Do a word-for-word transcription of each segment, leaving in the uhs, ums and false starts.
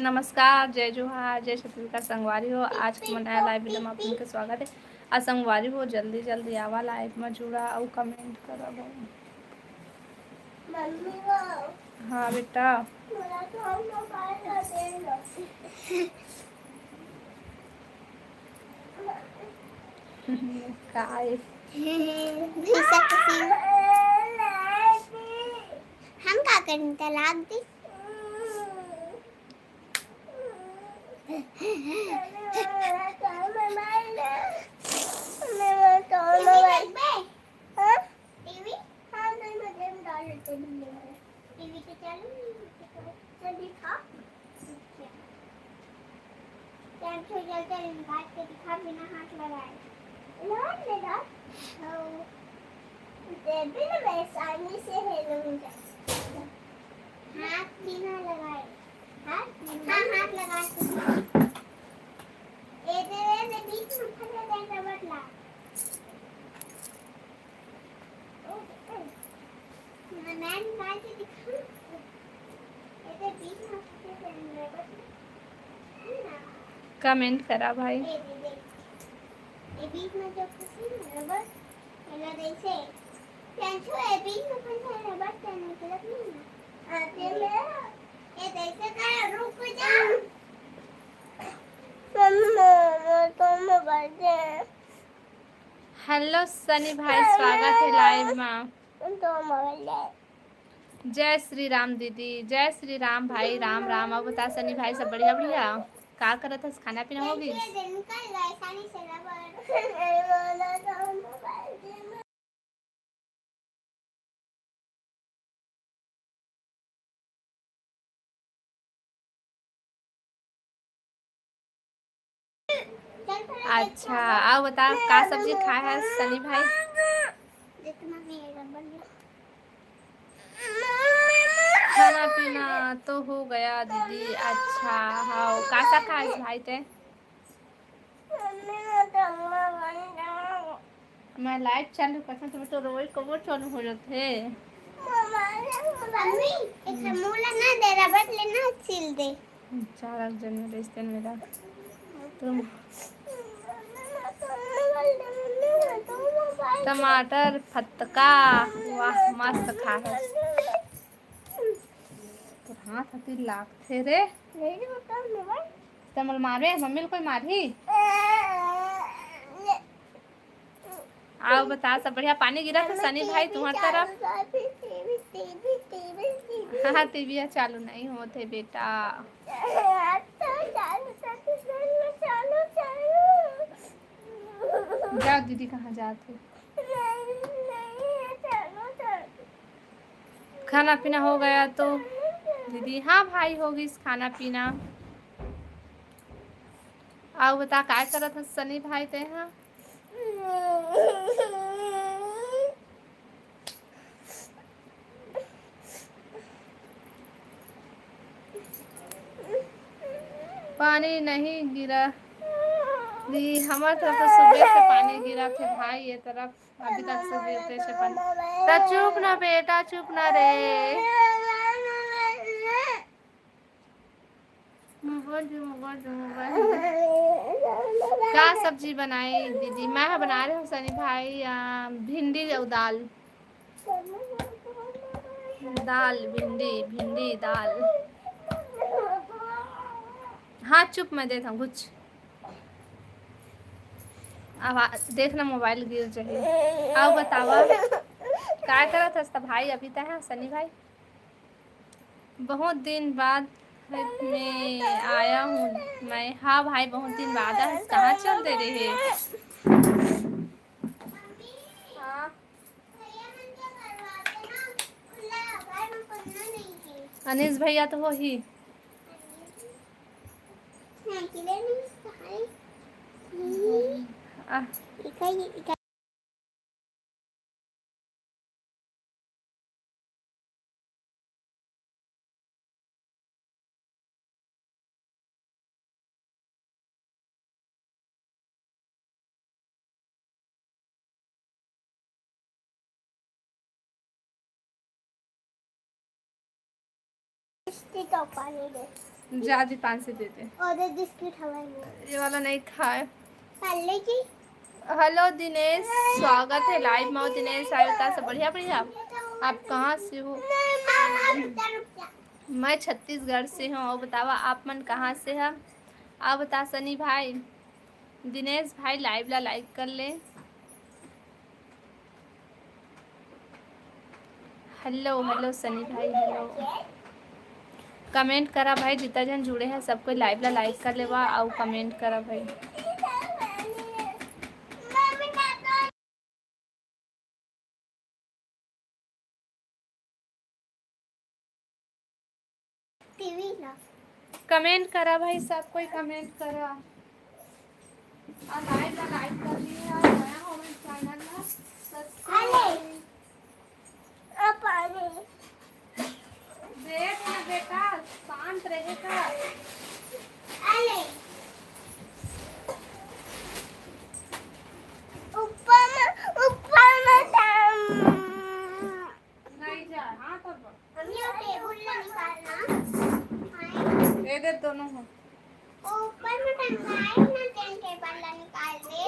नमस्कार, जय जोहार, जय छत्तीसगढ़ संगवारी हो। आज के मोर नया live video में आप मन के स्वागत है। आ संगवारी हो, जल्दी जल्दी आवा live में जुड़ा अउ comment करा भाई। मम्मी वो। हाँ बेटा। मोला तो मोबाइल ला दे दो। काय? भैंसा के सींग। हम का करन, तलाक दे। टीवी देखबे? हाँ? टीवी? हाँ, मैं मजे में डाल देते हैं। टीवी तो चालू नहीं होता। तो दिखा। अच्छा। चल, चल, चल, चल, काट के दिखा बिना हाथ लगाए। हाथ लगा। हाँ। दे, बिना मैं आसानी से हेलूंगा। हाथ बिना लगाए। हाथ? हाँ, हाथ लगा के। ए, दे, दे, दे, बीच में फंस गया रबड़ ला। comment करा भाई। Hello सनी भाई, स्वागत है live में। जय श्री राम दीदी, जय श्री राम भाई, राम राम। अउ बता सनी भाई, सब बढ़िया बढ़िया? का करत हस, खाना पीना हो गइस? अच्छा, अउ बता, का सब्जी खाए हस सनी भाई? खाना पीना तो हो गया दीदी। अच्छा, हाँ, का सा खाए हस भाई ते? मैं live चालू करता तो, तो रोई कबो चालू हो जाते। मम्मी, एक मोला ना दे, रबड़ लेना, छील दे। चार जन में बेचते हैं मेरा। तुम टमाटर फतका, वाह, मस्त खा है। तो हाथ हती लागथे रे। तमल मारे, मम्मी ल कोई मारही? अउ बता, सब बढ़िया? पानी गिरत हे सनी भाई तुम्हार तरफ? हाँ, हाँ, टीवी चालू नहीं होत हे बेटा। जा दीदी, कहाँ जात हे? खाना पीना हो गया तो दीदी? हाँ भाई, हो गइस खाना पीना। अउ बता, काय करत हस सनी भाई तेहा? पानी नहीं गिरा दी, हमर तरफ तो सुबह से पानी गिरत हे भाई, ये तरफ अभी तक सुबह से पानी। त चुप ना बेटा, चुप ना रे। मोबाइल दे, मोबाइल दे, मोबाइल दे। का सब्जी बनाए दीदी? मैं ह बनाए रहेंव सनी भाई, आ, भिंडी अउ दाल। दाल, भिंडी, भिंडी, दाल। हाँ, चुप, मैं देत हंव कुछ। अब आ, देख ना, मोबाइल गिर जाही। अउ बतावा, काय करत हस त भाई अभी तैं ह, सनी भाई? बहुत दिन बाद मैं आया हूँ मैं। हाँ भाई, बहुत दिन बाद आए हस, कहाँ चल दे रहे? हाँ। अनिश भैया तो होही। आ, मिस्टी का पानी दे। जा जी, पाँच सौ दे दे। और दे बिस्किट हमारे में। ये वाला नहीं खाए। पहले की। हेलो दिनेश, स्वागत है लाइव में। दिनेश, आयो ता सब बढ़िया बढ़िया। आप कहाँ से हो? मैं छत्तीसगढ़ से हूँ। और बतावा, आप मन कहाँ से है? आप बता सनी भाई, दिनेश भाई, लाइव ला लाइक कर ले। हेलो हेलो सनी भाई, हेलो। कमेंट करा भाई, जितना जन जुड़े हैं सब कोई लाइव ला लाइक कर लेवा, अउ कमेंट करा भाई। टीवी ला। कमेंट करा भाई, सब कोई कमेंट करा। और लाइव ला लाइक कर ली है, और नया हो मेरे चैनल ला सब्सक्राइब। अरे, अब पानी। देख ना बेटा, शांत रहेगा। अरे। ऊपर में, ऊपर में। नहीं जा, हाँ तो बोल। हम ये टेबल ला निकालना। ये दे दोनों हो। ऊपर में टंगाए ना, टेन टेबल ला निकाल दे।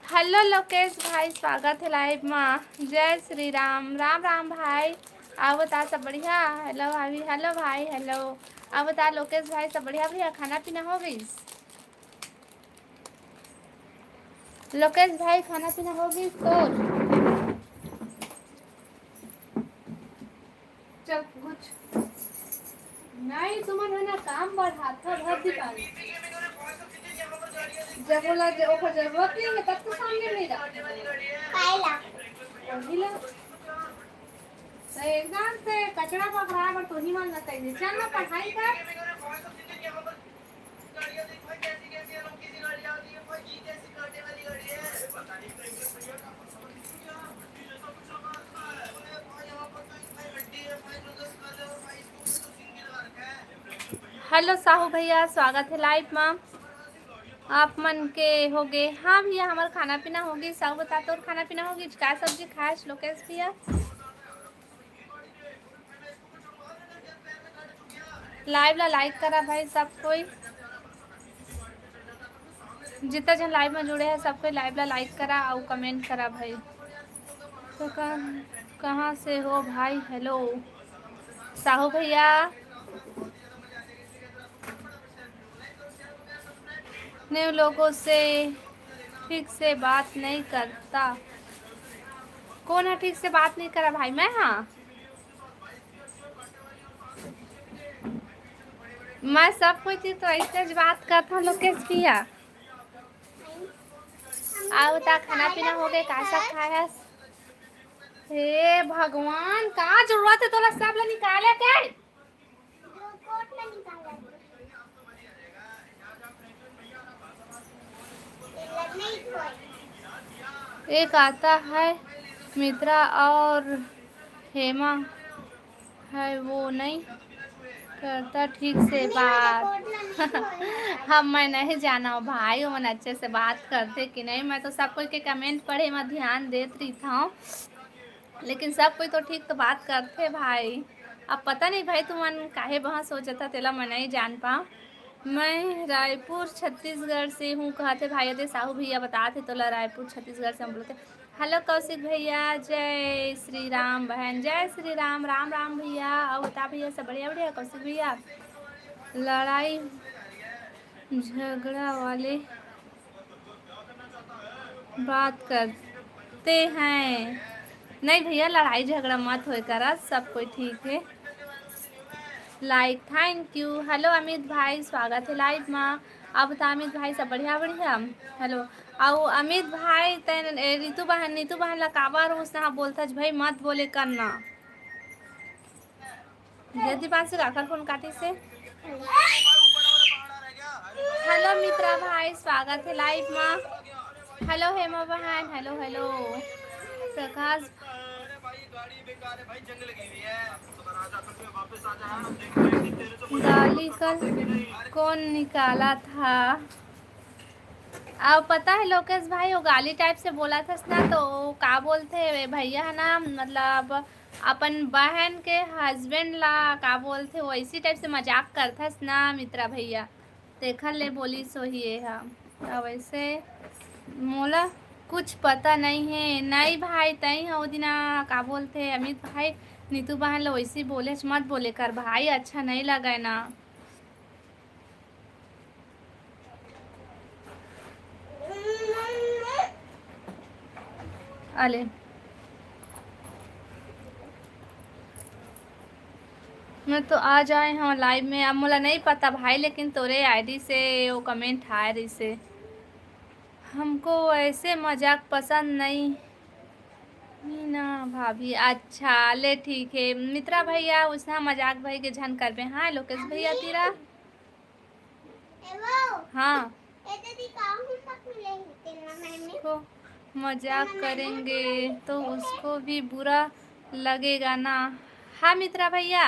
हेलो लोकेश भाई, स्वागत है लाइव मा। जय श्री राम, राम राम भाई। अउ बता सब बढ़िया? हेलो भाभी, हेलो भाई, हेलो। अउ बता लोकेश भाई, सब बढ़िया भैया? खाना पीना हो गइस? लोकेश भाई, खाना पीना हो गइस तोर? चल, कुछ नहीं, तुमन है ना, काम बढ़ाथा, भर दी पानी। जब बोला, जब ओकर जरूरत नहीं है, तब तो सामने नहीं रहा। काहेला? वही ला। तो एकदम से कचरा पकड़ा, पर तो ही मन लगता है। चल ना, पढ़ाई कर। हेलो साहू भैया, स्वागत है लाइव मा। आप मन के हो गे? हाँ भैया, हमार खाना पीना हो गे। साहू बता, तोर खाना पीना हो गे? का सब्जी खाए लोकेश भैया? लाइव ला लाइक करा भाई सब कोई, जितना जन लाइव में जुड़े हैं सब कोई लाइव ला लाइक करा अउ कमेंट करा भाई। तो कहाँ, कहाँ से हो भाई? हेलो साहू भैया। न्यू लोगों से ठीक से बात नहीं करता। कौन है ठीक से बात नहीं करा भाई? मैं, हाँ, मैं सब कोई चीज तो ऐसे ज बात करता हूँ लोकेश भैया। अउ बता, खाना पीना हो गए? का सब खाया? हे भगवान, का जरूरत है तोला सब ला निकाले के? एक आता है मित्रा और हेमा है, वो नहीं करता ठीक से बात। हम, मैं नहीं जाना हूँ भाई, ओमन अच्छे से बात करते कि नहीं। मैं तो सब कोई के कमेंट पढ़े में ध्यान देत रहिथौं, लेकिन सब कोई तो ठीक तो बात करथे भाई। अब पता नहीं भाई, तुमन काहे बहस हो जाता, तेला मैं नहीं जान पाऊँ। मैं रायपुर छत्तीसगढ़ से हूँ कहत हे भाई। अरे साहू भैया बतात हे तोला, रायपुर छत्तीसगढ़ से हम बोलते। हेलो कौशिक भैया, जय श्री राम बहन, जय श्री राम, राम राम भैया। अउ बता भैया, सब बढ़िया बढ़िया कौशिक भैया? लड़ाई झगड़ा वाले बात करते हैं। नहीं भैया, लड़ाई झगड़ा मत होए करा, सब कोई ठीक है। लाइक, थैंक यू। हेलो अमित भाई, स्वागत है लाइव मा। अब तो अमित भाई सब बढ़िया बढ़िया। हेलो, अउ अमित भाई, तैं ए, रितु बहन, नीतू बहन ला काबर उसना बोलथस भाई, मत बोले करना। दीदी पास से काकर फोन काटिस हे। हेलो मित्रा भाई, स्वागत है लाइव मा। हेलो हेमा बहन, हेलो हेलो। प्रकाश गाड़ी बेकार है भाई, जंग लगी हुई है। गाली कल कौन निकाला था? अब पता है लोकेश भाई, वो गाली टाइप से बोला था ना, तो का बोलते हैं वे भैया है ना, मतलब अपन बहन के हस्बैंड ला का बोलते, वैसी टाइप से मजाक करथस ना मित्रा भैया, तेखर ले बोली सोही ये हा। अब ऐसे मोला कुछ पता नहीं है। नहीं भाई, तई हा ओ दिना का बोलते अमित भाई, नीतू बहन ला वैसी बोले मत बोले कर भाई, अच्छा नहीं लगे ना। अले, मैं तो आ जाए हूँ लाइव में। अब मोला नहीं पता भाई, लेकिन तोरे आईडी से वो कमेंट आए रहिसे। हमको ऐसे मजाक पसंद नहीं ना भाभी। अच्छा ले ठीक है मित्रा भैया, उसना मजाक भाई के झन करबे। हाँ लोकेश भैया तेरा। हाँ। को मजाक करेंगे तो उसको भी बुरा लगेगा ना। हाँ मित्रा भैया,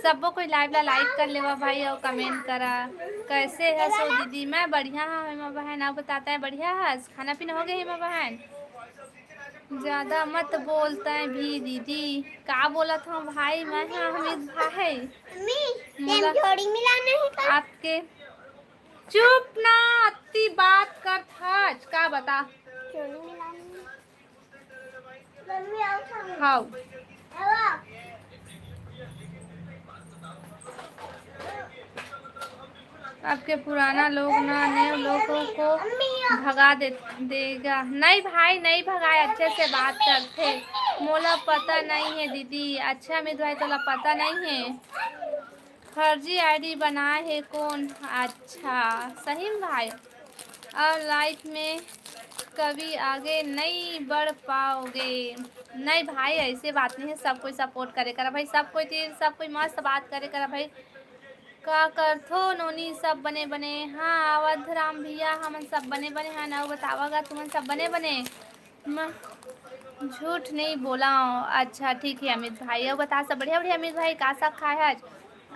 सब्बो कोई लाइव ला लाइक कर लेवा भाई, और कमेंट करा। कैसे हस ओ दीदी? मैं बढ़िया हाँ हेमा बहन। आप बताता है बढ़िया हस? खाना पीना हो गया हेमा बहन? ज्यादा मत बोलता है भी दीदी। का बोलत हूँ भाई, मैं हाँ अमित भाई। मम्मी, मोला तेल थोड़ी मिलाना है का? आपके चुप ना, अत्ती बात करत हस, का बता? चोरी मिलानी है। मम्मी, आओ खाओ। हाउ। आओ। आपके पुराना लोग ना नए लोगों को भगा दे, देगा। नहीं भाई, नहीं भगाए, अच्छे से बात करते। मोला पता नहीं है दीदी। अच्छा अमित भाई, तोला पता नहीं है? फर्जी आईडी बनाए हे कौन? अच्छा, सही में भाई, और लाइफ में कभी आगे नहीं बढ़ पाओगे। नहीं भाई, ऐसे बात नहीं है, सब कोई सपोर्ट करे करा भाई, सब कोई तीर, सब कोई मस्त बात करे करा भाई। का करथो नोनी, सब बने बने? हाँ, अवध राम भैया, हमन सब बने बने हैं ना, बतावा गा तुमन सब बने बने? मैं झूठ नहीं बोला हूँ। अच्छा ठीक है अमित भाई, अब बता सब बढ़िया बढ़िया। अमित भाई का साग खाए आज?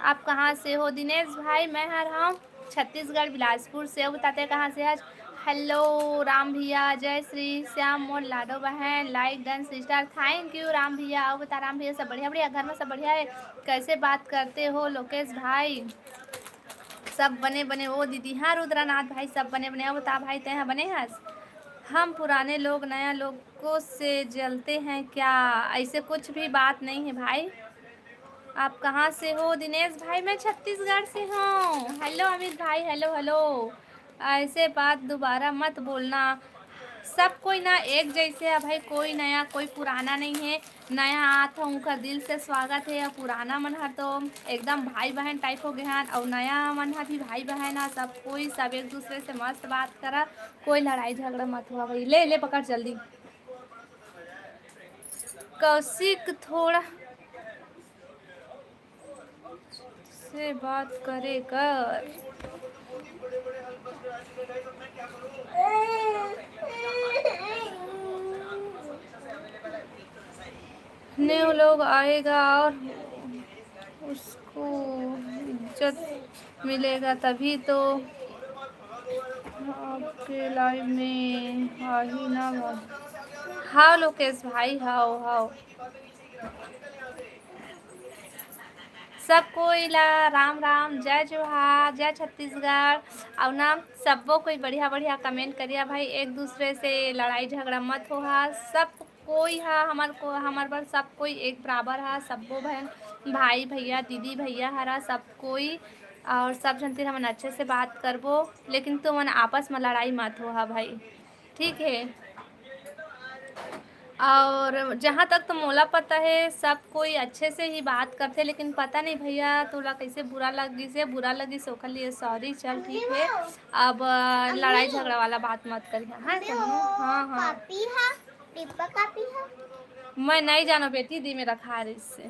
आप कहाँ से हो? दिनेश भाई, मैं हर हूँ छत्तीसगढ़ बिलासपुर से। अब बताते कहाँ से आज? हेलो राम भैया, जय श्री श्याम मोर लाडो बहन, like done sister, thank you Ram भैया। अब बता राम भैया, सब बढ़िया बढ़िया, घर में सब बढ़िया है? कैसे बात करते हो लोकेश भाई? सब बने बने ओ दीदी। हाँ रुद्रनाथ भाई, सब बने बने। अब बता भाई, तैं बने हस? हम पुराने लोग नया लोगों से जलते हैं क्या? ऐसे कुछ भी बात नहीं है भाई। आप कहाँ से हो दिनेश भाई? मैं छत्तीसगढ़ से हूँ। हेलो अमित भाई, हेलो हेलो। ऐसे बात दोबारा मत बोलना। सब कोई ना एक जैसे है भाई, कोई नया कोई पुराना नहीं है। नया आत ह उनका दिल से स्वागत है। और पुराना मन हर तो एकदम भाई बहन टाइप हो गए हैं, और नया मन हर भी भाई बहन है। सब कोई सब एक दूसरे से मस्त बात करा, कोई लड़ाई झगड़ा मत हुआ भाई। ले ले पकड़ जल्दी। कौशिक थोड़ा से बात करे कर। न्यू लोग आएगा और उसको इज्जत मिलेगा तभी तो आपके लाइव में आ ही ना। हाव लोकेश भाई, हाव हाव। सब कोई ला राम राम, जय जोहार, जय छत्तीसगढ़। और ना सब्बो कोई बढ़िया बढ़िया कमेंट करिया भाई, एक दूसरे से लड़ाई झगड़ा मत होहा। सब कोई हा हमर को, हमर बर सब कोई एक बराबर हा, सब्बो बहन भाई भैया दीदी भैया हरा सब कोई। और सब झन तीर हमन अच्छे से बात करबो, लेकिन तुमन आपस में लड़ाई मत होहा भाई, ठीक है? और जहाँ तक तो मोला पता है, सब कोई अच्छे से ही बात करते, लेकिन पता नहीं भैया तोला कैसे बुरा लग गिस है, बुरा लग गिस ओकर लिए सॉरी। चल ठीक है, अब लड़ाई झगड़ा वाला बात मत करिहा। हाँ, हाँ, हाँ। मैं नहीं जानो बेटी, दी में रखा रहिस हे।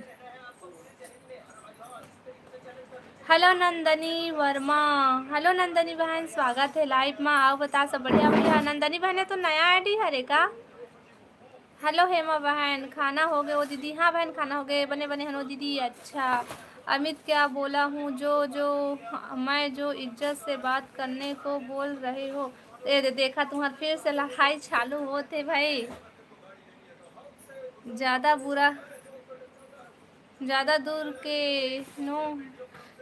हेलो नंदनी वर्मा। हेलो नंदनी बहन, स्वागत है लाइव में। आओ बता सब बढ़िया बढ़िया। नंदनी बहन, ये तो नया आईडी हरे का? हेलो हेमा बहन, खाना हो गए? ओ दीदी, हाँ बहन, खाना हो गए, बने बने हन ओ दीदी। अच्छा, अमित क्या बोला हूँ, जो जो मैं जो इज्जत से बात करने को बोल रहे हो। ए दे, देखा तुम्हार फिर से लड़ाई चालू होते भाई। ज्यादा बुरा, ज्यादा दूर के नो,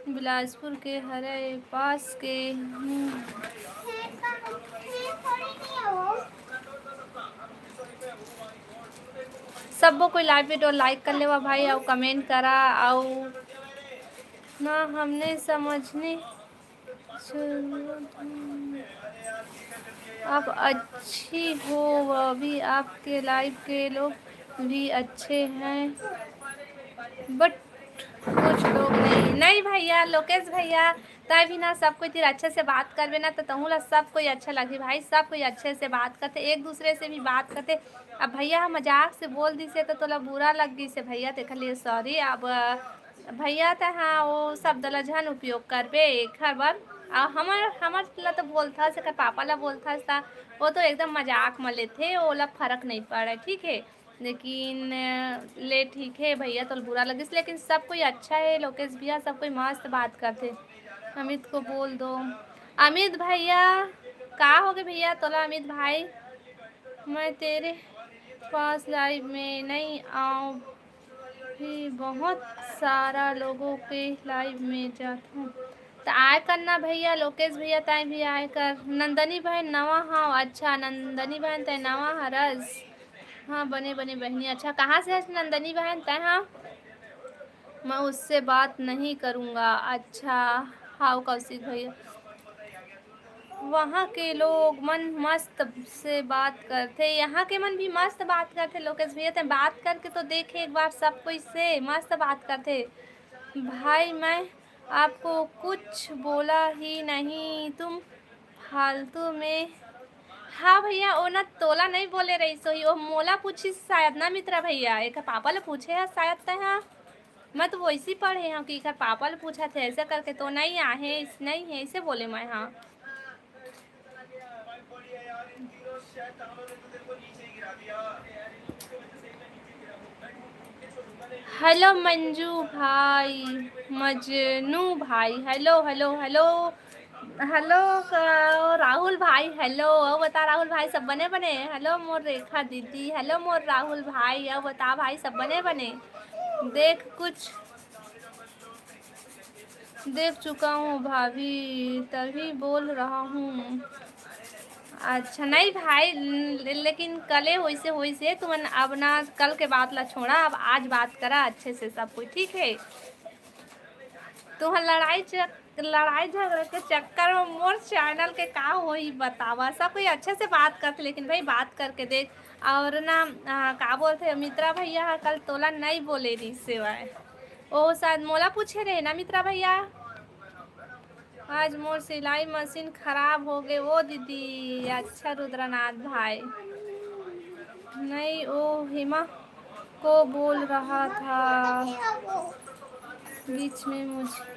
बिलासपुर के हरे पास के हूँ। सबो कोई लाइव वीडियो लाइक कर लेवा भाई, अउ कमेंट करा, अउ ना हमने समझने आप अच्छी हो, अभी आपके लाइव के लोग भी अच्छे हैं, बट कुछ लोग नहीं। नहीं भैया, लोकेश भैया, तय भी ना सब कोई तीर अच्छे से बात करबे ना, तो तहूँ ला सब कोई अच्छा लगही भाई। सब कोई अच्छे से बात करते, एक दूसरे से भी बात करते। अब भैया ह मजाक से बोल दिसे, तो तोला बुरा लग गिसे भैया, तेखर लिए सॉरी। अब भैया, तय हाँ वो शब्द ला झन उपयोग करबे एखर बर। आ हमर, हमर ला तो बोलथस, एकर पापा ला बोलथस, ता वो तो एकदम मजाक म लेथे, ओला फरक नहीं पड़े, ठीक है। लेकिन, अ, ले ठीक है भैया, तोला बुरा लगिस, लेकिन सब कोई अच्छा है, लोकेश भैया, सब कोई मस्त बात करथे। अमित को बोल दो। अमित भैया, का हो गए भैया तोला, अमित भाई? मैं तेरे पास लाइव में नहीं आऊँ भी, बहुत सारा लोगों के लाइव में जाता हूँ। त आय कर ना भैया, लोकेश भैया, तय भी आय कर। नंदनी बहन नवा हव? अच्छा, नंदनी बहन, तय नवा हरस? हाँ, बने, बने बहनी। अच्छा, कहाँ से हस नंदनी बहन तय? हाँ, मैं उससे बात नहीं करूँगा। अच्छा, हाँ, कौशिक भैया, वहाँ के लोग मन मस्त से बात करथे, यहाँ के मन भी मस्त बात करथे। लोकेश भैया, तय बात करके तो देखे एक बार, सब कोई से मस्त बात करथे। भाई, मैं आपको कुछ बोला ही नहीं, तुम फालतू में। हाँ भैया, ओ ना तोला नहीं बोले रही सोही, ओ मोला पूछिस शायद ना मित्रा भैया, एक पापा ले पूछे है शायद तय। हाँ, मैं तो वैसे ही पढ़े हूँ कि एकर पापा ले पूछा थे, ऐसे करके तो नहीं आहे, इस-, नहीं है, इसे बोले मैं। हाँ, हेलो मंजू भाई, मजनू भाई, hello, hello, hello, hello. Rahul भाई, हेलो। अउ बता राहुल भाई, सब बने बने? हेलो मोर रेखा दीदी, हेलो मोर राहुल भाई, अउ बता भाई, सब बने बने? देख कुछ देख चुका हूँ भाभी, तभी बोल रहा हूँ। अच्छा नहीं भाई, ले-, लेकिन कले होइसे होइसे, तुमन अब ना कल के बात ला छोड़ा, अब आज बात करा अच्छे से सब कोई, ठीक है? तुहर लड़ाई चक-, लड़ाई झगड़ा के चक्कर में मोर चैनल के का होई बतावा। सब कोई अच्छे से बात करते, लेकिन भाई बात करके देख। और ना, आ, का बोलते, मित्रा भैया ह कल तोला नहीं बोले रही सेवाए, ओ शायद मोला पूछे रहे ना मित्रा भैया। आज मोर सिलाई मशीन खराब हो गए ओ दीदी। अच्छा रुद्रनाथ भाई, नहीं, ओ हेमा को बोल रहा था बीच में मुझे।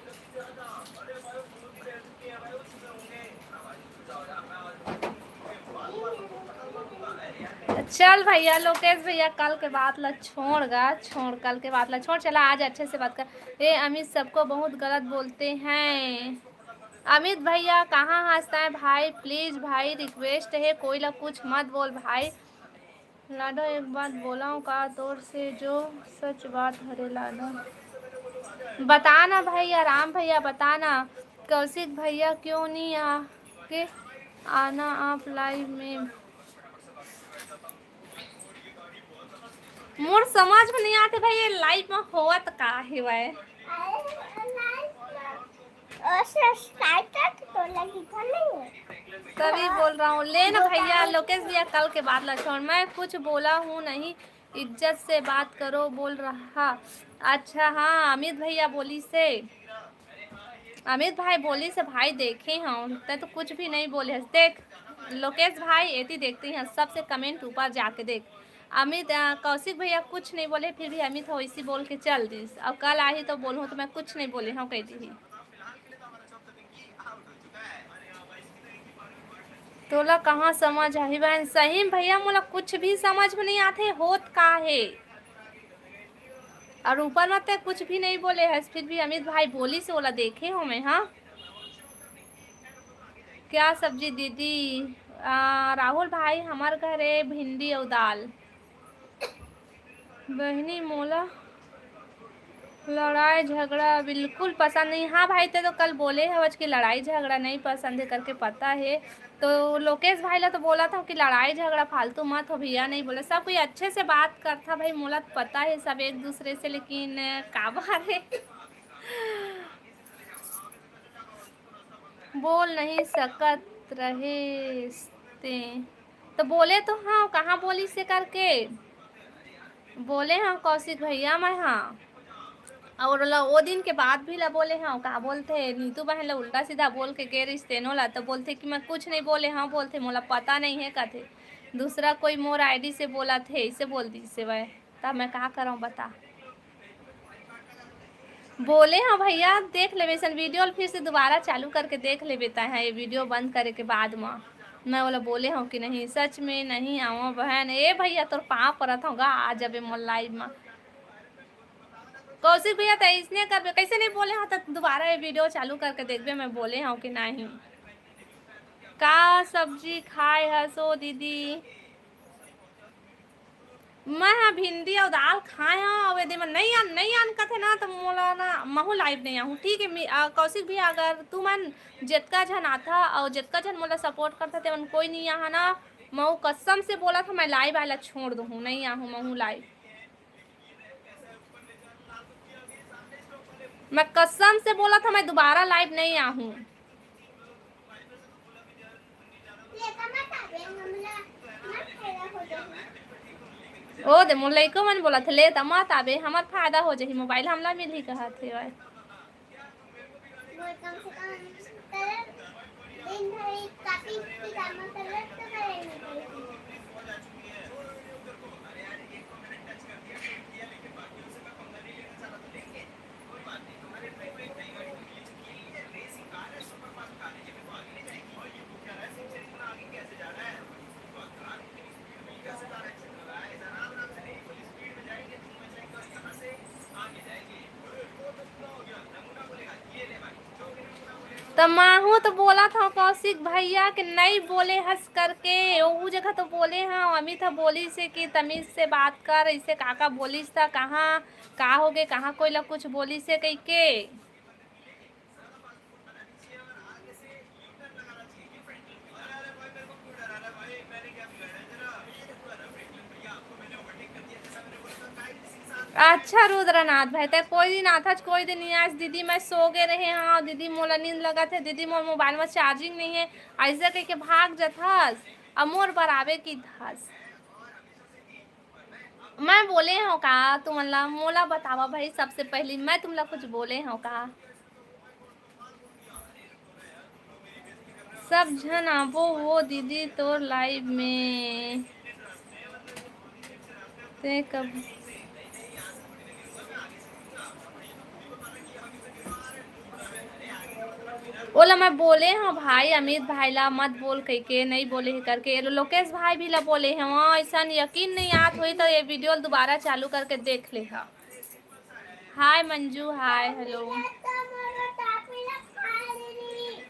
चल भैया, लोकेश भैया, कल के बात ला छोड़ गा, छोड़, कल के बात ला छोड़, चला आज अच्छे से बात कर। ए अमित, सबको बहुत गलत बोलते हैं। अमित भैया, कहाँ हंसता है भाई? प्लीज भाई, रिक्वेस्ट है, कोई ला कुछ मत बोल भाई। लाडो, एक बात बोलाऊं का तोर से, जो सच बात हरे लाडो? बता ना भैया, राम भैया, बता ना। कौशिक भैया, क्यों नहीं आके आना आप लाइव में? मोर समझ में नहीं आते भाई, ये लाइव में होवत का हेवय? और सब्सक्राइब कर तो लगी तो नहीं है। तभी बोल रहा हूँ, ले ना भैया, लोकेश भैया, कल के बात ला छोड़, मैं कुछ बोला हूँ नहीं, इज्जत से बात करो बोल रहा। अच्छा हाँ, अमित भैया बोली से, अमित भाई बोली से भाई, देखे हूँ, तै तो कुछ भी नहीं बोले हस। देख लोकेश भाई, एती देखते हैं सबसे कमेंट ऊपर जाके देख। अमित, अ, कौशिक भैया कुछ नहीं बोले, फिर भी अमित हो इसी बोल के चल दिस। अब कल आही तो बोलूँ तो मैं कुछ नहीं बोले हूँ, कह दी। तोला कहाँ समझ आही बहन? सही में भैया, मोला कुछ भी समझ में नहीं आथे, होत का हे। और ऊपर में ते कुछ भी नहीं बोले हस, फिर भी अमित भाई बोलिस, ओला देखे हो मैं, हाँ। क्या सब्जी दीदी? आ, राहुल भाई, हमार घरे भिंडी और दाल। बहिनी, मोला लड़ाई झगड़ा बिल्कुल पसंद नहीं। हाँ भाई, ते तो कल बोले हवच कि लड़ाई झगड़ा नहीं पसंद है करके, पता है। तो लोकेश भाई ला तो बोला था कि लड़ाई झगड़ा फालतू मत हो भैया, नहीं बोले। सब कोई अच्छे से बात करता भाई, मोला तो पता है सब एक दूसरे से, लेकिन काबर है बोल नहीं सकत रहे ते। तो बोले तो हाँ, कहाँ बोलिस हे करके? बोले हाँ कौशिक भैया, मैं हाँ। और ला, वो दिन के बाद भी ला बोले हाँ, का बोलथे, नीतू बहन ला उल्टा सीधा बोल के गे रहिस तेनो ला, तो बोलथे कि मैं कुछ नहीं बोले हाँ, बोलथे मोला पता नहीं है, कथे दूसरा कोई मोर आईडी से बोला थे, इसे बोल दी से वह। तब मैं का करऊँ बता। बोले हाँ भैया, देख लेबे सन वीडियो ल, फिर से दोबारा चालू करके देख लेबे तैं, हाँ, ये वीडियो बंद करे के बाद म। मैं ओला बोले हूँ कि नहीं, सच में नहीं आवा बहन। ए भैया, तोर पाँव परत हूँ गा, आ जाबे मोर लाइव म। कौशिक भैया, तैं इसने करबे, कैसे नहीं बोले हूँ, तो दोबारा ये वीडियो चालू करके देखबे, मैं बोले हूँ कि नहीं। का सब्जी खाए हसो दीदी? मैं हा भिंडी अउ दाल खाए हव, अउ यदि मैं नहीं आन, नहीं आन कथे ना, तो मोला ना, महू लाइव नहीं आहूँ, ठीक है? मी-, आ, कौशिक भी, अगर तुमन जितका झन आथा अउ जितका झन मोला सपोर्ट करथा, तेमन कोई नहीं आहा ना, महू कसम से बोला था, मैं लाइव आए ला छोड़ दूँ, नहीं आहूँ महू लाइव। मैं कसम से बोला था, मैं दोबारा लाइव नहीं आहूँ। ओ दे, मोर लइको मन बोलत हे, "ले त मत आबे, हमर फायदा हो जाही, मोबाइल हमला मिलही," कहत हे। त महू तो बोलत हव कौशिक भैया के नई बोले हस करके, ओहू जगह तो बोले हव, अमित ह बोलिस हे कि तमीज से बात कर, ऐसे काका बोलिस त कहाँ, का होगे, कहाँ कोई ला कुछ बोलिस हे कहिके। अच्छा रुद्रनाथ भाई, तैं कोई दिन आथच, कोई दिन नहीं आस। दीदी, मैं सो गे रहे हव दीदी, मोला नींद लगत हे दीदी, मोर मोबाइल में चार्जिंग नहीं है, ऐसे कहिके भाग जथस, अब मोर बर आबे किथस। मैं बोले हव का तुमन ला? मोला बतावा भाई, सबसे पहली मैं तुमला कुछ बोले हव का? सब झन आबो वो दीदी तोर लाइव में। ते कब? ओला मैं बोले हव भाई, अमित भाई ला मत बोल कहिके, नहीं बोले हे करके। ये लो लोकेश भाई भी ला बोले हव, हाँ, ऐसन यकीन नहीं आत होही तो ये वीडियो ला दोबारा चालू करके देख ले हा। हाय मंजू, हाय, हेलो।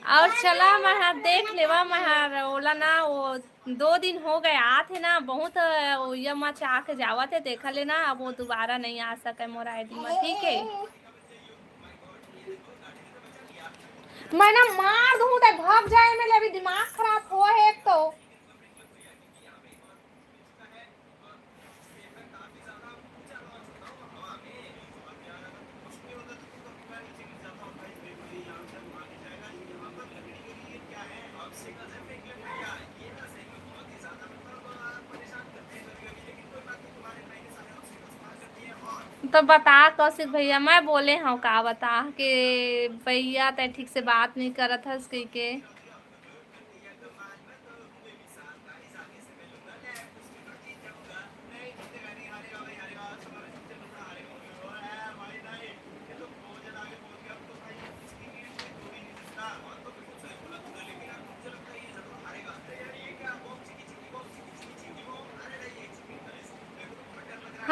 और चला, मैं हा देख लेवा, मैं हा ओला ना, वो दो दिन हो गए आत हे ना, बहुत, अ, ये मा चाह के जावत हे, देखा ले ना, अब वो दोबारा नहीं आ सके मोर आईडी में, ठीक है? मैं ना मार दूँ, तो भाग जाए, मैं अभी दिमाग खराब हो है एक तो। तो बता कौशिक भैया, मैं बोले हव का, बता के भैया तैं ठीक से बात नहीं करत हस कहिके।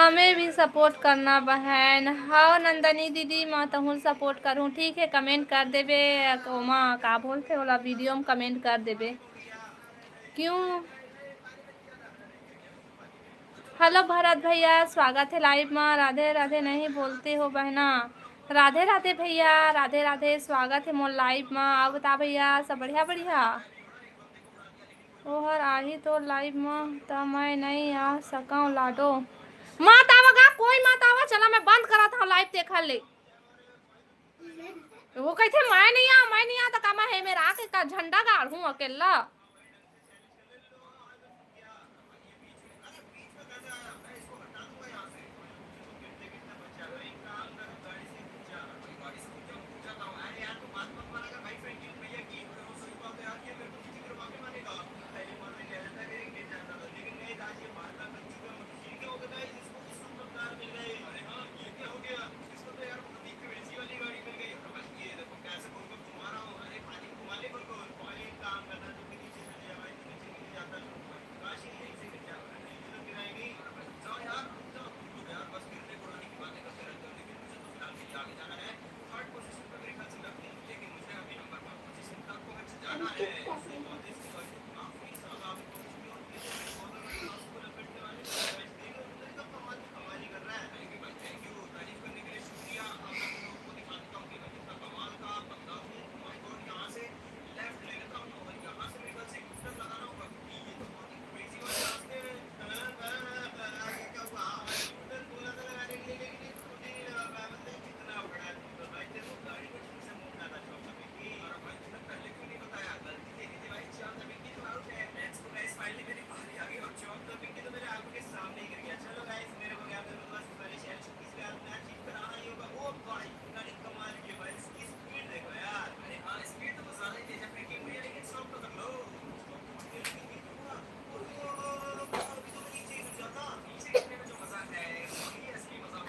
हमें भी सपोर्ट करना बहन। हाँ नंदनी दीदी, मैं तहूँ सपोर्ट करूँ, ठीक है? कमेंट कर देबे, ओमा का बोलते, ओला वीडियो में कमेंट कर देबे। क्यों? हेलो भरत भैया, स्वागत है लाइव में। राधे राधे नहीं बोलते हो बहना। राधे राधे भैया, राधे राधे, स्वागत है मोर लाइव में। आओ बता भैया, सब बढ़िया बढ़िया? ओहर आही तो लाइव में, त मैं नहीं आ सकूँ लाडो। मत आवा गा, कोई मत आवा, चला मैं बंद करत हूँ लाइव देखा ले। वो कहते मैं नहीं आ, मैं नहीं आ, तो का मैं हे मेरा आके का झंडा गाड़ हूँ अकेला।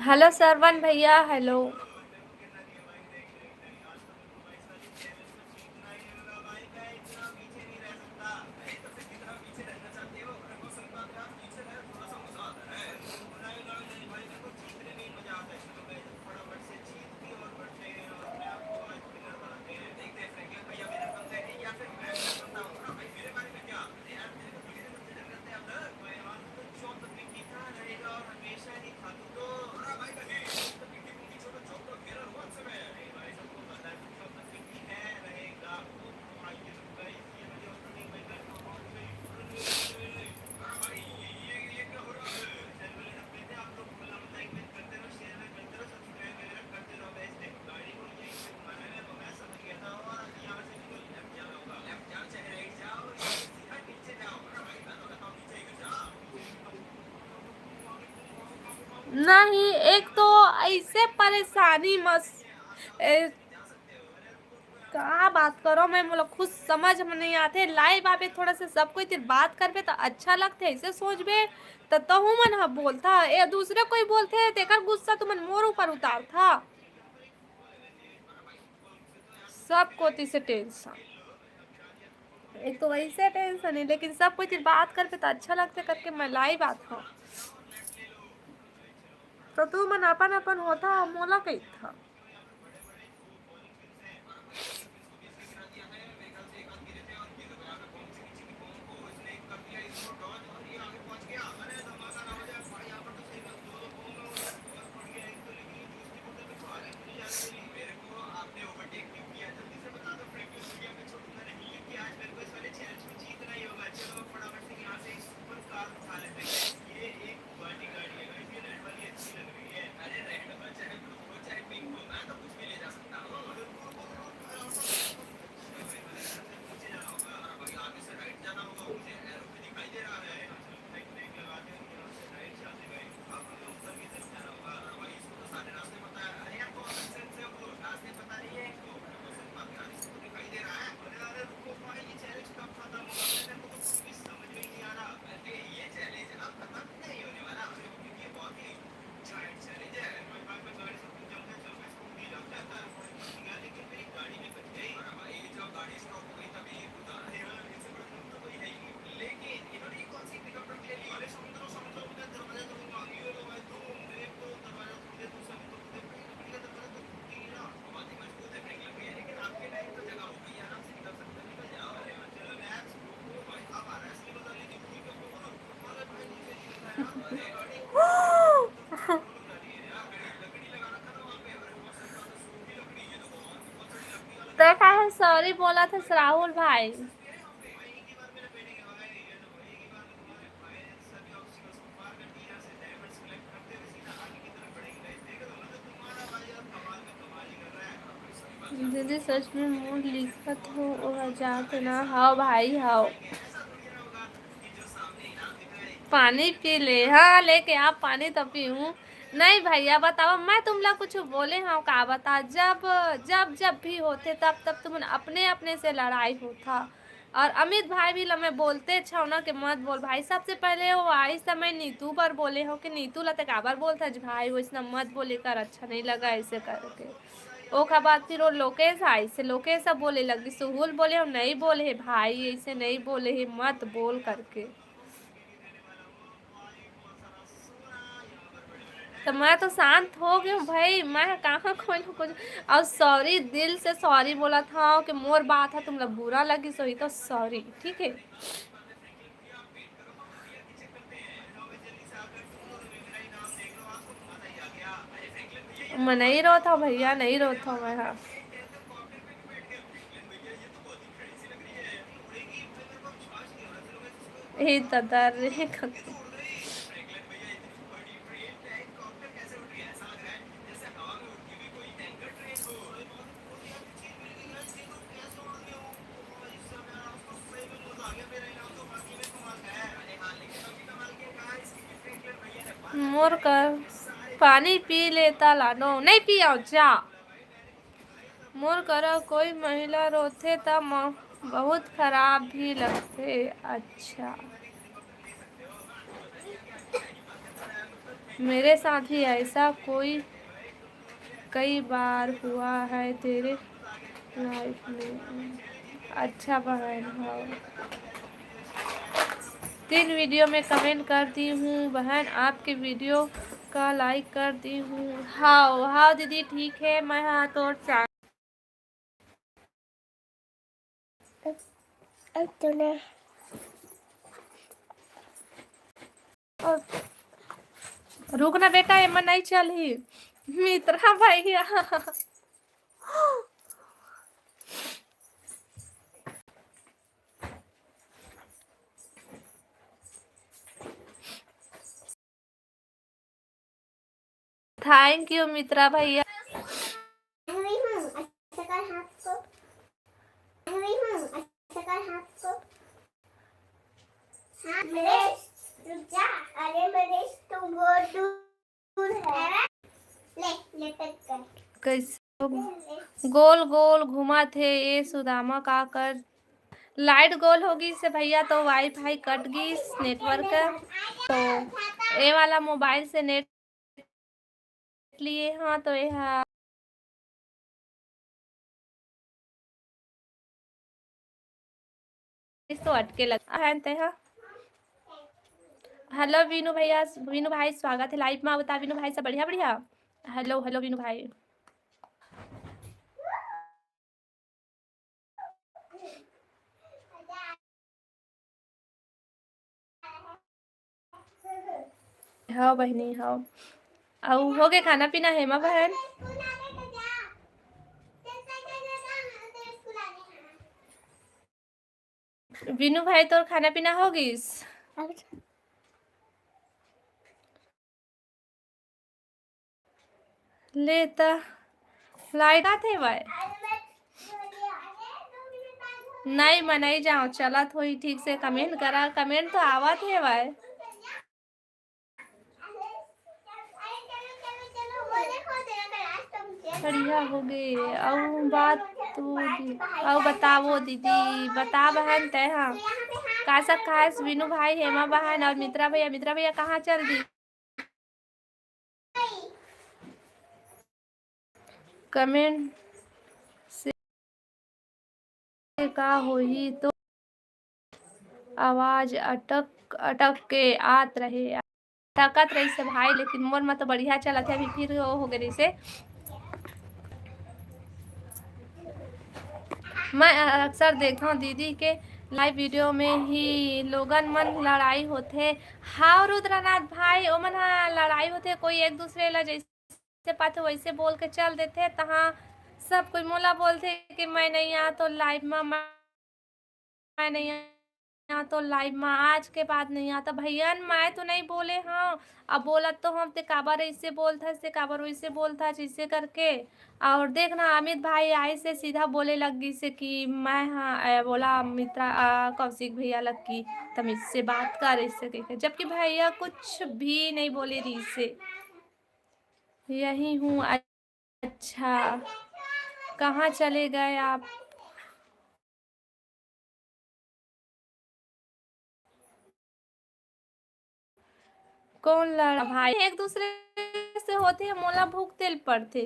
हेलो सरवन भैया, हेलो। नहीं, एक तो ऐसे परेशानी मस-, ए, का बात करो, मैं मोला खुद समझ में नहीं आते। लाइव आबे, थोड़ा से सब कोई तिर बात करबे त अच्छा लगते, ऐसे सोचबे त तहू मन ह बोलता, ए दूसरे कोई बोलते, तेकर गुस्सा तुमन मोर ऊपर उतारथा। सब कोती से टेंशन, एक तो वैसे टेंशन है, लेकिन सब कोई तिर बात करबे त अच्छा लगते करके मैं लाइव आत हूँ। तो तुमन अपन अपन होता, मोला कहिथा। तो काहे सॉरी बोलत हस राहुल भाई? दीदी सच में मूड लिखत हो, ओह जात ना। हव भाई, हव। पानी पी ले। हाँ, लेके आप पानी तो पीहूँ। नहीं भैया, बताओ, मैं तुमला कुछ बोले हव का? बता, जब, जब, जब भी होथे, तब, तब तुम अपने, अपने से लड़ाई होथा। और अमित भाई भी ला मैं बोलते छव ना कि मत बोल भाई। सबसे पहले वो आई समय नीतू बर बोले हव कि नीतू ला ते काबर बोलथस भाई, वैसना मत बोले कर, अच्छा नहीं लगा ऐसे करके। ओखर बाद फिर वो लोकेश आई से, लोकेश अब बोले लगी, सुहुल बोले, हम नहीं बोले हे भाई, ऐसे नहीं बोले हे, मत बोल करके। तो मैं तो शांत हो गई हूँ भाई, मैं कहाँ खोलूँ कुछ। और सॉरी, दिल से सॉरी बोलत हव कि मोर बात ह तुम लोग बुरा लगिस होही तो सॉरी, ठीक है। मैं नहीं रोत हव भैया, नहीं रोत हव मैं, हाँ। हे दादा रे। मोर कर पानी पी लेता लाडो, नहीं पिया जा। मोर करा कोई महिला रोथे त म-, बहुत खराब भी लगथे। अच्छा, मेरे साथ ही ऐसा कोई कई बार हुआ है तेरे लाइफ में। अच्छा बहन, हाँ। तीन वीडियो में कमेंट करती हूँ बहन, आपके वीडियो का लाइक करती हूँ। हाँ, हाँ दीदी, ठीक है, मैं हाँ तोर चैनल। अब तूने रुक ना बेटा, एमा नहीं चलही। मित्रा भैया। Thank you मित्रा भैया। हाँ, मनीष, रुक जा। अरे मनीष, तुम वो दूर है। ले, ले पैक कर। कैसे गोल गोल घुमा थे ये सुदामा, का कर लाइट गोल हो गई से भैया, तो वाईफाई कट गई, नेटवर्क। तो ये वाला मोबाइल से नेट लिए हाँ, तो ये हाँ। इस तो अटके लगा है ते हा। हेलो वीनू भैया, वीनू भाई स्वागत है लाइव में। बता वीनू भाई सब बढ़िया बढ़िया। हेलो हेलो वीनू भाई। हाँ बहिनी हाँ। अउ हो गए खाना पीना हेमा बहन? वीनू भाई तोर खाना पीना हो गइस? ले त लाइट आथे भाई। नहीं मैं नहीं जाऊँ, चलत होई ठीक से। कमेंट करा, कमेंट तो आवत हे भाई। बढ़िया हो गए। अउ बात तू दी-, अउ बतावो दीदी, बता बहन तै हा। का सब खास वीनू भाई, हेमा बहन और मित्रा भैया? मित्रा भैया कहाँ चल दी? कमेंट से का होही तो आवाज अटक अटक के आत रहे, अटकत रहिस हे भाई, लेकिन मोर म तो बढ़िया चलत हे। अभी फिर वो हो गए रहिस हे। मैं अक्सर देखता हूँ दीदी के लाइव वीडियो में ही लोगन मन लड़ाई होथे। हाँ रुद्रनाथ भाई, ओमन हा लड़ाई होथे, कोई एक दूसरे ला जैसे पाथे वैसे बोल के चल देथे, तहाँ सब कोई मोला बोलथे कि मैं नहीं आ तो लाइव में, मैं नहीं आ तो लाइव में, आज के बाद नहीं आता। भैया, मैं तो नहीं बोले हंव, अब बोलत तो हंव, ते काबर ऐसे बोलथस, ते काबर वैसे बोलथस, ऐसे करके। और देख ना, अमित भाई आइस हे, सीधा बोले लग गिस हे कि मैं, हाँ, ए, बोला मित्रा, आ, कौशिक भैया लग की तमीज से बात कर, ऐसे कह के, जबकि भैया कुछ भी नहीं बोले रहिस हे। यही हूँ। अच्छा, कहाँ चले गए आप? कौन लड़ा भाई? एक दूसरे से होथे, मोला भुगते ल पड़थे।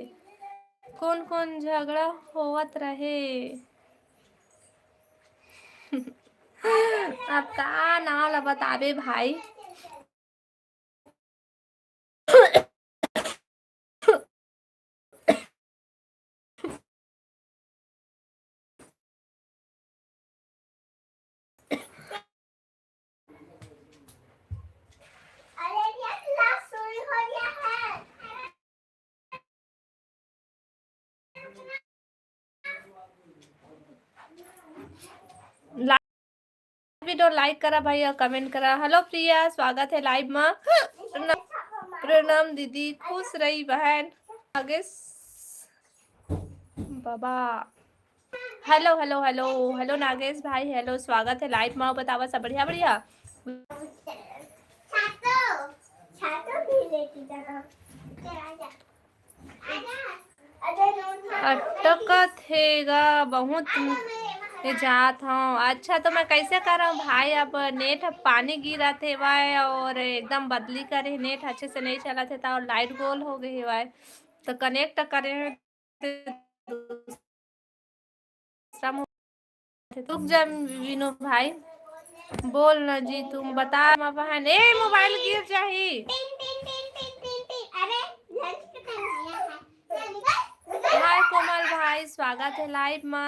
कौन कौन झगड़ा होवत रहे? अब का नाम ला बताबे भाई? वीडियो लाइक करा भाई और कमेंट करा। हेलो प्रिया, स्वागत है लाइव में। प्रणाम, प्रणाम दीदी, खुश रही बहन। नागेश बाबा, hello hello hello hello Nagesh भाई, हेलो, स्वागत है लाइव में। बतावा सब बढ़िया बढ़िया। अटकत हे गा बहुत। ए जात हूँ। अच्छा, तो मैं कैसे करंव भाई, अब नेट ह पानी गिरत हेवय और एकदम बदली करे, नेट अच्छे से नहीं चलत हे, त और लाइट गोल हो गए हेवय, तो कनेक्ट करे हे, ते दूसरा मो-, रुक जा विनू भाई, बोल न जी, तुम बता। मा बहन, ए, मोबाइल गिर जाही। हाय कोमल भाई, स्वागत है लाइव मा।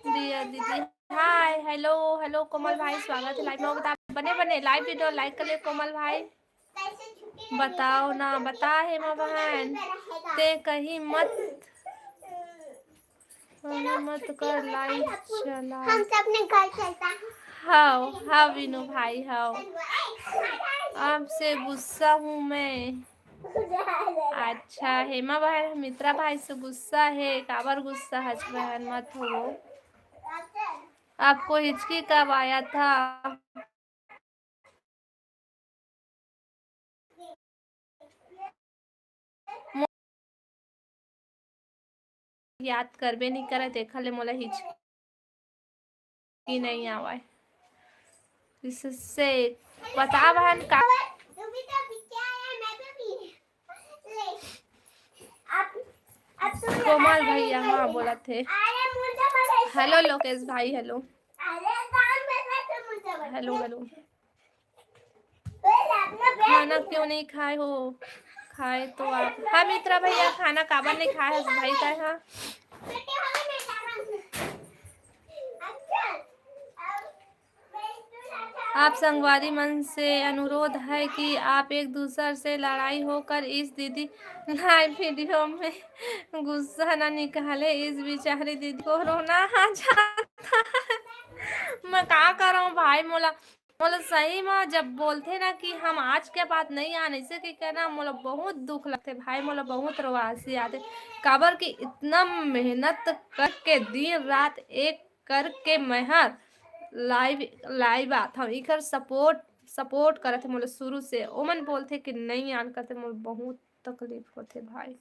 दिया दीदी, हाय, हेलो हेलो कोमल भाई, स्वागत है लाइव मा। बता, बने बने लाइव वीडियो लाइक कर ले कोमल भाई। बताओ ना, बता हे मा बहन, ते कहीं मत, कहीं मत कर, लाइव चला। हम सब अपने घर चलता है। हाव हाव विनू भाई, हाव, आपसे गुस्सा हूँ मैं। अच्छा, हेमा बहन मित्रा भाई से गुस्सा है, काबर गुस्सा हच बहन, मत हो। आपको हिचकी कब आया था? याद करबे नहीं करे, तेखर ले मोला हिचकी नहीं आवे। इससे बता बहन का। कोमल भैया, हाँ, बोलत हे। हेलो लोकेश भाई, हेलो। Hello, hello. खाना क्यों नहीं खाए हो? खाए तो आप। हाँ मित्रा भैया, खाना काबर नहीं खाए हो भाई, तय हाँ। आप संगवारी मन से अनुरोध है कि आप एक दूसर से लड़ाई होकर इस दीदी लाइव वीडियो में गुस्सा ना निकाले, इस बेचारी दीदी को रोना आ जाता है। मैं का करूँ भाई, मोला, मोला सही में जब बोलथे ना कि हम आज के बाद नहीं आन, ऐसे के कहना, मोला बहुत दुख लगथे भाई, मोला बहुत रोवासी आथे, काबर कि इतना मेहनत करके दिन रात एक करके मैं हर लाइव, लाइव आत हूँ, इखर सपोर्ट, सपोर्ट करत हे मोला शुरू से। ओमन बोलथे कि नहीं आन करथे, मोला बहुत तकलीफ होथे भाई,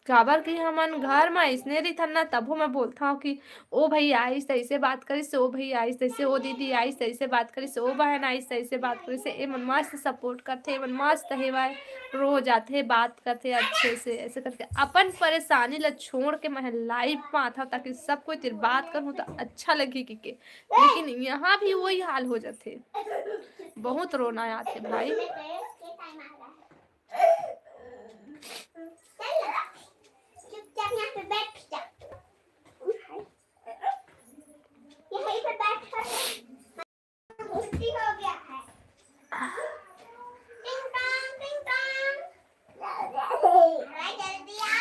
काबर कि हमन घर म अइसने रहिथन ना, तभो मैं बोलथंव कि ओ भैया आइस त अइसे बात करिस, ओ भैया आइस त अइसे, ओ दीदी आइस त अइसे बात करिस, ओ बहन आइस त अइसे बात करिस। एमन मस्त सपोर्ट करथे, एमन मस्त हेवय, रोज आथे, बात करथे अच्छे से, ऐसे करके अपन परेशानी ला छोड़ के मैं लाइव में आथव ताकि सब कोई तिर बात करूँ तो अच्छा लगी कि के। लेकिन यहाँ भी वही हाल हो जाथे, बहुत रोना आथे भाई। चुपचाप यहाँ पे बैठ जा। यहीं पे बैठ कर। छुट्टी हो गया है। टिंग टांग, टिंग टांग। अरे जल्दी आ।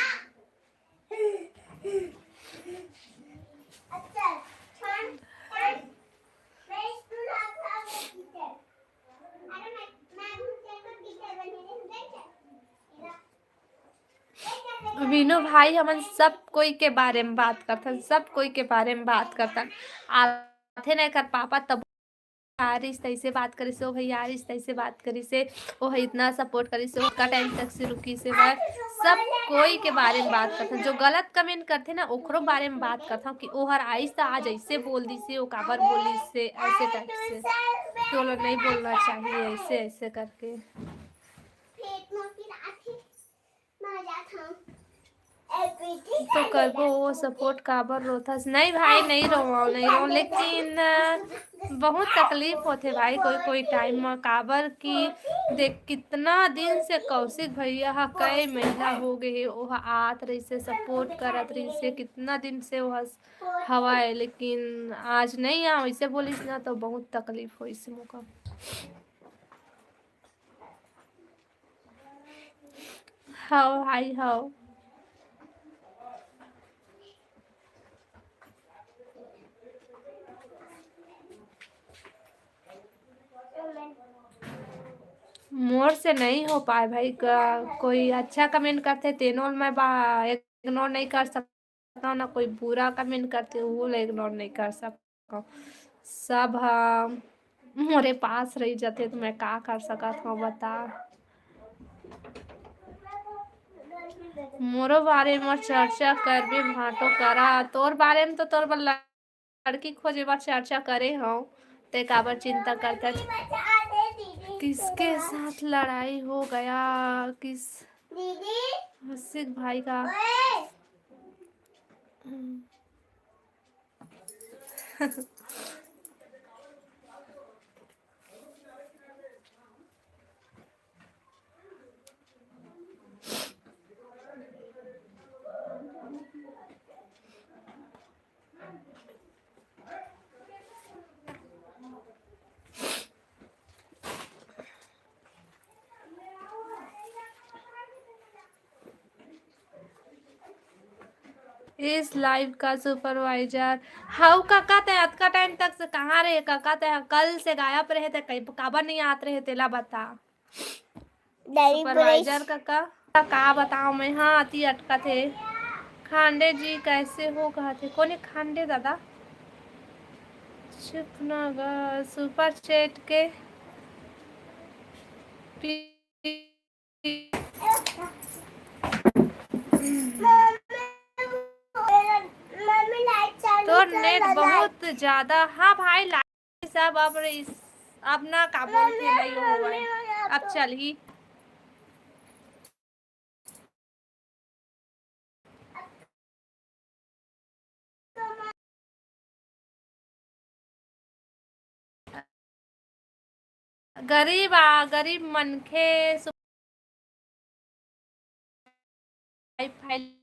वीनू भाई, हमन सब कोई के बारे में बात करथन, सब कोई के बारे में बात करथन। आथे ना एकर पापा, तब आरिस तैसे बात करिस, ओ भैया आरिस तैसे बात करिस, ओ है इतना सपोर्ट करिस, ओ का टाइम तक से रुकिस है। सब कोई के बारे में बात करथन, जो गलत कमेंट करथे ना, ओकरो बारे में बात करथन कि ओ हर आइस त आज ऐसे बोल दिस, ओ काबर बोलिस, ऐसे टाइप से। तो लोग नहीं बोलना चाहिए ऐसे, ऐसे करके। तो करबो वो सपोर्ट, काबर रोथस? नहीं भाई, नहीं रोवंव, नहीं रोवंव, लेकिन, अ, बहुत तकलीफ होथे भाई कोई कोई टाइम म, काबर कि देख, कितना दिन से कौशिक भैया ह कई महीना हो गए हे, ओह आत रहिसे, सपोर्ट करत रहिसे, कितना दिन से ओह हवय, लेकिन आज नहीं आ, वैसे बोलिस ना, तो बहुत तकलीफ होइस मोका। हव भाई, हव। मोर से नहीं हो पाए भाई, क-, कोई अच्छा कमेंट करथे तेनो ल मैं बा-, इग्नोर नहीं कर सकता हूँ, ना कोई बुरा कमेंट करथे वो ल इग्नोर नहीं कर सकता हूँ। सब ह मोरे पास रह जाथे तो मैं का कर सकत हूँ बता। मोरो बारे में चर्चा करबे भाटो करा, तोर बारे में तो तोर बर लड़की खोजे बर चर्चा करे हव, ते काबर चिंता करथस? किसके साथ लड़ाई हो गया? किस हसिक भाई का? इस लाइव का सुपरवाइजर हव कका, ते अतका टाइम तक से कहाँ रहे कका? ते ह कल से गायब रहे, ते कई काबर नहीं आत रहे, तेला बता। सुपरवाइजर कका, का बताओ मैं, हाँ, अति अटका थे। खांडे जी कैसे हो कहा थे? कोने खांडे दादा? चुप ना गा, सुपर चैट के पी-, तोर नेट बहुत ज्यादा। हाँ भाई, लाइट सब अब इस, अब ना का बोलथे, नहीं हो, अब चलही। गरीब आ, गरीब मनखे सु-, वाईफाई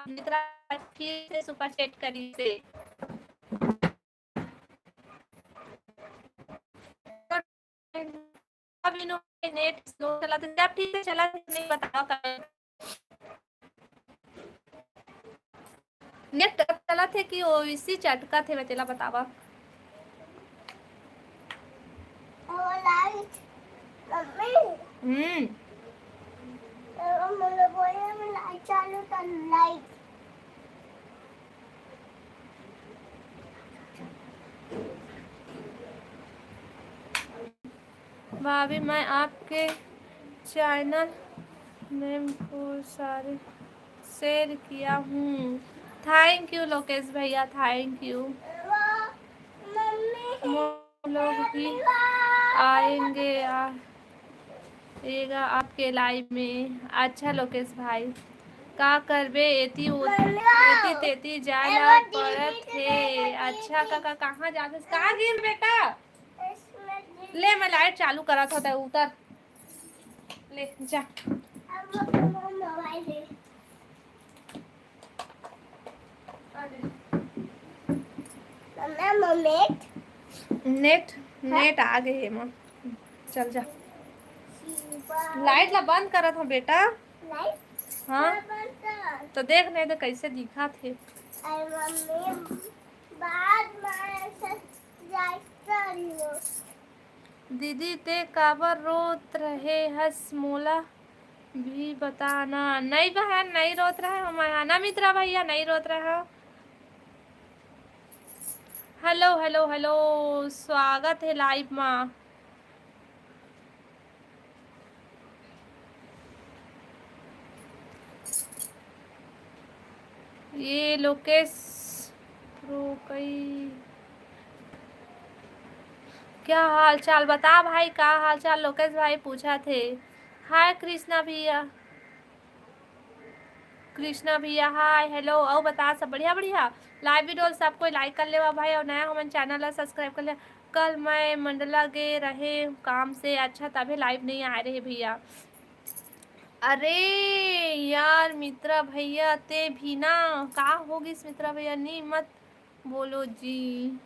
मित्रा फिर से सुपर चैट करिसे। अभी नो नेट स्लो चला थे, जब ठीक से चला थे, नहीं बताओ कब। नेट चला थे कि वो इसी चटका थे, मैं तेला बतावा। हम्म। भाभी, मैं आपके चैनल नेम को सारे शेयर किया हूँ। थैंक यू लोकेश भैया, थैंक यू। वो लोग भी आएंगे, आएगा आपके लाइव में। अच्छा लोकेश भाई, का करबे, एती ओ-, एती तेती जाए ला पड़त हे। अच्छा काका, कहाँ जाथस? कहाँ गिर बेटा? ले, मैं लाइट चालू करत हों, तै उतर। ले, जा। नेट, नेट आ गए हे माँ। चल जा। लाइट ला बंद करत हों बेटा। हाँ। तो देख नहीं तो कैसे दिखत हे। अरे मम्मी, बाद में से जाए करियो। दीदी, ते काबर रोत रहे हस, मोला भी बता ना। नहीं बहन, नहीं रोत रहे हम, हाँ ना मित्रा भैया, नहीं रोत रहे हो। हेलो, हेलो, हेलो, स्वागत है लाइव मा। ये लोकेश प्रो कई, क्या हाल चाल? बता भाई, का हाल चाल? लोकेश भाई पूछा थे। हाय कृष्णा भैया, कृष्णा भैया, हाय, हेलो। अउ बता, सब बढ़िया? बढ़िया। लाइव वीडियो सब कोई लाइक कर लेवा भाई, और नया हमन चैनल ला सब्सक्राइब कर ले। कल मैं मंडला गे रहे काम से, अच्छा, तभे लाइव नहीं आए रहे भैया। अरे यार मित्रा भैया, ते भी ना, का हो गिस मित्रा भैया, नी मत बोलो जी।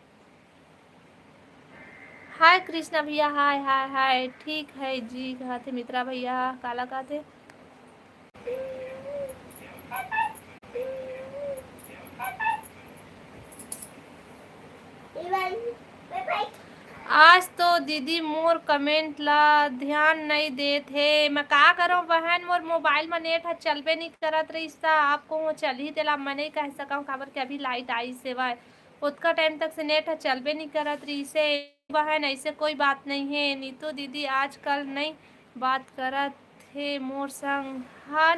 हाय कृष्णा भैया, हाय, हाय, हाय। ठीक है जी, कहत हे मित्रा भैया, काला कहत हे? आज तो दीदी मोर कमेंट ला ध्यान नई देत हे। मैं का करों बहन, मोर मोबाइल म नेट ह चलबे नई करत रहिस, त आप कहूँ चलही, तेला मैं नई कह सकंव, काबर के अभी लाइट आइस हेवय, ओतका टाइम तक से नेट ह चलबे नई करत रहिस हे। बहन, ऐसे कोई बात नहीं है। नीतू दीदी आजकल नई बात करत हे मोर संग। हाँ,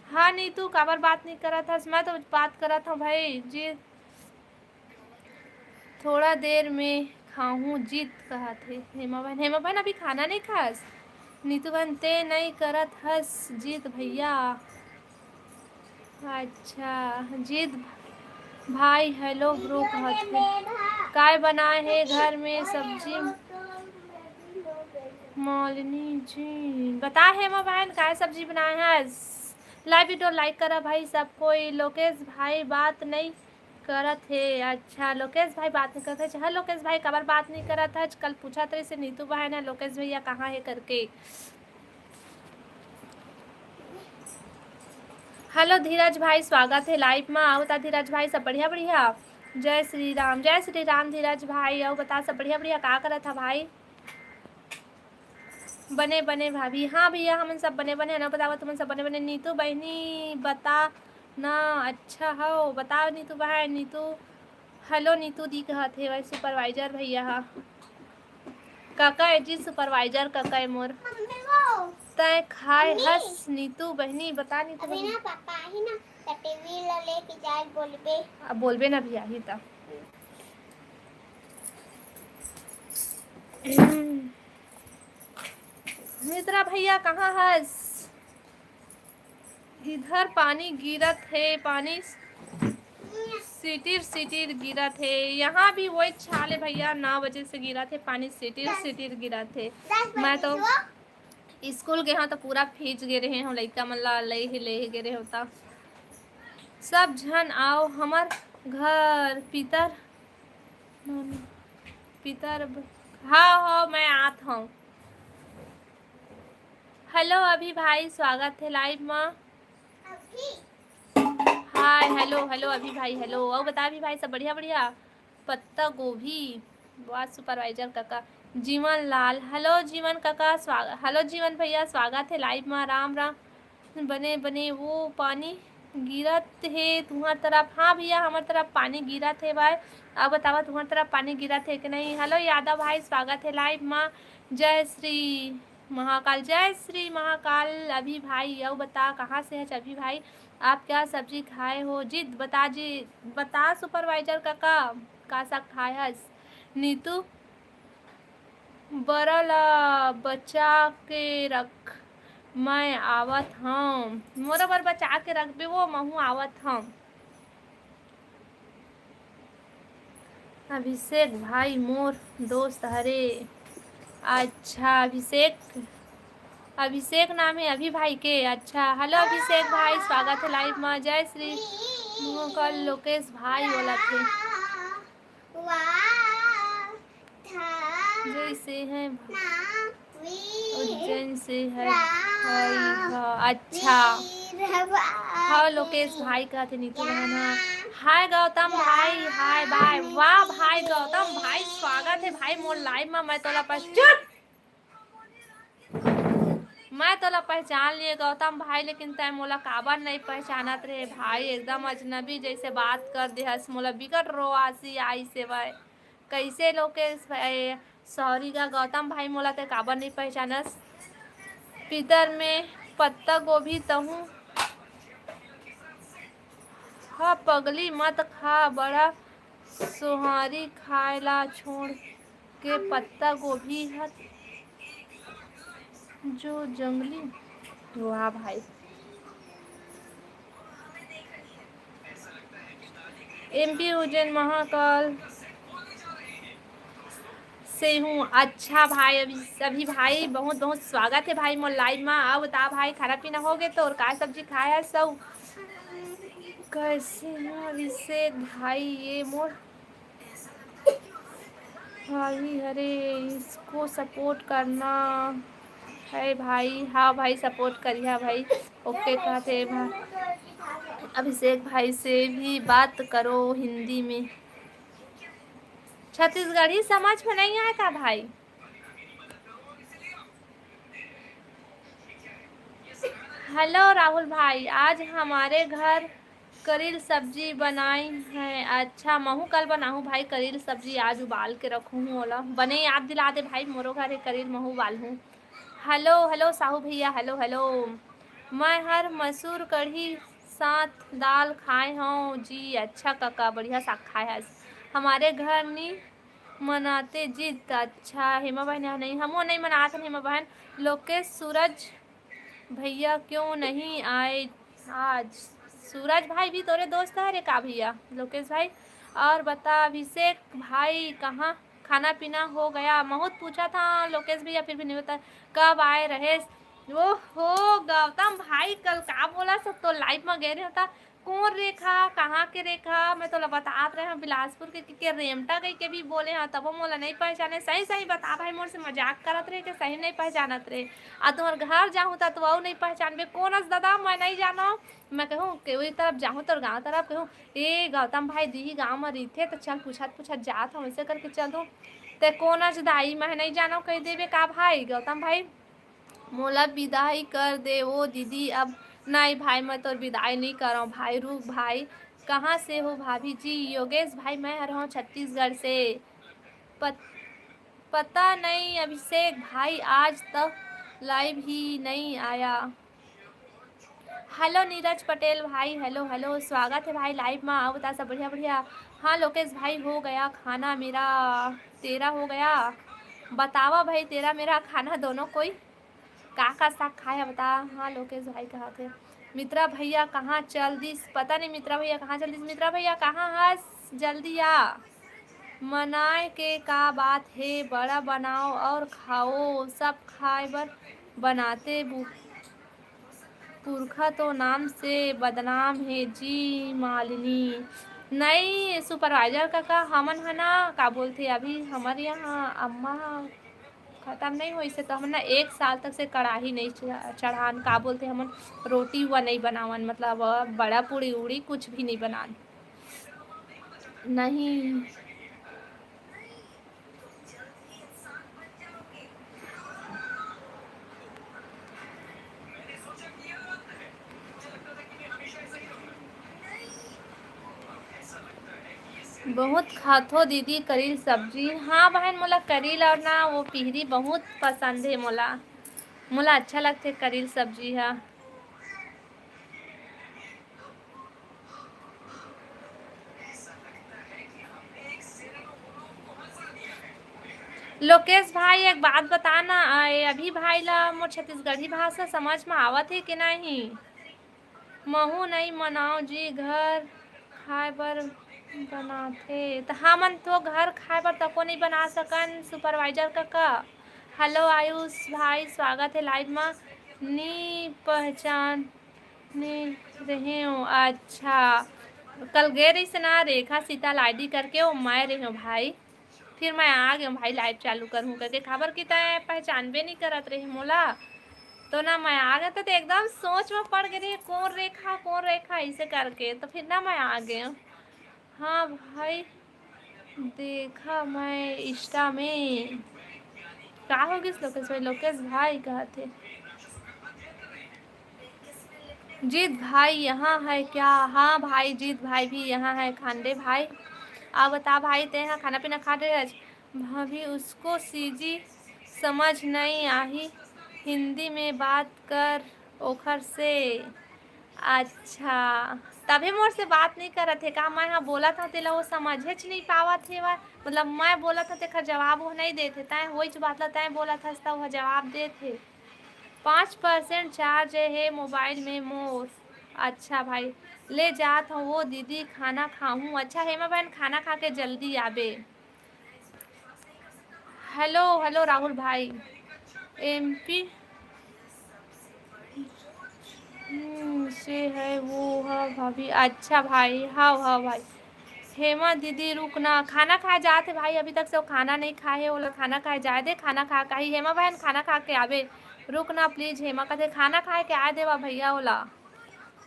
हाँ नीतू, काबर बात नहीं करत हस? मैं तो बात करत हूँ भाई जी। थोड़ा देर में खाहूँ, जीत कहत हे। हेमा बहन, हेमा बहन अभी खाना नहीं खास? नीतू बहन, ते नहीं करत हस जीत भैया? अच्छा, जीत भाई, हेलो ब्रो कहत हे। काय बनाए हे घर में सब्जी? मालिनी जी, बता हेमा बहन, काय सब्जी बनाए हस? लाइव वीडियो लाइक करा भाई सब कोई। लोकेश भाई बात नहीं करत हे। अच्छा, लोकेश भाई बात नहीं करत हे। हाँ, लोकेश भाई काबर बात नहीं करत हे? कल पूछत रहिस हे नीतू बहन ह, लोकेश भैया कहाँ हे करके। हेलो धीरज भाई, स्वागत हे लाइव मा। अउ बता धीरज भाई, सब बढ़िया बढ़िया? जय श्री राम, जय श्री राम धीरज भाई। अउ बता, सब बढ़िया बढ़िया? का करत हा भाई? बने बने भाभी। हाँ भैया, हमन सब बने बने हन। अउ बतावा, तुमन सब बने बने? नीतू बहिनी बता ना, अच्छा हव, बता नीतू बहन। नीतू, हेलो नीतू दी कहत हे भाई सुपरवाइजर भैया हा। काका ए जी सुपरवाइजर काका ए मोर। मम्मी वो। तैं खाए मम्मी। हस नीतू बहिनी, बता नीतू अभी बहिनी। ना पापा आही ना, त टीवी ला लेके जाए बोलबे। अब बोलबे ना भी आही त। मित्रा भैया कहाँ हस? इधर पानी गिरत हे, पानी सिटिर सिटिर गिरत हे। यहाँ भी वही हाल हे भैया, नौ बजे से गिरत हे पानी, सिटिर सिटिर गिरत हे। मैं तो स्कूल गे हव त पूरा भीज गे रहे हव, लइका मन ला ले ही ले ही गे रहे हव त। सब झन आओ हमर घर, पितर, पितर, हाँ, हाँ, मैं आत हव। हेलो अभी भाई, स्वागत हे लाइव मा। हाय, हेलो, हेलो अभी भाई, हेलो। अउ बता अभी भाई, सब बढ़िया, बढ़िया? पत्ता गोभी, वाह सुपरवाइजर काका। जीवन लाल, हेलो जीवन काका, स्वाग-, हेलो जीवन भैया, स्वागत हे लाइव मा। राम राम। बने, बने, वो पानी गिरत हे तुहर तरफ? हाँ भैया, हमर तरफ पानी गिरत हे भाई। अब बतावा, तुहर तरफ पानी गिरत हे कि नहीं? हेलो यादव भाई, स्वागत हे लाइव मा। जय श्री महाकाल, जय श्री महाकाल। अभी भाई, अउ बता, कहाँ से हच अभी भाई? आप क्या सब्जी खाए हो? जी, बता जी, बता सुपरवाइजर काका, का साग खाए हस? नीतू, बरा ला बचा के रख, मैं आवत हव। मोरो बर बचा के रखबे वो, महू आवत हव। अभिषेक भाई मोर दोस्त हरे। अच्छा, अभिषेक, अभिषेक नाम हे अभी भाई के। अच्छा, हेलो अभिषेक भाई, स्वागत हे लाइव मा। जय श्री महाकाल। लोकेश भाई बोलत हे। जैसे है उज्जैन से है भाई, हाँ, अच्छा। हाँ लोकेश भाई, कहत हे नीतू बहन ह। हाय गौतम भाई, हाय बाय। वाह भाई गौतम भाई, स्वागत हे भाई मोर लाइव मा। मैं तोला पहच-, चुप! मैं तोला पहचान लिए गौतम भाई, लेकिन तैं मोला काबर नइ पहचानत रहे भाई? एकदम अजनबी जैसे बात कर देहस, मोला बिकट रोआसी आइस हे भाई। कैसे लोकेश भाई, सॉरी गा गौतम भाई, मोला तैं काबर नइ पहचानस? पीतर में पत्ता गोभी तहूँ ह पगली मत खा, बड़ा सोहारी खाए ला छोड़ के पत्ता गोभी ह जो जंगली। वाह भाई। एमपी उज्जैन महाकाल से हूँ। अच्छा भाई, अभी, अभी भाई बहुत बहुत स्वागत हे भाई मोर लाइव मा। अउ बता भाई, खाना पीना हो गे तोर? का सब्जी खाए हस? कैसे हूँ अभिषेक भाई, ये मोर भाभी हरे, इसको सपोर्ट करना है भाई। हाँ भाई, सपोर्ट करिहा भाई। ओके कहत हे भा-, अभिषेक भाई से भी बात करो हिंदी में। छत्तीसगढ़ी समझ में नहीं आए का भाई? हेलो राहुल भाई, आज हमारे घर करील सब्जी बनाई है। अच्छा, महू कल बनाहूँ भाई करील सब्जी, आज उबाल के रखूँ हूँ ओला। बने याद दिला दे भाई, मोरो घर हे करील, महू उबालहूँ। हेलो, हेलो साहू भैया, हेलो, हेलो। मैं हर मसूर कढ़ी साथ दाल खाए हूँ जी। अच्छा काका, बढ़िया साग खाए हस। हमारे घर नी मनाते जी। अच्छा, हेमा बहन यहाँ नहीं, हमो नहीं मनात हन हेमा बहन। लोकेश सूरज भैया क्यों नहीं आए आज? सूरज भाई भी तोरे दोस्त है रे का भैया, लोकेश भाई? और बता अभिषेक भाई, कहाँ खाना पीना हो गया? बहुत पूछा था लोकेश भैया, फिर भी नहीं बता कब आए रहेस। ओहो गौतम भाई, कल का बोला सब तो लाइव में गए रहता। कौन रेखा, कहाँ के रेखा? मैं तोला बतात रहे हूँ बिलासपुर के, के, के रेमटा गई के भी बोले हूँ, तबो मोला नहीं पहचाने। सही सही बता भाई, मोर से मजाक करत रहे के सही नहीं पहचानत रहे? आ तुम्हार घर जाहूँ त तो अउ नहीं पहचानबे। कौन अस दादा, मैं नहीं जानो। मैं कहूँ के वही तरफ जाहूँ, तोर गाँव तरफ कहूँ, ए गौतम भाई दीही गाँव में रहिथे त चल पूछत पूछत जात हूँ, ऐसे करके चल दूँ। ते कौन अस दाई, मैं नहीं जानो कह देबे का भाई गौतम भाई? मोला विदाई कर दे ओ दीदी अब। नहीं भाई, मैं तोर विदाई नहीं करो भाई, रुक भाई। कहाँ से हो भाभी जी? योगेश भाई, मैं हर हूँ छत्तीसगढ़ से। पत-, पता नहीं अभिषेक भाई आज तक लाइव ही नहीं आया। हेलो नीरज पटेल भाई, हेलो हेलो, स्वागत है भाई लाइव में। आओ बता सब बढ़िया बढ़िया। हाँ लोकेश भाई, हो गया खाना मेरा, तेरा हो गया? बतावा भाई, तेरा मेरा खाना दोनों कोई का का साग खाए हे बता। हाँ लोकेश भाई कहा थे। मित्रा भैया कहाँ चल दिस? पता नहीं मित्रा भैया कहाँ चल दिस। मित्रा भैया कहाँ हस? जल्दी आ। मनाए के का बात हे? बड़ा बनाओ और खाओ, सब खाए बर बनाते बु-, पुरखा तो नाम से बदनाम हे जी मालिनी। नहीं सुपरवाइजर का, का हमन ह ना का बोलथे, अभी हमर यहाँ अम्मा खतम नहीं होइस हे, तो हमन ना एक साल तक से कड़ाही नहीं च-, चढ़ान, का बोलथे, हमन रोटी हुआ नहीं बनावन, मतलब बड़ा पूड़ी उड़ी कुछ भी नहीं बनान। नहीं। बहुत खाथो दीदी करील सब्जी। हाँ बहन, मोला करील और ना वो पिहरी बहुत पसंद हे मोला। मोला अच्छा लगथे करील सब्जी हा। लोकेश भाई, एक बात बता ना, ए, अभी भाई ला मोर छत्तीसगढ़ी भाषा समझ में आवत हे कि नहीं? महू नहीं मनाओ जी, घर खाए बर बनाथे। त हमन तो घर खाए बर तको नहीं बना सकन, सुपरवाइजर कका। हेलो आयुष भाई, स्वागत है लाइव में। नी पहचान ने रहे हो। अच्छा, कल गए रहिस ना रेखा सीता लाइडी करके, वो मैं रहे हो भाई। फिर मैं आ गए भाई, लाइव चालू करूँ करके, काबर कि तैं पहचानबे नहीं करत रहे मोला। तो ना मैं आ गए, तो, तो एकदम सोच में पड़ गए रही, कौन रेखा, कौन रेखा, ऐसे करके। तो फिर ना मैं आ गए। हाँ भाई, देखा मैं Insta में। का हो गइस लोकेश भाई? लोकेश भाई कहा थे। जीत भाई यहाँ है क्या? हाँ भाई, जीत भाई भी यहाँ है। खांडे भाई, आ बता भाई, ते यहाँ खाना पीना खा रहे आज? भाभी, उसको सीजी समझ नहीं आही, हिंदी में बात कर ओखर से। अच्छा, तभी मोर से बात नहीं करत हे का? मैं हा बोलत हव तेला वो समझेच नहीं पावत हे वा। मतलब मैं बोलत हव तेखर जवाब वो नहीं देत हे, तैं वही बात ला तैं बोलत हस त वो जवाब देत हे। पाँच percent charge हे मोबाइल में मोर। अच्छा भाई, ले जात हव वो दीदी, खाना खाहूँ। अच्छा हेमा बहन, खाना खा के जल्दी आबे। हेलो, हेलो राहुल भाई, एमपी हम्म, से है वो, हाँ भाभी। अच्छा भाई, हाँ, हाँ भाई। हेमा दीदी, रुक ना, खाना खाए जात हे भाई, अभी तक से वो खाना नहीं खाए हे, ओला खाना खाए जाए दे, खाना खा के आही। हेमा बहन, खाना खा के आबे, रुक ना please। हेमा कहते खाना खाए के आए देवा भैया ओला।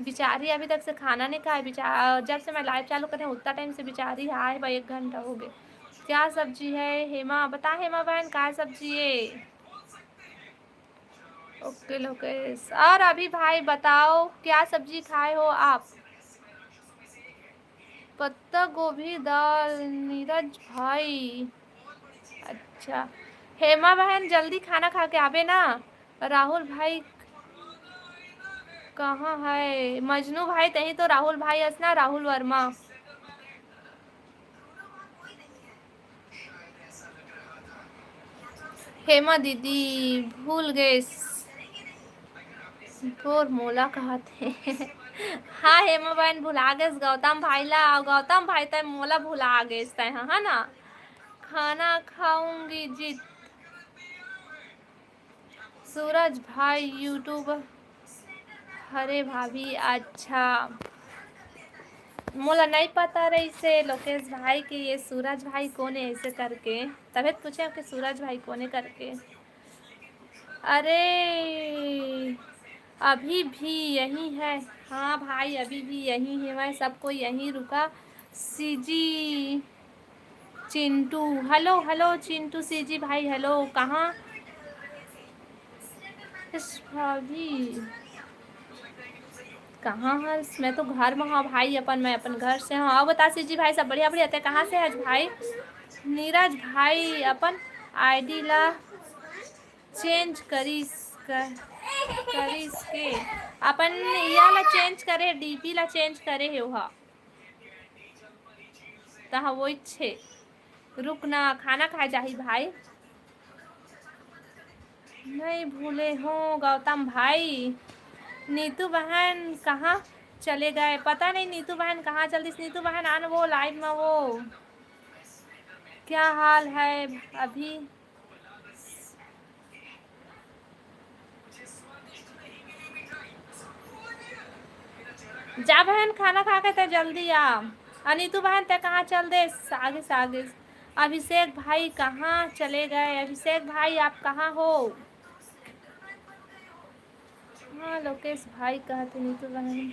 बिचारी अभी तक से खाना नहीं खाए, बिचार, जब से मैं live चालू करे उतना time से बिचारी आए बा, एक घंटा हो गए। क्या सब्जी है हेमा? बता हेमा बहन, का सब्जी है? OK लोकेश। और अभी भाई बताओ, क्या सब्जी खाए हो आप? पत्ता गोभी दाल, नीरज भाई। अच्छा, हेमा बहन, जल्दी खाना खा के आबे ना। राहुल भाई कहाँ है? मजनू भाई, तही तो राहुल भाई अस ना, राहुल वर्मा। हेमा दीदी, भूल गए तोर मोला कहत हे। हाँ हेमा बहन, भुला गेस गौतम भाई ला, अउ गौतम भाई तय मोला भुला गेस तय, हाँ, है ना? खाना खाऊंगी जीत। सूरज भाई YouTube। अरे भाभी, अच्छा, मोला नहीं पता रहिसे लोकेश भाई के ये सूरज भाई कोन है ऐसे करके, तभे तो पूछे आपके सूरज भाई कोन है करके। अरे, अभी भी यही है। हाँ भाई, अभी भी यही है, मैं सबको यहीं रुका। CG Chintu, hello, hello Chintu CG भाई, हेलो, कहाँ? इस भाभी, कहाँ हस? मैं तो घर में हूँ भाई, अपन, मैं अपन घर से हूँ। अउ बता सीजी भाई, सब बढ़िया, बढ़िया? तय कहाँ से हस भाई? नीरज भाई अपन ID ला change करिस, क-, करिस के अपन इया ला change करे, DP ला change करे हे ओहा। तहाँ वोइच हे। रुक ना, खाना खाए जाही भाई। नहीं भूले हो गौतम भाई। नीतू बहन कहाँ चले गए? पता नहीं नीतू बहन कहाँ चल दिस। नीतू बहन आन वो live में वो। क्या हाल है अभी? जा बहन, खाना खा के तय जल्दी आ। अनीतू बहन, तय कहाँ चल दे? आगे से आगे। अभिषेक भाई कहाँ चले गए? अभिषेक भाई, आप कहाँ हो? हाँ, लोकेश भाई कहत हे, नीतू बहन,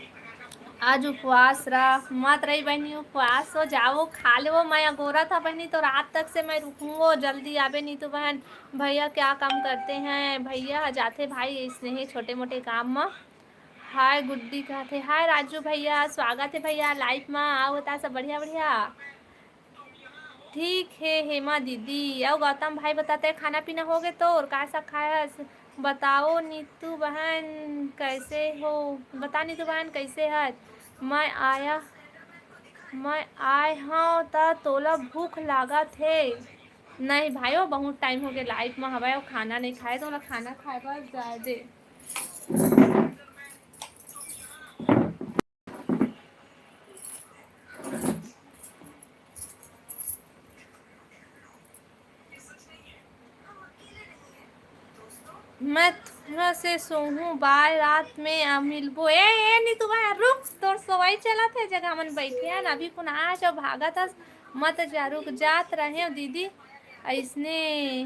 आज उपवास रहा। मत रही बहनी, उपवास हो जाओ, खा लेवो। मैं अगोरा था बहनी, तो रात तक से मैं रुकूंगो। जल्दी आबे नीतू बहन। भैया क्या काम करते हैं? भैया जाथे भाई, इसने ही छोटे मोटे काम में। हाय गुड्डी कहत हे, हाय राजू भैया, स्वागत है भैया live में। आओ बता, सब बढ़िया बढ़िया? ठीक हे हेमा दीदी। अउ गौतम भाई, बता तय खाना पीना हो गे तोर? का सा खाए हस? बताओ नीतू बहन, कैसे हो? बता नीतू बहन, कैसे हस? मैं आया, मैं आए हव त तोला भूख लागत हे? नहीं भाई, वो बहुत time हो गए live में हवय, वो खाना नहीं खाए, तो ओला खाना खाए बर जाए दे। मैं थोड़ा से सोहूं, बाय, रात में आ मिलबो। ए, ए, नीतू बहन, रुक, तोर सोवाई चलत हे, जगह मन बैठे हन, अभी कुन आ जाओ, भागत हस, मत जा, रुक, जात रहे दीदी, ऐसने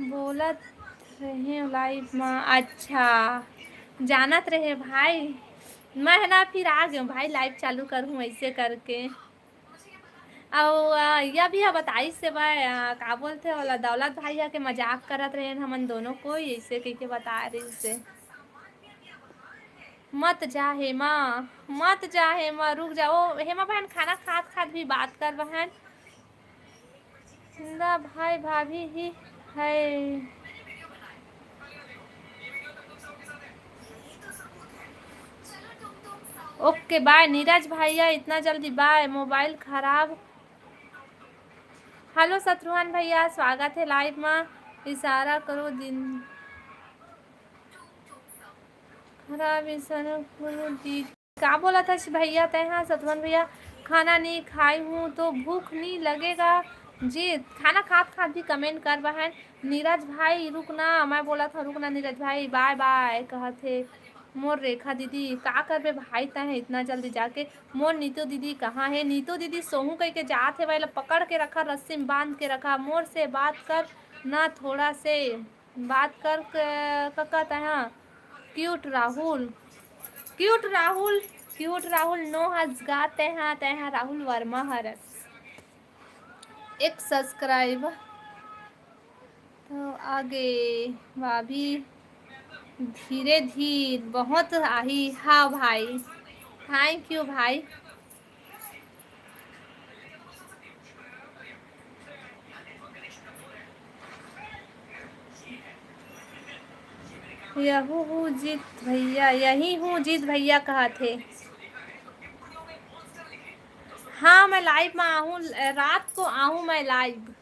बोलत रहे लाइव मा। अच्छा, जानत रहे भाई, मैं ना फिर आ गयो भाई, लाइव चालू करहूँ ऐसे करके। अउ, आ, यह भी बताइस से भाई, आ, का बोलथे ओला, दौलत भाई ह के मजाक करत रहे हमन दोनों कोई, ऐसे कह के बता रही से। मत जा हेमा, मत जा हेमा, रुक जा। ओ हेमा बहन, खाना खात खात भी बात कर बहन। जिंदा भाई भाभी ही है। ओके बाय नीरज भैया, इतना जल्दी बाय। मोबाइल खराब। हेलो शत्रुघ्न भैया, स्वागत है लाइव में। इशारा करो दिन खराब, इशारा करो दिन। का बोलत हस भैया तैं हा, शत्रुघ्न भैया? खाना नहीं खाई हूँ तो भूख नहीं लगेगा जी। खाना खात खात भी कमेंट कर बहन। नीरज भाई रुक ना, मैं बोलत हूँ रुक ना नीरज भाई, बाय बाय कहत हे। मोर रेखा दीदी, का करबे भाई तैं इतना जल्दी जाके? मोर नीतू दीदी कहाँ हे? नीतू दीदी सोहू कह के जात हे, वाला पकड़ के रखा, रस्सी में बांध के रखा। मोर से बात कर ना थोड़ा से। बात कर क-, कका तैं हा। Cute Rahul, cute Rahul, cute Rahul नो हस गा तैं हा, तैं हा राहुल वर्मा हरस। एक सब्सक्राइब तो आगे भाभी धीरे धीर बहुत आही। हाँ भाई, थैंक यू भाई। यहू हूँ जीत भैया, यही हूँ जीत भैया कहत हे। हाँ, मैं लाइव में आहूँ, रात को आहूँ मैं लाइव।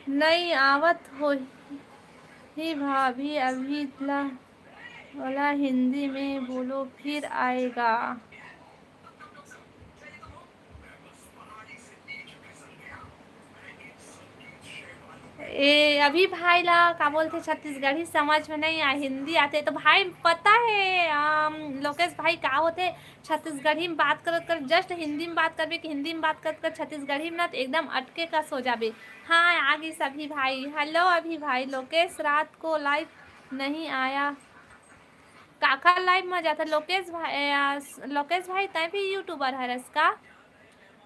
नहीं आवत होही भाभी, अभी ला ओला हिंदी में बोलो, फिर आएगा। ए, अभी भाई ला का बोलथे, छत्तीसगढ़ी समझ में नहीं आए, हिंदी आथे तो भाई पता है, अम, लोकेश भाई का होथे, छत्तीसगढ़ी में बात करत कर, just हिंदी में बात करबे कि हिंदी में बात करत कर छत्तीसगढ़ी में ना, तो एकदम अटके कस हो जाबे। हाँ, आ गई सभी भाई। हेलो अभी भाई, लोकेश रात को लाइव नहीं आया, काखर लाइव में जाता? लोकेश भाई, ए, आ, लोकेश भाई, तैं भी यूट्यूबर हरस का?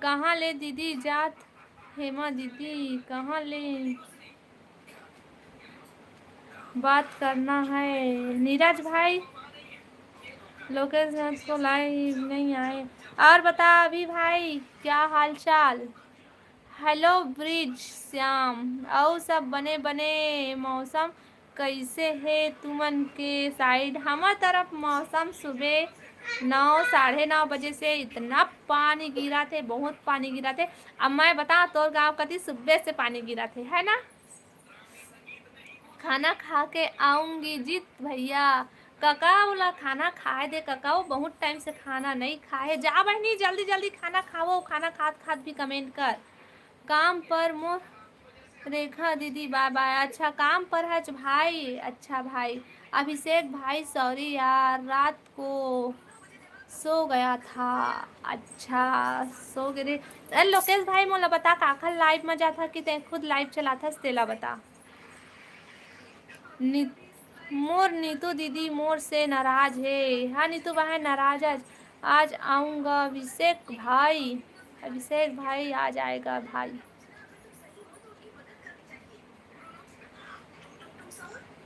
कहाँ ले दीदी जात हेमा दीदी, कहाँ ले बात करना है? नीरज भाई, लोकेश रात को लाइव नहीं आए। और बता अभी भाई, क्या हाल चाल? हेलो ब्रिज श्याम, अउ सब बने बने? मौसम कैसे हे तुमन के साइड? हमर तरफ मौसम सुबह नौ, साढ़े नौ बजे से इतना पानी गिरा थे, बहुत पानी गिरा थे। अब मैं बता, तोर गांव कति सुबह से पानी गिरा थे, है ना? खाना खा के आऊंगी जीत भैया। कका ओला खाना खाए दे कका, वो बहुत टाइम से खाना नहीं खाए। जा बहनी, जल्दी जल्दी खाना खावो, खाना खात खात भी कमेंट कर। काम पर मोर रेखा दीदी, बाय बाय। अच्छा, काम पर हच भाई। अच्छा भाई, अभिषेक भाई, सॉरी यार, रात को सो गया था। अच्छा, सो गे रे। अरे लोकेश भाई, मोला बता, काखर लाइव में जाथा कि तैं खुद लाइव चलाथस, तेला बता। नि-, मोर नीतू दीदी मोर से नाराज हे। हाँ नीतू बहन, नाराज आज, आज आऊँगा अभिषेक भाई, अभिषेक भाई आ जाएगा भाई।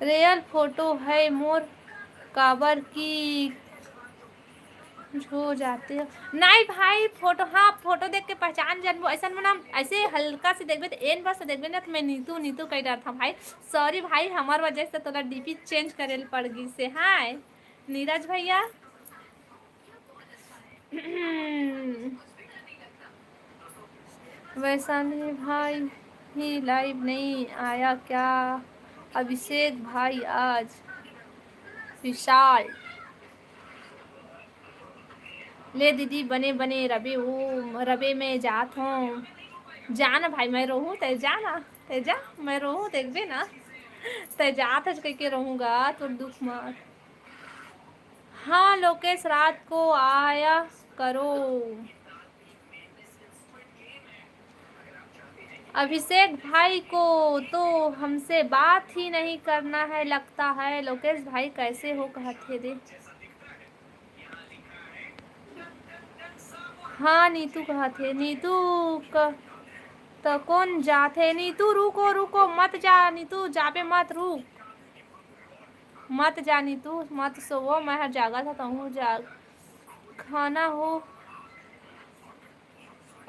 रियल फोटो है मोर, काबर की हो जाते हो। नहीं भाई, फोटो, हाँ, फोटो देख के पहचान जानबो। ऐसा में ना, ऐसे हल्का से देखबे तो एन बस देखबे ना, तो मैं नीतू, नीतू कह रहा था भाई। सॉरी भाई, हमार वजह से तोला डीपी चेंज करे ल पड़ गई से। हाय नीरज भैया। वैशाली भाई ही लाइव नहीं आया क्या? अभिषेक भाई आज विशाल। ले दीदी, बने बने रबे, ओ रबे, मैं जात हूँ। जा ना भाई, मैं रहूँ, तै जा ना, तै जा, मैं रहूँ, देखबे ना, तै जात हस कह के रहूँगा, तोर दुख मत। हाँ लोकेश, रात को आया करो। अभिषेक भाई को तो हमसे बात ही नहीं करना है लगता है। लोकेश भाई कैसे हो कहत हे दे। हाँ नीतू कहत हे, नीतू क-, त कौन जात हे? नीतू रुको रुको, मत जा नीतू, जाबे मत, रुक, मत जा नीतू, मत सोवो, मैं हर जागत ह, तहूँ जाग। खाना हो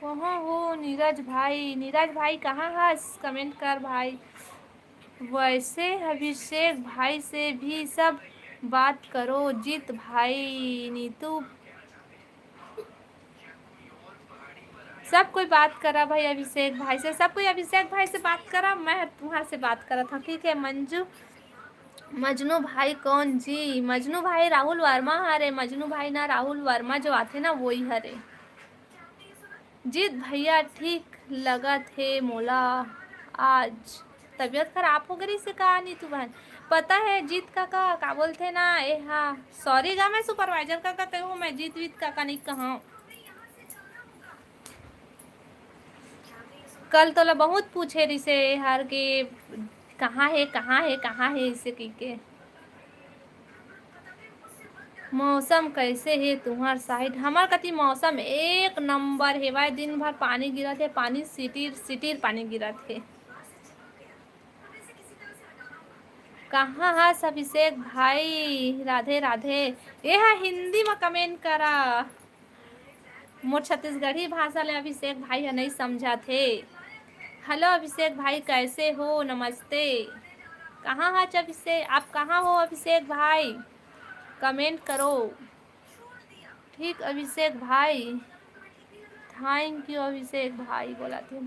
कहाँ हो नीरज भाई? नीरज भाई कहाँ हस? कमेंट कर भाई। वैसे अभिषेक भाई से भी सब बात करो जीत भाई। नीतू सब कोई बात करा भाई अभिषेक भाई से, सब कोई अभिषेक भाई से बात करा, मैं तुम्हार से बात करत हूँ, ठीक है? मंजू, मजनू भाई कौन जी? मजनू भाई राहुल वर्मा हरे, मजनू भाई ना राहुल वर्मा जो आथे ना वही हरे। जीत भैया ठीक लगत हे मोला आज। तबीयत खराब हो गई से का नीतू बहन? पता है जीत काका का बोलथे ना, ए हाँ, सॉरी गा, मैं सुपरवाइजर काका ते हूँ, मैं जीत वीत काका नहीं कहा। कल तोला बहुत पूछे रिसे हर के कहाँ है, कहाँ है, कहाँ है इसे कह के। मौसम कैसे हे तुम्हार साइड? हमार कति मौसम एक नंबर हेवय, दिन भर पानी गिरत हे, पानी सिटिर सिटिर पानी गिरत हे। कहाँ हस अभिषेक भाई? राधे राधे। ये हा हिंदी में कमेंट करा, मोर छत्तीसगढ़ी भाषा ले अभिषेक भाई ह नहीं समझत हे। हेलो अभिषेक भाई, कैसे हो? नमस्ते। कहाँ हच अभिषेक? आप कहाँ हो अभिषेक भाई? कमेंट करो। ठीक अभिषेक भाई, थैंक यू अभिषेक भाई बोला थे।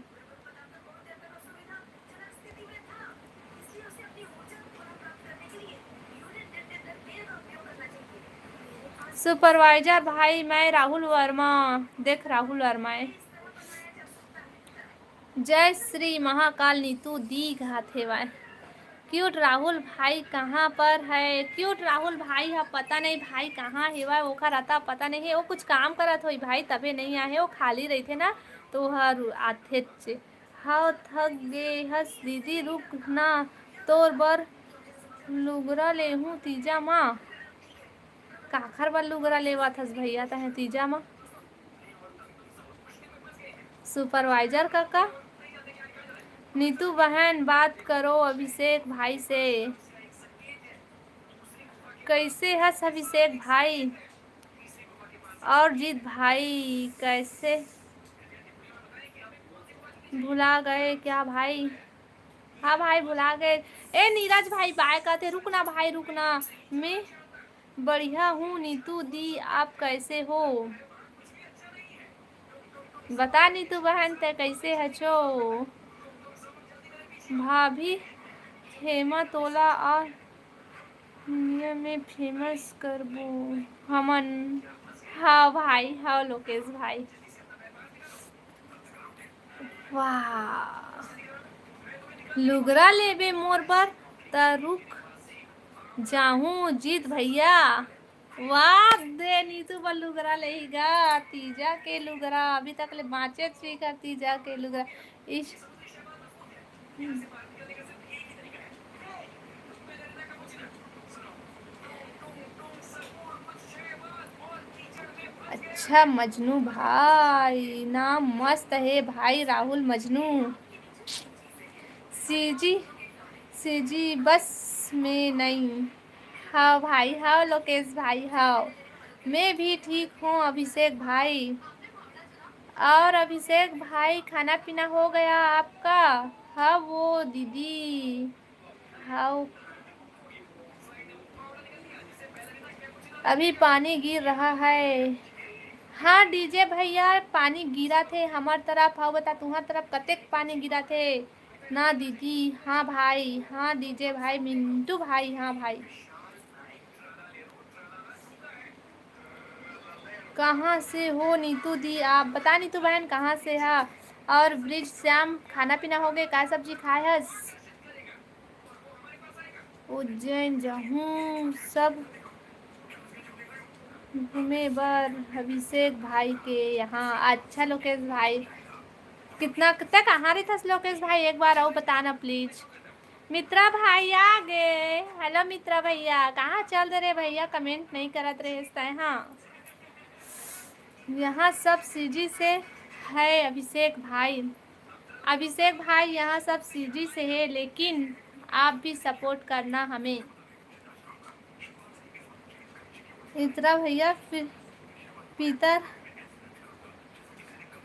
सुपरवाइजर भाई, मैं राहुल वर्मा। देख राहुल वर्मा है। जय श्री महाकाल नीतू दी घात हेवय। क्यूट राहुल भाई कहाँ पर है? क्यूट राहुल भाई ह पता नहीं भाई कहाँ हेवय, ओखर अता पता नहीं है। वो कुछ काम करत होई भाई, तभे नहीं आहे। वो खाली रहिथे ना तो हर आथेच। हव थक गे हस दीदी, रुक ना, तोर बर लुगरा लेहूँ तीजा मा। काखर बर लुगरा लेवत हस भैया तहे तीजा मा? सुपरवाइजर काका। नीतू बहन बात करो अभिषेक भाई से। कैसे हस अभिषेक भाई? और जीत भाई कैसे? भुला गए क्या भाई? हाँ भाई भुला गए। ए नीरज भाई बाय कहते, रुकना भाई रुकना। मैं बढ़िया हूँ नीतू दी, आप कैसे हो? बता नीतू बहन ते कैसे हचो? भाभी हेमा तोला आ दुनिया में फेमस करबो हमन। हाँ भाई, हाँ लोकेश भाई। वाह, लुगरा लेबे मोर बर त रुक जाहूं जीत भैया। वाह दे नीतू बर लुगरा लेही गा, तीजा के लुगरा अभी तक ले बाँचे चीकर तीजा के लुगरा। इस अच्छा मजनू भाई, नाम मस्त हे भाई राहुल मजनू। सीजी, सीजी बस में नहीं। हाँ भाई, हाँ लोकेश भाई, हाँ मैं भी ठीक हूँ अभिषेक भाई। और अभिषेक भाई, खाना पीना हो गया आपका? हाँ वो दीदी, हाँ अभी पानी गिर रहा है। हाँ डीजे भैया, पानी गिरा थे हमार तरफ। हाँ बता, तुम्हार तरफ कतेक पानी गिरा थे? ना दीदी। हाँ भाई, हाँ डीजे भाई, मिंटू भाई, हाँ भाई। कहाँ से हो नीतू दी आप? बता नीतू बहन कहाँ से हा? और ब्रिज श्याम, खाना पीना हो गए? का सब्जी खाए हस? उज्जैन जाहूँ सब घूमे बर अभिषेक भाई के यहाँ। अच्छा लोकेश भाई, कितना तक कहाँ रहिथस लोकेश भाई, एक बार अउ बताना please। मित्रा भाई आ गए। Hello मित्रा भैया, कहाँ चल दे रे भैया, comment नहीं करत रहे तय। हाँ, यहाँ सब सीजी से है अभिषेक भाई। अभिषेक भाई, यहाँ सब सीजी से है, लेकिन आप भी support करना हमें। इतरा भैया, पीतर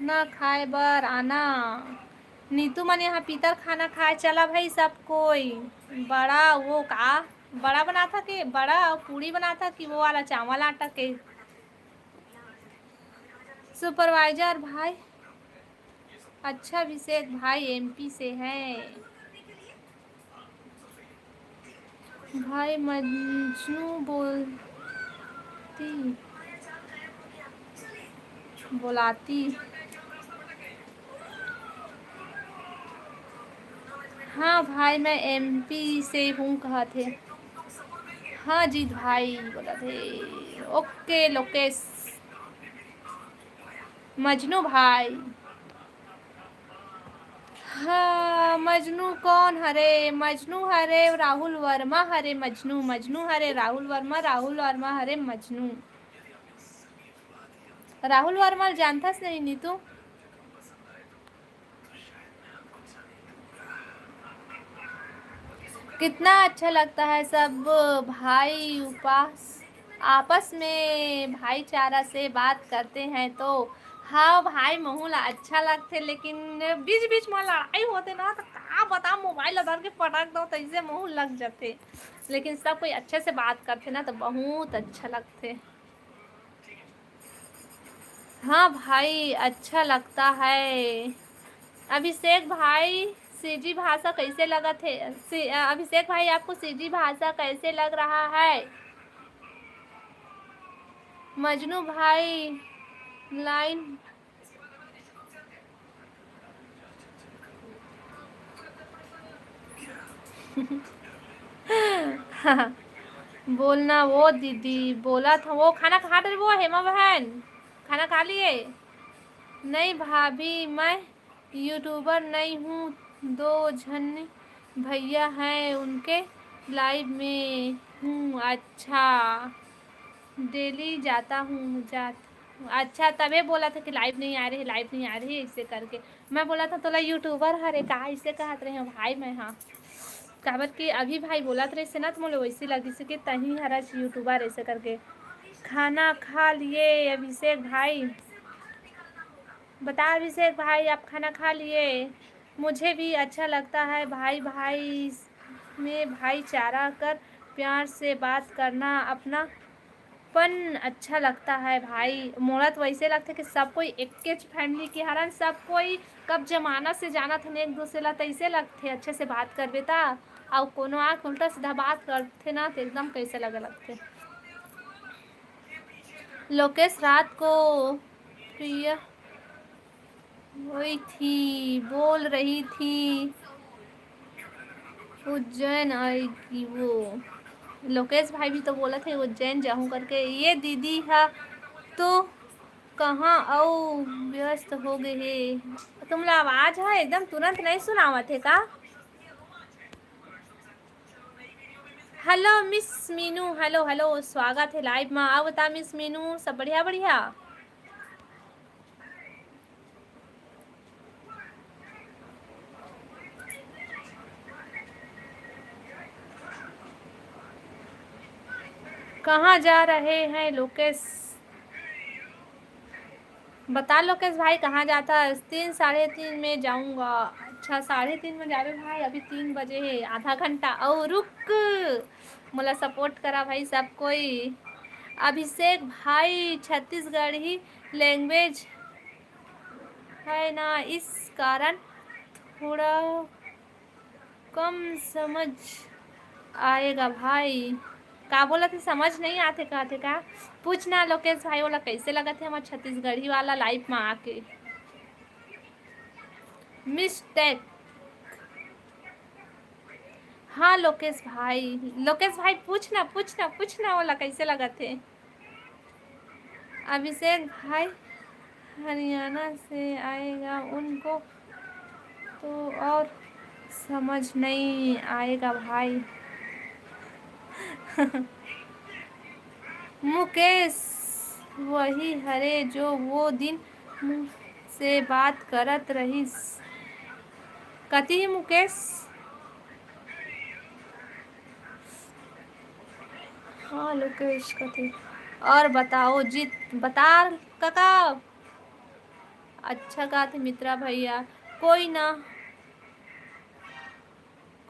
ना खाए बर आना। नीतू मन यहाँ पीतर खाना खाए चला भाई सब कोई। बड़ा वो का, बड़ा बना था के, बड़ा पूड़ी बना था कि वो वाला चावल आटा के? सुपरवाइजर भाई, अच्छा अभिषेक भाई एमपी से हैं। भाई मजनू बोलती बोलाती। हाँ भाई, मैं एमपी से हूँ कहा थे। हाँ जीत भाई बोला थे। ओके लोकेश। मजनू भाई। हाँ, मजनू कौन हरे? मजनू हरे राहुल वर्मा हरे मजनू, मजनू हरे राहुल वर्मा, राहुल वर्मा हरे मजनू। राहुल वर्मा ल जानथस नहीं नीतू? कितना अच्छा लगता है सब भाई उपास, आपस में भाईचारा से बात करते हैं तो। हाँ भाई, महू ला अच्छा लगथे, लेकिन बीच बीच में लड़ाई होथे ना, तो का बता, मोबाइल ला धर के पटक दो, तइसे महू लग जथे। लेकिन सब कोई अच्छे से बात करथे ना, तो बहुत अच्छा लगथे। हाँ भाई, अच्छा लगता है। अभिषेक भाई, सीजी भाषा कैसे लगत है? सी-, अ, अभिषेक भाई, आपको सीजी भाषा कैसे लग रहा है? मजनू भाई, लाइन बोलना वो दीदी, बोला था वो। खाना खा रहे वो हेमा बहन, खाना खा लिए? नहीं भाभी, मैं यूट्यूबर नहीं हूँ, दो झन भैया हैं, उनके लाइव में हूँ। अच्छा, डेली जाता हूँ, जात अच्छा, तबे बोला था कि लाइव नहीं आ रही, लाइव नहीं आ रही, ऐसे करके। मैं बोला था, "तोला यूट्यूबर हरे का?" ऐसे कहत रहे हो भाई मैं, हाँ। काबर कि अभी भाई बोलत रहिस ना, तो मोला वैसे लगिस कि तहीं हरच यूट्यूबर ऐसे करके। खाना खा लिए अभिषेक भाई? बता अभिषेक भाई, आप खाना खा लिए? मुझे भी अच्छा लगता है भाई, भाई में भाईचारा कर, प्यार से बात करना, अपना पन अच्छा लगता है भाई। मोला तो वैसे लगथे कि सब कोई एकेच फैमिली के हरन, सब कोई कब जमाना से जानत हन एक दूसरे ला, तैसे लगथे। अच्छे से बात करबे ता, अउ कोनो आके उल्टा सीधा बात करथे ना, तो एकदम कैसे लगे लगथे। लोकेश रात को प्रिय हुई थी, बोल रही थी उज्जैन आएगी वो। लोकेश भाई भी तो बोला था उज्जैन जाहूँ करके। ये दीदी हा तो कहाँ अउ व्यस्त हो गए हे। तुमला आवाज है एकदम तुरंत नहीं सुनावत है का? हेलो मिस मीनू, हेलो हेलो, स्वागत है लाइव में। आओ बता मिस मीनू, सब बढ़िया बढ़िया? कहाँ जा रहे हैं लोकेश? बता लोकेश भाई, कहाँ जाता है? तीन, साढ़े तीन में जाऊँगा। अच्छा, साढ़े तीन में जाबे भाई, अभी तीन बजे है, आधा घंटा और रुक। मोला सपोर्ट करा भाई सब कोई। अभिषेक भाई, छत्तीसगढ़ी लैंग्वेज है ना, इस कारण थोड़ा कम समझ आएगा भाई। का बोलत हे, समझ नहीं आथे कहथे का? पूछना लोकेश भाई, ओला कैसे लगत हे हमर छत्तीसगढ़ी वाला लाइव में आके? मिस्टेक। हाँ लोकेश भाई, लोकेश भाई पूछना, पूछना, पूछना, ओला कैसे लगत हे? अभिषेक भाई हरियाणा से आएगा, उनको तो और समझ नहीं आएगा भाई। मुकेश, वही हरे जो वो दिन मुँह से बात करत रहिस। कति मुकेश? हाँ, लोकेश कति। और बताओ जी, बता काका। अच्छा गाथे मित्रा भैया। कोई ना,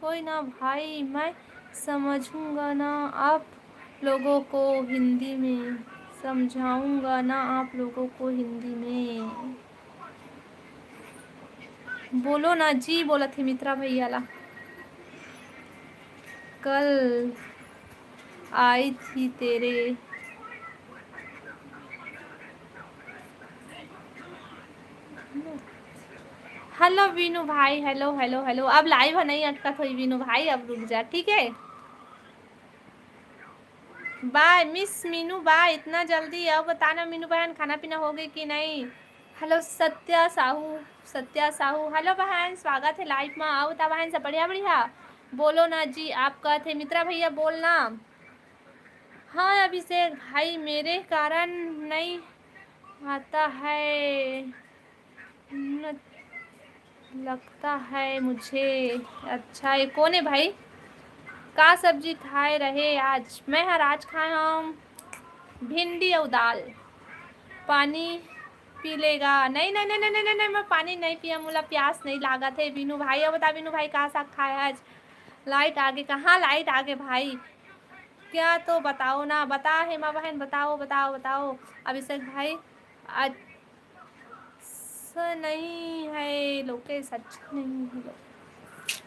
कोई ना भाई, मैं समझूंगा ना आप लोगों को हिंदी में, समझाऊंगा ना आप लोगों को हिंदी में। बोलो ना जी, बोलत हे मित्रा भैया ला। कल आई थी तेरे। हेलो वीनू भाई, हेलो, हेलो, हेलो। अब लाइव ह नहीं अटकत होई वीनू भाई, अब रुक जा, ठीक है? बाय मिस मीनू, बाय। इतना जल्दी? अब बता ना मीनू बहन, खाना पीना हो गई कि नहीं? हेलो सत्या साहू, सत्या साहू, हेलो बहन, स्वागत है लाइव में। आओ ता बहन, सब बढ़िया, बढ़िया? बोलो ना जी, आप कहत हे मित्रा भैया, बोलना। हाँ अभिषेक भाई, मेरे कारण नहीं आता है न, लगता है मुझे। अच्छा, ये कौन है भाई? का सब्जी खाए रहे आज? मैं हर आज खाए हम भिंडी और दाल। पानी पी लेगा? नहीं, नहीं, नहीं, नहीं, नहीं, नहीं, मैं पानी नहीं पिया, मोला प्यास नहीं लागत है। बीनू भाई, अब बता बीनू भाई, का साग खाए आज? लाइट आगे? कहाँ लाइट आगे भाई? क्या तो बताओ ना, बता हेमा बहन, बताओ, बताओ, बताओ। अभिषेक भाई, अच्छा नहीं है लोकेश, अच्छा नहीं है लोकेश।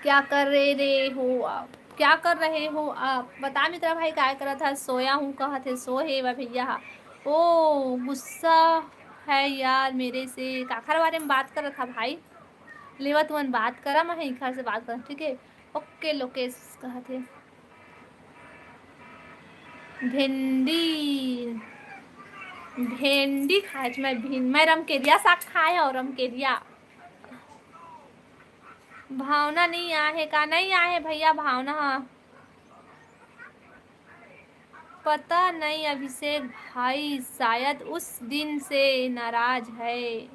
क्या कर रहे, रहे हो आप? क्या कर रहे हो आप? बता मित्रा भाई, काय करत ह? सोया हूँ कहत हे, सो हे वा भैया हा। ओ, गुस्सा है यार मेरे से। काखर बारे में बात करत हा भाई? लेवा तुमन बात करा, मैं इखर से बात करत, ठीक है? ओके लोकेश कहत हे। भिंडी, भिंडी खाए मैं, भिन-, मैं रमकेरिया साग खाए और रमकेरिया। भावना नहीं आहे का? नहीं आहे भैया भावना। पता नहीं अभिषेक भाई शायद उस दिन से नाराज है।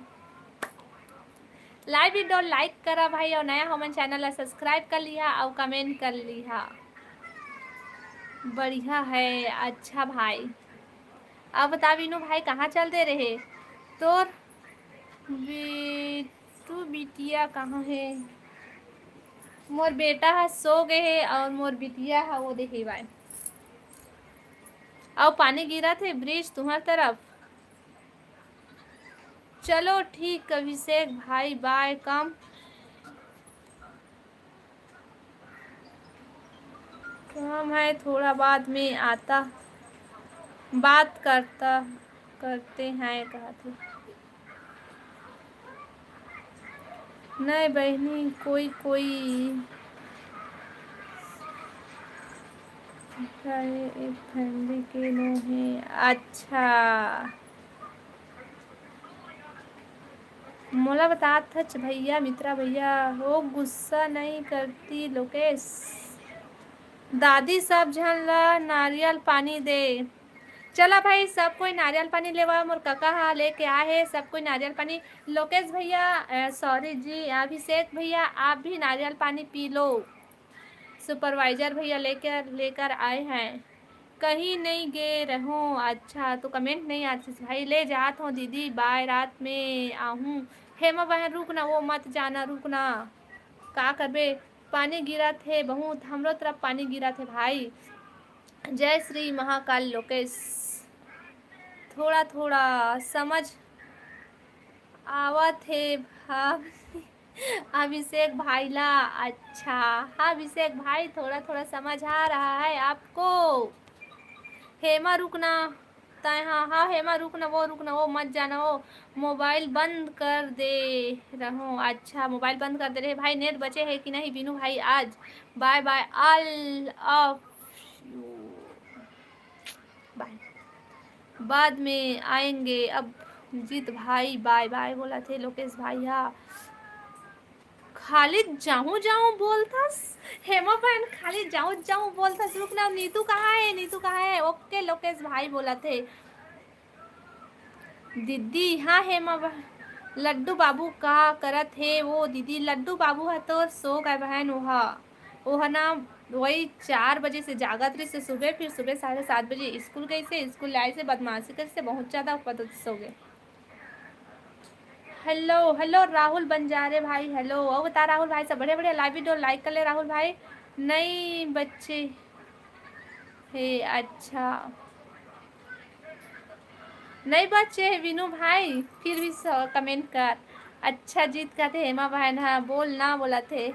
लाइव वीडियो लाइक करा भाई, और नया हमन चैनल ला सब्सक्राइब कर लिहा और कमेंट कर लिहा। बढ़िया है, अच्छा भाई। अब बता बीनू भाई, कहाँ चल दे रहे तोर बेटू बिटिया कहाँ है? मोर बेटा ह सो गए हे और मोर बिटिया ह वो देखे बाय। अउ पानी गिरत हे ब्रिज तुम्हर तरफ। चलो ठीक अभिषेक भाई, बाय। कम, काम है, थोड़ा बाद में आता, बात करता, करते हैं, कहत हे। नहीं बहिनी, कोई कोई एक फैमिली के नो हे। अच्छा, मोला बतात हच भैया, मित्रा भैया हो, गुस्सा नहीं करती लोकेश। दादी सब झन ला नारियल पानी दे। चला भाई, सब कोई नारियल पानी लेवा, मोर कका हा लेके आए हे सब कोई नारियल पानी। लोकेश भैया, अ, सॉरी जी, अभिषेक भैया, आप भी नारियल पानी पी लो। सुपरवाइजर भैया लेकर, लेकर आए हैं। कहीं नहीं गए रहो। अच्छा, तो कमेंट नहीं आतिस भाई। ले जात हो दीदी, बाय, रात में आहूँ। हेमा बहन, रुक ना, वो मत जाना, रुक ना। का करबे, पानी गिरत हे बहुत, हमरो तरफ पानी गिरत हे भाई। जय श्री महाकाल लोकेश। थोड़ा थोड़ा समझ आवत हे भाभी। अभिषेक भाई ला। अच्छा, हाँ अभिषेक भाई, थोड़ा थोड़ा समझ आ रहा है आपको। हेमा रुकना, तय हाँ, हाँ हेमा रुकना, वो रुकना, वो मत जाना, वो मोबाइल बंद कर दे रहो। अच्छा, मोबाइल बंद कर दे रहे भाई। नेट बचे है कि नहीं बीनू भाई आज? बाय बाय, ऑल ऑफ यू। बाय, बाद में आएंगे। अब जीत भाई बाय बाय बोला थे लोकेश भाई। हाँ, खाली जाहूं जाहूं बोलथस। हेमा बहन, खाली जाहूं जाहूं बोलथस। रुक ना, नीतू कहाँ है? नीतू कहाँ है? ओके, लोकेश भाई बोलत हे। दीदी, हाँ हेमा बहन, लड्डू बाबू का करत हे वो दीदी? लड्डू बाबू ह तो सो गए बहन। ओहा, ओहा ना, वही चार बजे से जागत रहिस हे सुबह, फिर सुबह साढ़े सात बजे स्कूल गइस हे, स्कूल ले आइस हे, बदमाशी करिस हे, बहुत ज्यादा, ओकर बाद सो गए। हेलो, हेलो राहुल बंजारे भाई, हेलो। अउ बता राहुल भाई, सब बढ़िया, बढ़िया। लाइव वीडियो लाइक कर ले राहुल भाई। नहीं बच्चे हे, अच्छा, नहीं बच्चे हे विनू भाई, फिर भी स-, कमेंट कर। अच्छा जीत कहते हेमा बहन, हाँ बोल ना, बोलत हे।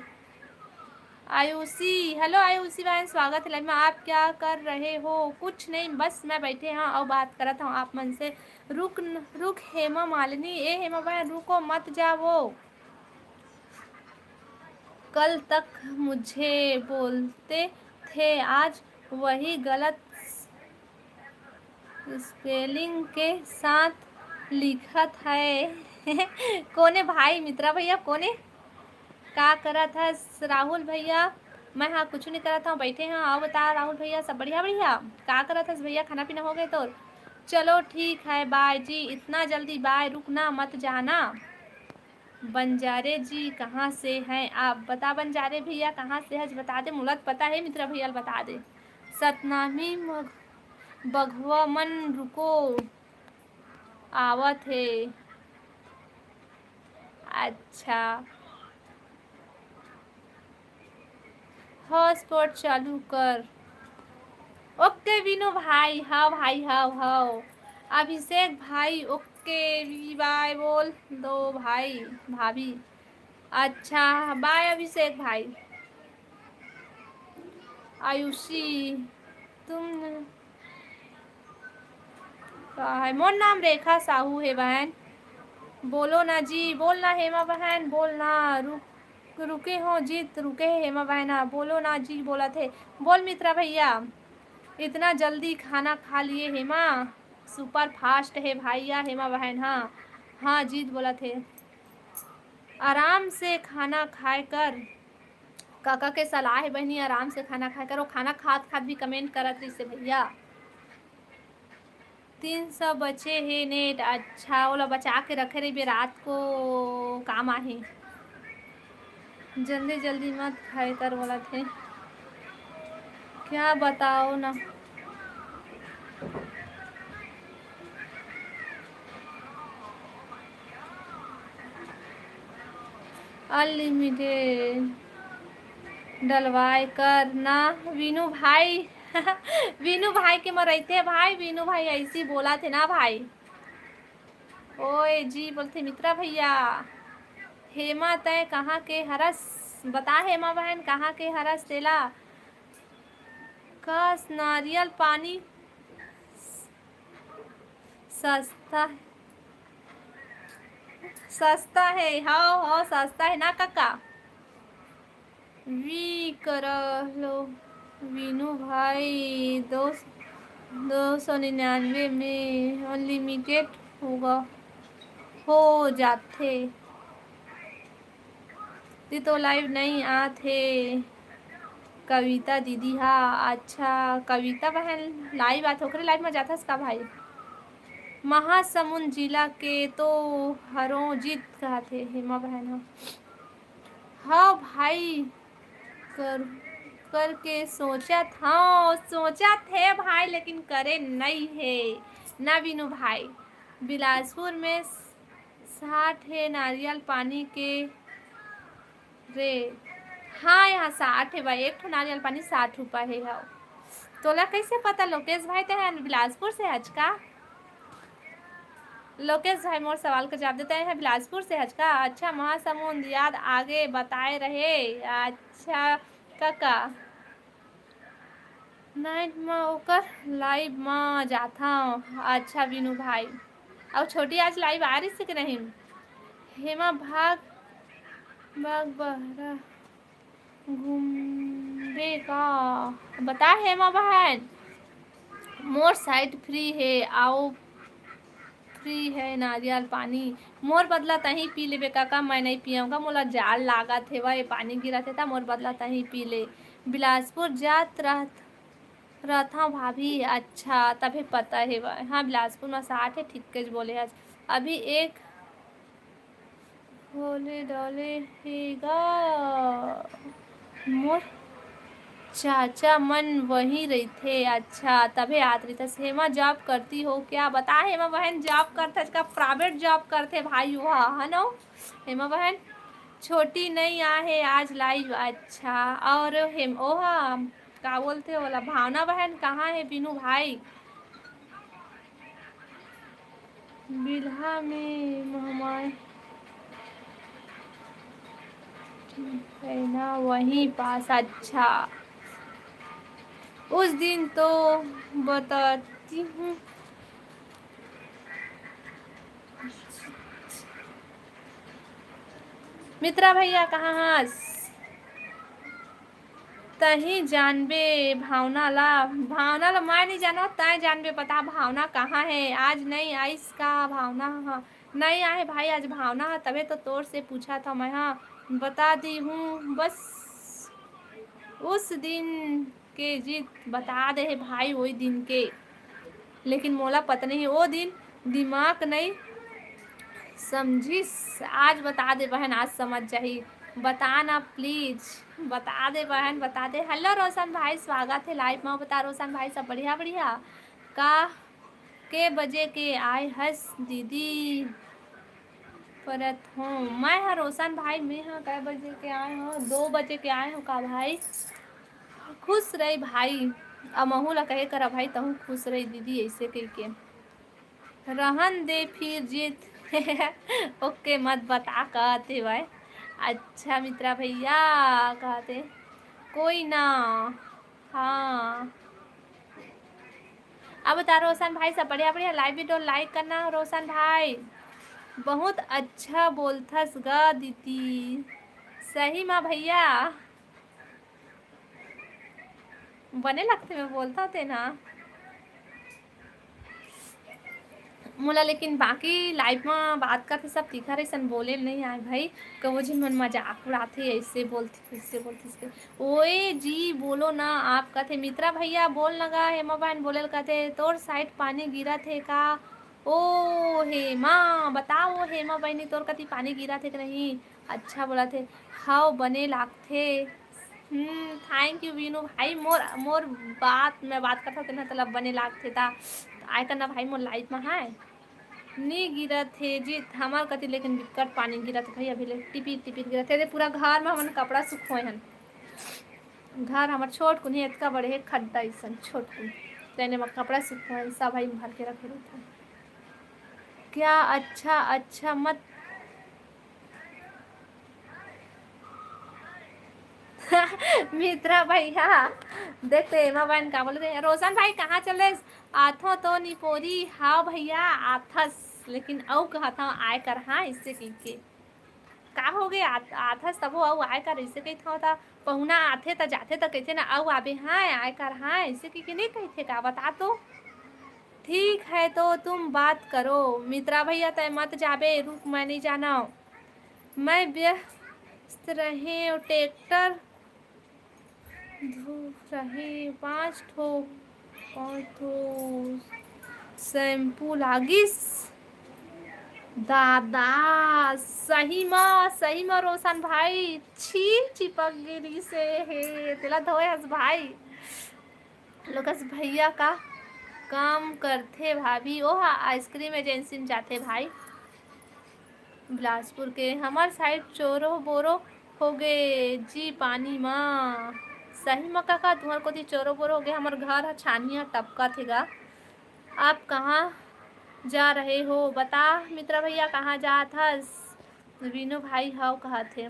आयुषी, हेलो आयुषी बहन, स्वागत है लाइव में। आप क्या कर रहे हो? कुछ नहीं, बस मैं बैठे हूँ और बात करत हूँ आप मन से। रुक न-, रुक हेमा मालिनी, ए हेमा बहन, रुको मत जाओ। कल तक मुझे बोलते थे, आज वही गलत स्पेलिंग के साथ लिखत है। कोने भाई, मित्रा भैया, कोने? का करत हस राहुल भैया? मैं हा कुछ नहीं करत हूँ, बैठे हूँ। आओ बता राहुल भैया, सब बढ़िया? बढ़िया। का करत हस भैया, खाना पीना हो गए तोर? चलो ठीक है, बाय जी। इतना जल्दी बाय? रुकना, मत जाना। बंजारे जी कहाँ से हैं आप? बता बंजारे भैया कहाँ से हस, बता दे। मोला तो पता है, मित्रा भैया ल बता दे। सतनामी मग-, बघवा मन रुको, आवत हे। अच्छा, हॉटस्पॉट चालू कर। ओके विनू भाई, हाँ भाई, हाँ, हाँ। अभिषेक भाई, ओके, वी बाय बोल दो भाई, भाभी। अच्छा, बाय अभिषेक भाई। आयुषी, तुम का है? मोर नाम रेखा साहू है बहन। बोलो ना जी, बोल ना हेमा बहन, बोल ना। रुक, रुके हो जीत, रुके है हेमा बहन, हाँ, बोलो ना जी, बोलत है। बोल मित्रा भैया, इतना जल्दी खाना खा लिए हेमा, सुपर फास्ट है भैया हेमा बहन। हाँ, हाँ, जीत बोलत है। आराम से खाना खाए कर, काका के सलाह है बहनी, आराम से खाना खाए कर। वो खाना खात खात भी कमेंट करत रहिस हे भैया। तीन सौ बचे हे नेट। अच्छा, ओला बचा के रखे रहिबे, रात को काम आही। जल्दी जल्दी मत खाए कर बोलत हे, क्या बताओ ना। अनलिमिटेड डलवाए कर ना विनू भाई। विनू भाई के मरैते भाई, विनू भाई ऐसी बोलत हे ना भाई। ओए जी बोलथे मित्रा भैया। हेमा, तैं कहाँ के हरस? बता हेमा बहन, कहाँ के हरस तेला? कस नारियल पानी सस्ता, सस्ता है। हाँ, हाँ, सस्ता है ना काका। वी कर लो विनू भाई, दो, दो सौ निन्यानवे में अनलिमिटेड होगा, हो जाथे। ती तो लाइव नहीं आत हे कविता दीदी हा। अच्छा, कविता बहन लाइव आत, ओकरे लाइव में जाथस का भाई? महासमुंद जिला के तो हरों जीत कहत हे हेमा बहन हा। हाँ भाई, कर, करके सोचत, हाँ, सोचत हे भाई, लेकिन करे नहीं हे ना विनू भाई। बिलासपुर में साठ हे नारियल पानी के रे। हाँ, यहाँ साठ हे भाई, एक ठो नारियल पानी साठ रुपया हे। हाँ, तोला कैसे पता लोकेश भाई, ते हैं बिलासपुर से हच का? लोकेश भाई मोर सवाल का जवाब देते हैं, बिलासपुर से हच का? अच्छा, महासमुंद याद आगे बताए रहे। अच्छा काका, नाइट में ओकर लाइव में जाथव। अच्छा विनू भाई, अउ छोटी आज लाइव आ रही से कि नहीं? हेमा भाग, भाग बहरा घूमबे का? बता हेमा बहन, मोर साइट फ्री हे, आओ। है नारियल पानी, मोर बदला तहीं पी लेबे कका, मैं नइ पियंव गा, मोला जाड़ लागत हेवय, पानी गिरत हे त मोर बदला तहीं पी ले। बिलासपुर जात रहत, रथंव भाभी, अच्छा, तभे पता हेवय। हाँ, बिलासपुर म साठ हे, ठीकेच बोले हस। अभी एक होले डोले हे गा मोर चाचा मन वहीं रहिथे। अच्छा, तभे आत रहिथस। हेमा job करती हो क्या? बता, हेमा बहन job करथे का? Private job करथे भाई, ओहा, है न? हेमा बहन, छोटी नइ आहे आज live। अच्छा, और हेम-, ओहा, का बोलथे ओला, भावना बहन कहाँ हे? बीनू भाई, बिल्हा में महमाय है ना, वहीं पास। अच्छा, उस दिन तो बताती हूँ। मित्रा भैया कहाँ हस? तहीं जानबे भावना ला, भावना ला मैं नइ जानव, तैं जानबे। बता भावना कहाँ हे? आज नइ आइस का भावना ह? नइ आहे भाई, आज भावना ह, तभे तो तोर से पूछत हंव मैं ह। बता दी हूँ बस उस दिन के जीत, बता दे हे भाई ओई दिन के, लेकिन मोला पता नहीं, ओ दिन दिमाग नइ समझिस। आज बता दे बहन, आज समझ जाही। बता ना please, बता दे बहन, बता दे। Hello रोशन भाई, स्वागत हे live म। बता रोशन भाई, सब बढ़िया? बढ़िया। का के बजे के आय हस दीदी? परत हूँ मैं ह रोशन भाई, मैं ह कै बजे के आय हूँ? दो बजे के आय हूँ का भाई? खुश रही भाई, अमहू ला कहे करा भाई, तहूँ खुश रही दीदी, ऐसे कह के। रहन दे फिर जीत। OK, मत बता कहते भाई। अच्छा मित्रा भैया कहते, कोई ना। हाँ, अब बता रोशन भाई, सब बढ़िया? बढ़िया। Live video like करना रोशन भाई। बहुत अच्छा बोलथस गा दीदी। सही मा भैया, बने लगथे मैं बोलथंव ते ना। मोला लेकिन बाकी live म बात करथे सब तिखर अइसन बोले नइ आय भाई। कहो झिन मन मजाक उड़ाथे, ऐसे बोलथे, वैसे बोलथे, इसके। ओए जी बोलो ना आप कथे। मित्रा भैया बोल न गा, हेमा बहन बोले ल कथे, तोर side पानी गिरत हे का? ओ हेमा, बताओ हेमा बहनी, तोर कति पानी गिरत हे कि नहीं? अच्छा बोलत हे, हव बने लागथे। हम्म, thank you बीनू भाई, मोर, मोर बात, मैं बात करथंव तेन ह तोला बने लागथे ता। आय करना भाई मोर live म, हाय। नी गिरत हे जीत, हमर कति लेकिन बिक्कट पानी गिरत हे भाई, अभी ले टिपिर टिपिर गिरत हे। पूरा घर म हमन कपड़ा सुखोए हन। घर हमर छोट कुन हे, एतका बड़े हे खड्डा अइसन छोट कुन, तेने म कपड़ा सुखोए हन, सब भाई भर के रखे रहिथन। क्या अच्छा अच्छा मत मित्रा भैया, देख तो एमा बहन का बोले, रोशन भाई कहाँ चले? आथो तो निपोरी। हाँ भैया, आथस, लेकिन अउ कहत हंव आय कर, हाँ, इससे कहिके। का हो गे? आ-, आथस तभो अउ आय कर, इससे कहित हंव त पहुना आथे त जाथे त कहिथे ना, अउ आबे, हाँ, आय कर, हाँ, इससे कहिके नहीं कहिथे का? बता तो। ठीक है तो तुम बात करो। मित्रा भैया, तय मत जाबे, रुक, मैं नहीं जानव। मैं व्यस्त रहे, ट्रैक्टर धो रहे, पाँच ठो, पाँच ठो शैम्पू लागिस। दादा, सही म, सही म रोशन भाई, छी चिपक गे रिहिसे हे, तेला धोए हस भाई। लोकस भैया का काम करथे भाभी? ओहा ice cream agency म जाथे भाई, बिलासपुर के। हमर side चोरो बोरो होगे जी पानी म। सही म कका, तुंहर कोती चोरो बोरो होगे, हमर घर ह छानिया टपकत हे गा। आप कहाँ जा रहे हो? बता मित्रा भैया, कहाँ जात हस? वीनू भाई हव कहत हे।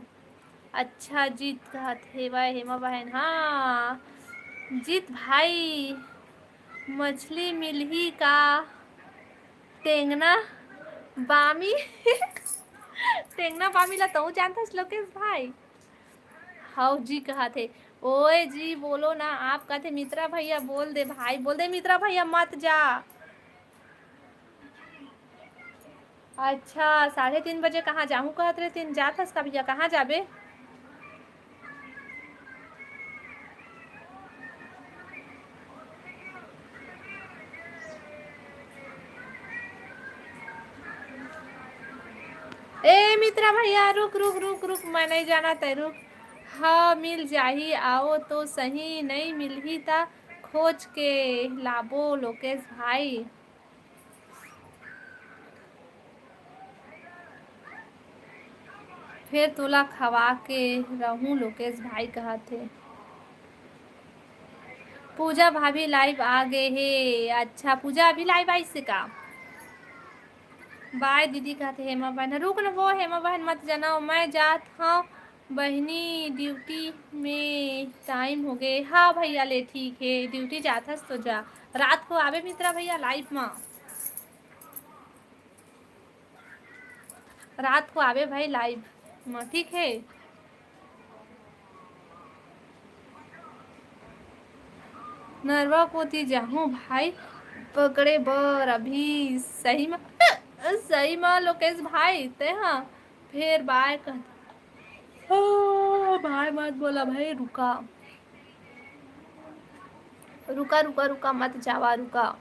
अच्छा जीत कहत हेवय हेमा बहन। हाँ जीत भाई, मछली मिलही का? टेंगना बामी टेंगना बामी ला तहूँ जानथस लोकेश भाई? हव जी कहत हे। ओए जी बोलो ना आप कहत हे। मित्रा भैया बोल दे भाई, बोल दे मित्रा भैया मत जा। अच्छा, साढ़े तीन बजे कहाँ जाहूँ कहत रहे, तीन जात हस का भैया, कहाँ जाबे? ए मित्रा भैया, रुक, रुक, रुक, रुक, मैं नहीं जाना तै, रुक। हाँ, मिल जाही, आओ तो सही, नहीं मिलही ता खोज के लाबो लोकेश भाई। फेर तोला खवा के रहूं, लोकेश भाई कहत हे। पूजा भाभी live आ गे हे। अच्छा, पूजा अभी live आइस हे का? Bye दीदी कहत हे हेमा बहन। रुक न वो हेमा बहन, मत जाना, मैं जात हूँ बहिनी, duty में time हो गे। हाँ भैया, ले ठीक हे, duty जाथस तो जा, रात को आबे मित्रा भैया live मा। रात को आबे भाई live म, ठीक हे। नरवा कोती जाहूं भाई पकड़े बर अभी। सही म, सही म लोकेश भाई, ते हा फेर bye कह। ओ भाई मत बोला भाई, रुका। रुका, रुका, रुका, मत जावा, रुका।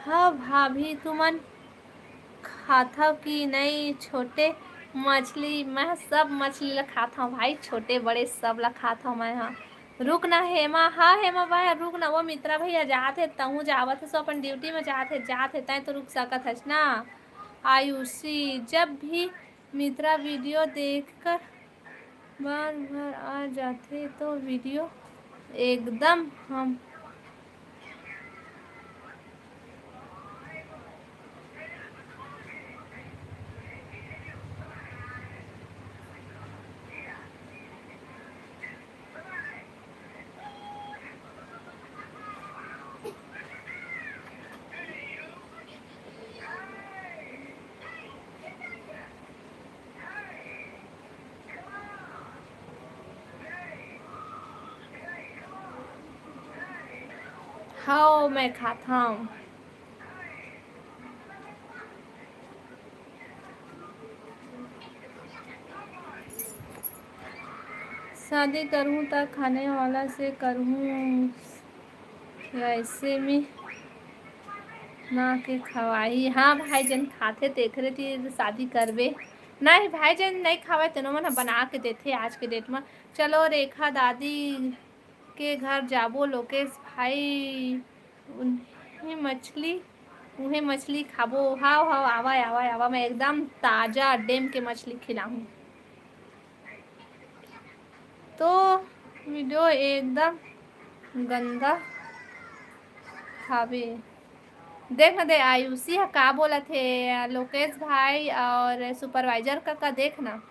हाँ भाभी, तुमन खाथव कि नई छोटे मछली? मैं सब मछली ला खाथव भाई, छोटे बड़े सब ला खाथव मैं हा। रुक ना हेमा, हाँ हेमा भाई, रुक ना, वो मित्रा भैया जात हे, तहूँ जावत हे, सो अपन duty में जात हे, जात हे, तैं तो रुक सकत हस ना। आयुषी, जब भी मित्रा video देखकर बार बार आ जाथे तो video एकदम हम हव, मैं खाथंव। शादी करहूँ त खाने वाला से करहूँ, ऐसे में ना के खवाही। हाँ भाई, जेन खाथे तेखरे तीर शादी करबे। नहीं भाई, जेन नहीं खावय तेनो मन ह बना के देथे आज के date म। चलो रेखा दादी के घर जाबो लोकेश भाई, उन्हें मछली, उहें मछली खाबो। हाव, हाव, आवा, आवा, आवा, मैं एकदम ताजा डैम के मछली खिलाहूँ। तो video एकदम गंदा हावे। देख न दे, आयुषी ह का बोलत हे, लोकेश भाई और supervisor का, का देख ना।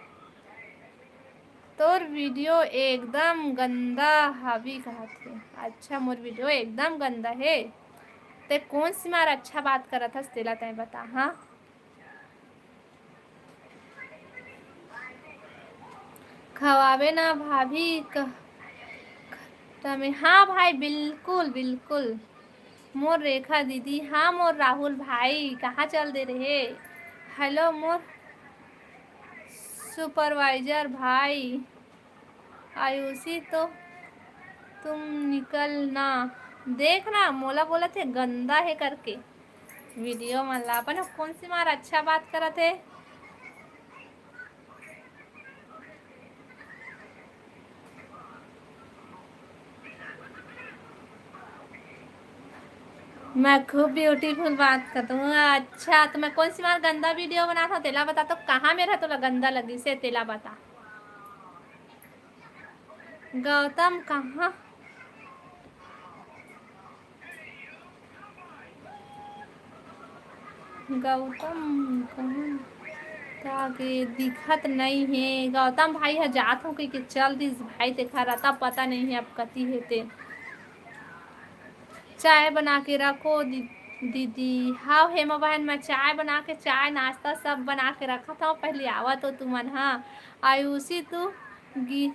तोर video एकदम गंदा हावी कहत हे। अच्छा, मोर video एकदम गंदा हे? ते कोन सी मार अच्छा बात करत हस, तेला तैं बता, हाँ? खवाबे ना भाभी, क-, खट्टा में। हाँ भाई, बिल्कुल, बिल्कुल। मोर रेखा दीदी, हाँ मोर राहुल भाई, कहाँ चल दे रहे? Hello मोर supervisor भाई, आयुषी तो तुम निकल ना, देख ना, मोला बोलत हे गंदा हे करके। Video मन ला अपन कोन सी मार अच्छा बात करत हे। मैं खूब beautiful बात करत हूँ। अच्छा, तो मैं कोन सी मार गंदा video बनात हूँ, तेला बता। तो कहाँ मेर ह तोला गंदा लगिस हे, तेला बता। गौतम कहाँ? गौतम कहाँ? का के दिखत नहीं हे। गौतम भाई ह जात हूँ कहिके चल दिस भाई, तेखर अता पता नहीं हे अब कति हे ते। चाय बना के रखो दी-, दीदी, हाँ हेमा बहन, मैं चाय बना के, चाय नाश्ता सब बना के रखत हव, पहली आवा तो तुमन। हाँ आयुषी, तू गी-,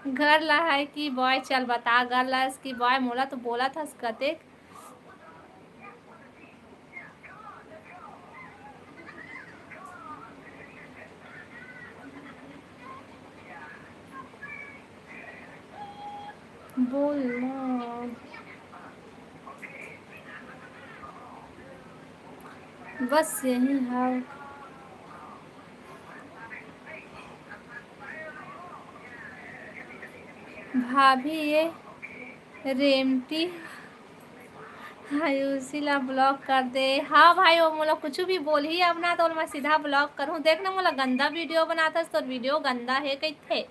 घर ला है कि बॉय? चल बता, घर ला है कि बॉय? मोला तो बोलत हस कतेक। बोल ना। बस यही हाल। भाभी ये रेमटी आयुषी ला block कर दे। हाँ भाई, वो मोला कुछ भी बोलही अब ना, तो मैं सीधा block करूँ। देख ना, मोला गंदा video बनाथस, तोर video गंदा है कहथे।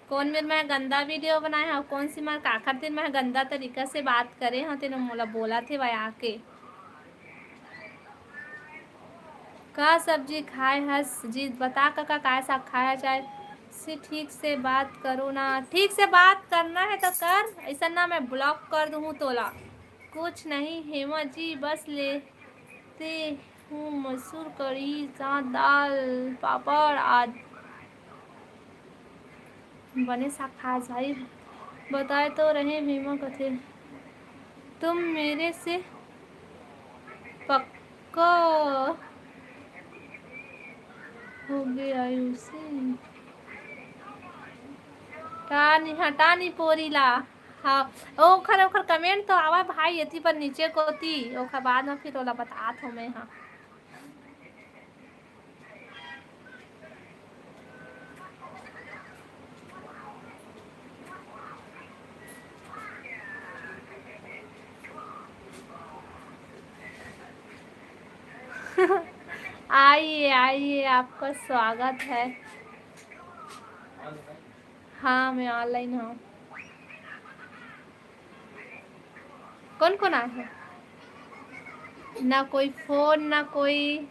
कौन मेर मैं गंदा video बनाए हव, कौन सी मैं काखर दिन मैं गंदा तरीका से बात करे हव, तेने मोला बोला थे भाई आके। का सब्जी खाए हस जी? बता कका, काय साग खाए हस? चाहे से ठीक से बात करो ना। ठीक से बात करना है तो कर, ऐसा ना मैं block कर दूँ तोला। कुछ नहीं हेमा जी, बस लेते हूँ मसूर कढ़ी, साथ दाल, पापड़ आदि। बने साग खास भाई, बताए तो रहे हेमा कथे, तुम मेरे से पक्का हो गया आयुषी। टानी, हाँ, टानी पोरी ला। हाँ, ओखर, ओखर comment तो आवा भाई, एती पर नीचे कोती, ओखर बाद में फिर ओला बतात हो मैं, हाँ। आइए, आइए, आपका स्वागत है। हाँ, मैं online हूँ। कौन कौन आए हैं? ना कोई फोन, ना कोई।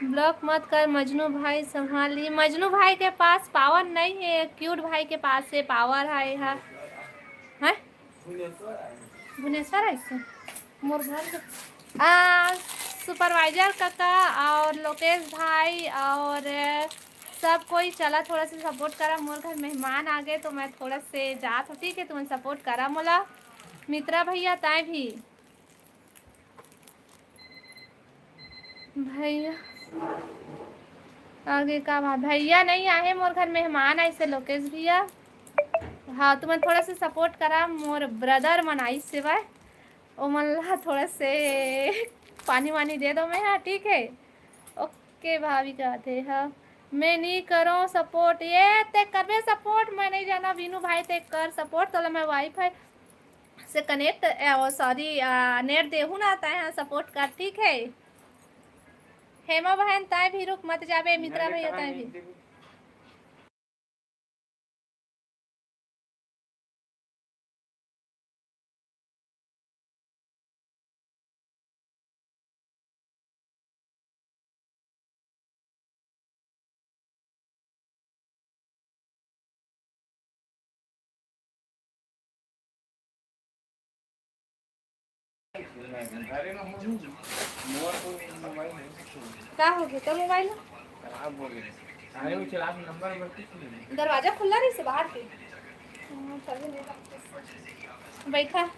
Block मत कर मजनू भाई, संभाल। ये मजनू भाई के पास power नहीं है, cute भाई के पास से power है। हाँ, हैं? भुवनेश्वर है से मोर घर के, आ, supervisor काका और लोकेश भाई और सब कोई चला, थोड़ा सा support करा। मोर घर मेहमान आ गए तो मैं थोड़ा से जात हूँ, ठीक है? तुमन support करा मोला। मित्रा भैया, ताए भी भैया आगे का बात, भैया नहीं आए, मोर घर मेहमान आइसे लोकेश भैया। हाँ, तुमन थोड़ा से support करा, मोर brother मन आइसे भाई, ओमन ला थोड़ा से पानी वानी दे दो मैं, हाँ, ठीक है? OK भाभी कहते, हाँ, मैं नहीं करो support। ये ते करबे support, मैं नहीं जाना, बीनू भाई ते कर support, तोला मैं WiFi से connect, अ, sorry, अ, net देहू ना, तय हाँ support कर, ठीक है? हेमा बहन, तय भी रुक मत जाबे, मित्रा भैया, तय भी। का हो गया? तो मोबाइल खराब हो गया। अरे वो चला नंबर नंबर कुछ नहीं। दरवाजा खुला रही से बाहर के। हाँ, चलो नहीं। बैठा।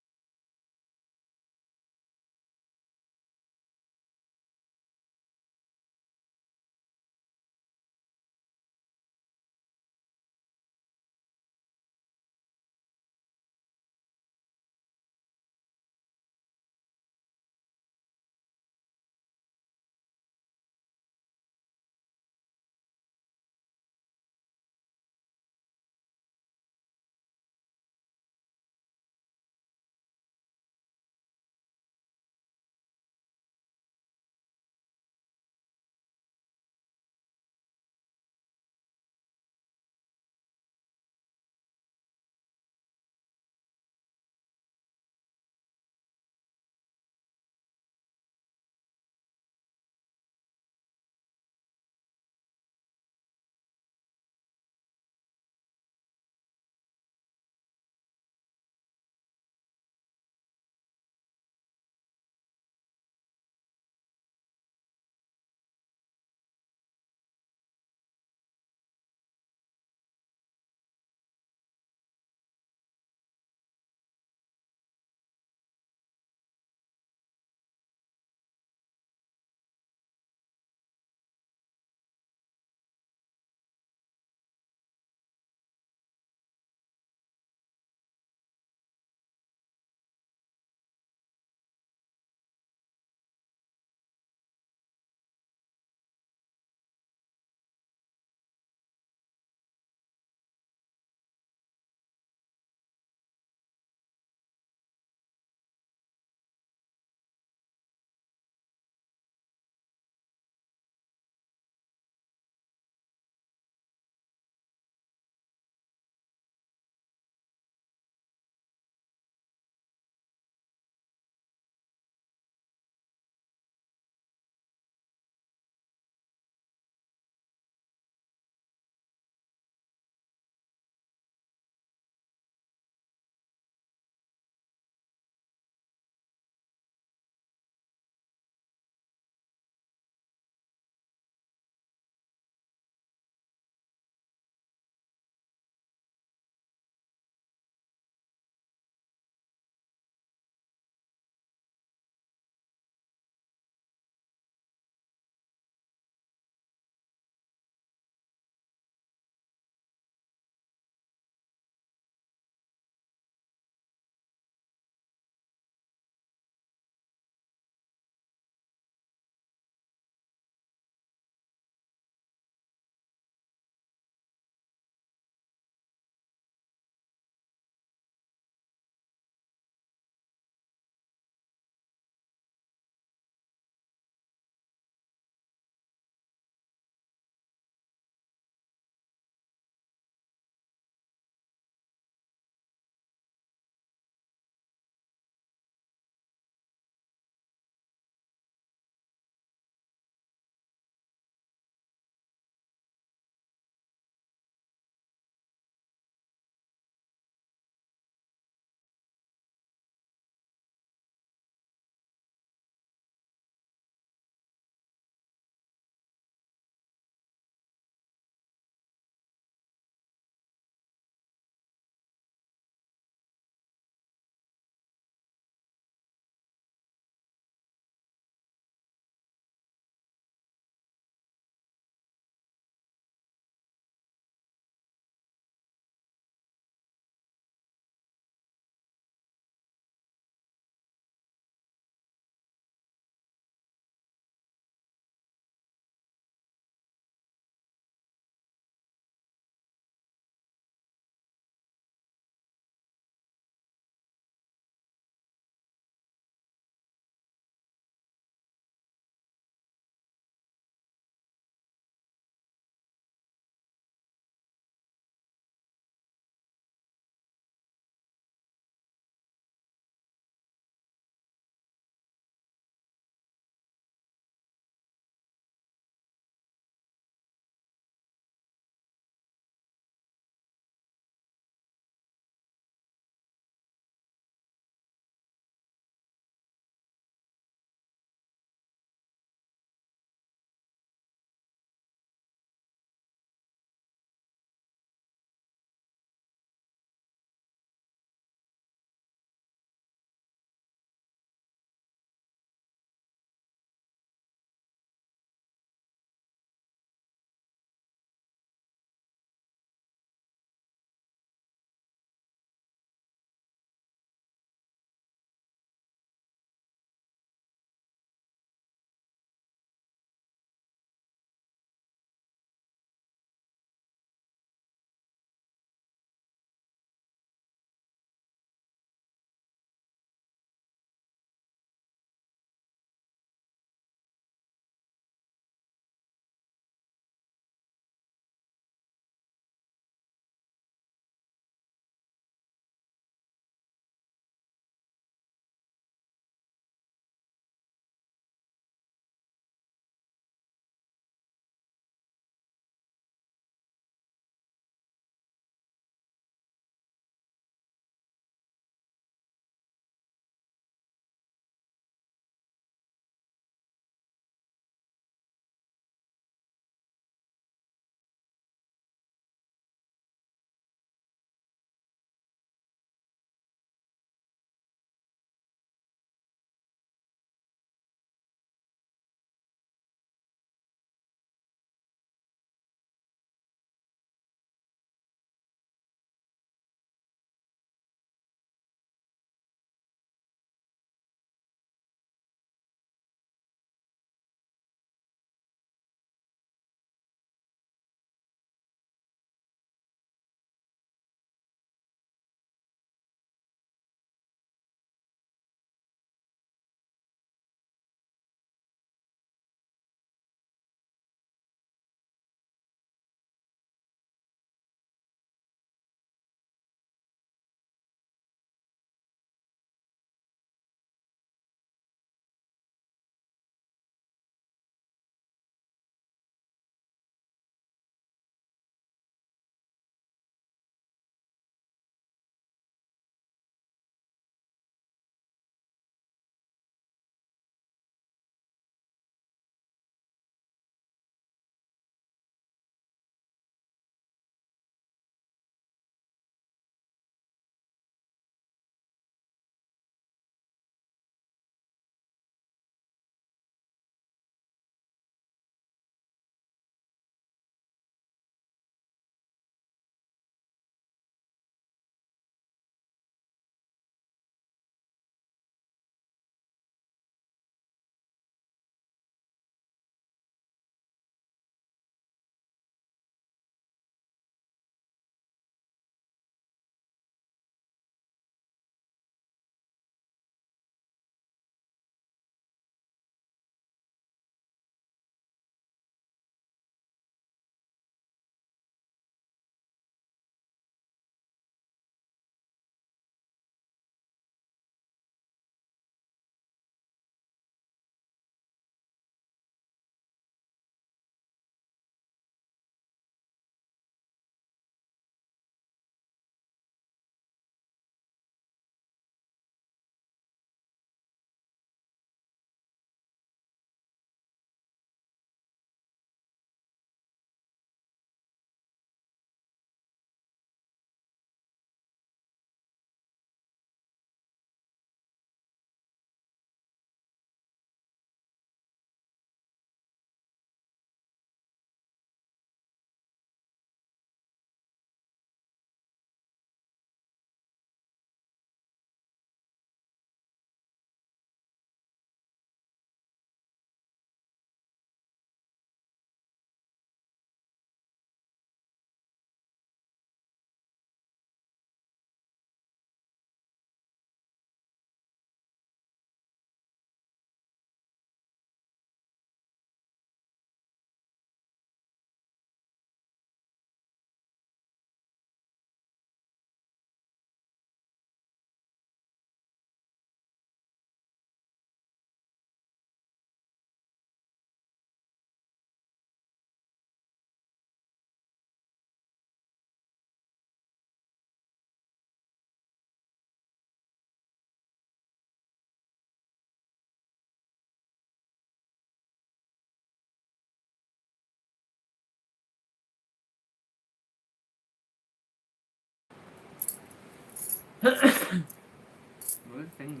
बोल सही हो।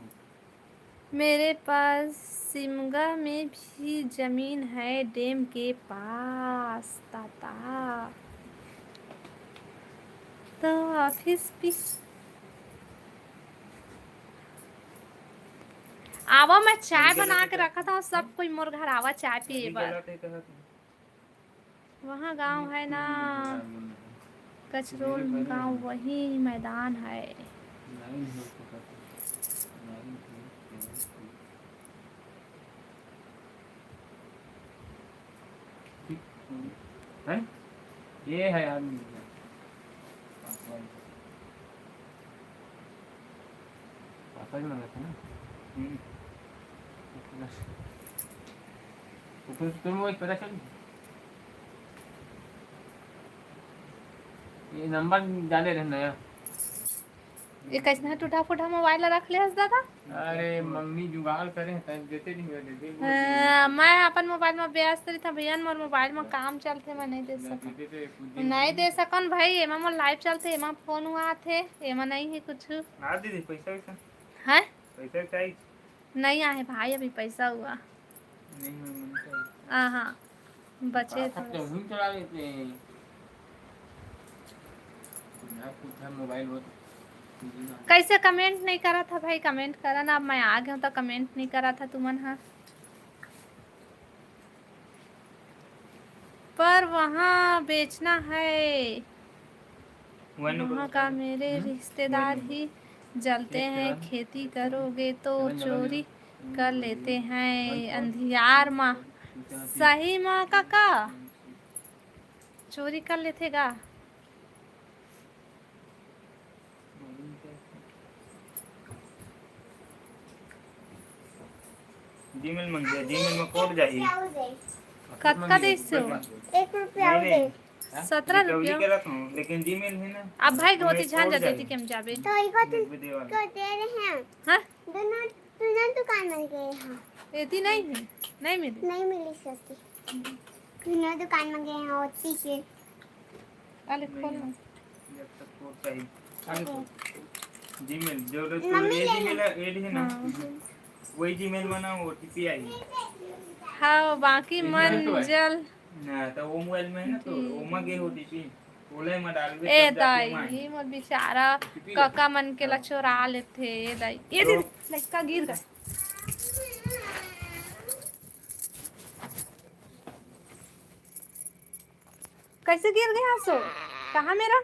मेरे पास शिमगा में भी जमीन है, डैम के पास, ताता। तो ऑफिस भी आवा, मैं चाय बना के रखा था, सब कोई मोर घर आवा चाय पिए बर। वहाँ गांव है ना, कचरोल गांव, वही मैदान है। हैं? ये है यार, मिल गया। पापा ही मंगा था ना। हम्म। तो फिर तुम वो एक पता चल, ये नंबर डाले रहे नया। ये कैसना टूटा फूटा मोबाइल ला रख ले हस दादा? अरे मम्मी जुगाड़ करे हैं, तब देते नहीं हुए, देते हुए। हाँ, मैं अपन मोबाइल में व्यस्त रही था भैया, मोर मोबाइल में काम चलते, मैं नहीं दे सकन। देते थे, कुछ दिन नहीं दे सकन भाई, एमा मोर लाइव चलते, एमा फोन हुआ थे, एमा नहीं है कुछ। ना दीदी, पैसा वैसा? हैं? पैसा चाहिए? नहीं आए भाई, अभी पैसा हुआ। नहीं हुआ, मैंने कहा। हाँ, हाँ, बचे पापा थोड़े। तो हम चला लेते हैं। मैं खुद था मोबाइल वो तो दीदी ना। कैसे कमेंट नहीं करा था भाई? कमेंट करा ना, अब मैं आ गया हूँ तो कमेंट नहीं करा था तुमन हा। पर वहाँ बेचना है। वहाँ का मेरे रिश्तेदार ही जलते हैं, खेती करोगे तो चोरी कर लेते हैं अंधियार मा। सही मा काका, चोरी कर लेथे गा। जीमेल मंग लिया, जीमेल में कोड जाही। कतका देसो? एक रुपया नहीं, दे। नहीं। हाँ? सत्रह रुपया। लेकिन जीमेल है ना, अब भाई धोती झान जा देती के हम जाबे। तो इको तो दे रहे हैं। हाँ? दोनों, दोनों दुकान में गए हैं। एती नहीं है, नहीं मिली। नहीं मिली सती। दोनों दुकान में गए हैं, ओती के। अले खोल ना। जब तक कोड चाहिए। अले खोल। जीमेल, जो लो, मम्मी ये ले जीमेल ले। ऐड है ना, हाँ। वही जीमेल में ना ओटीपी आई। हाँ, बाकी मन तो है। जल। ना, तो वो मोबाइल में है ना, तो जी। ओमा गए ओटीपी। ओला में डालबे ए तब जाके दाई, ओमा आई। ये मोर बेचारा ओटीपी। काका मन के ला चोरा लेथे, ए दाई। ये दे, लड़का गिर गए। कैसे गिर गया सो? कहाँ मेरा?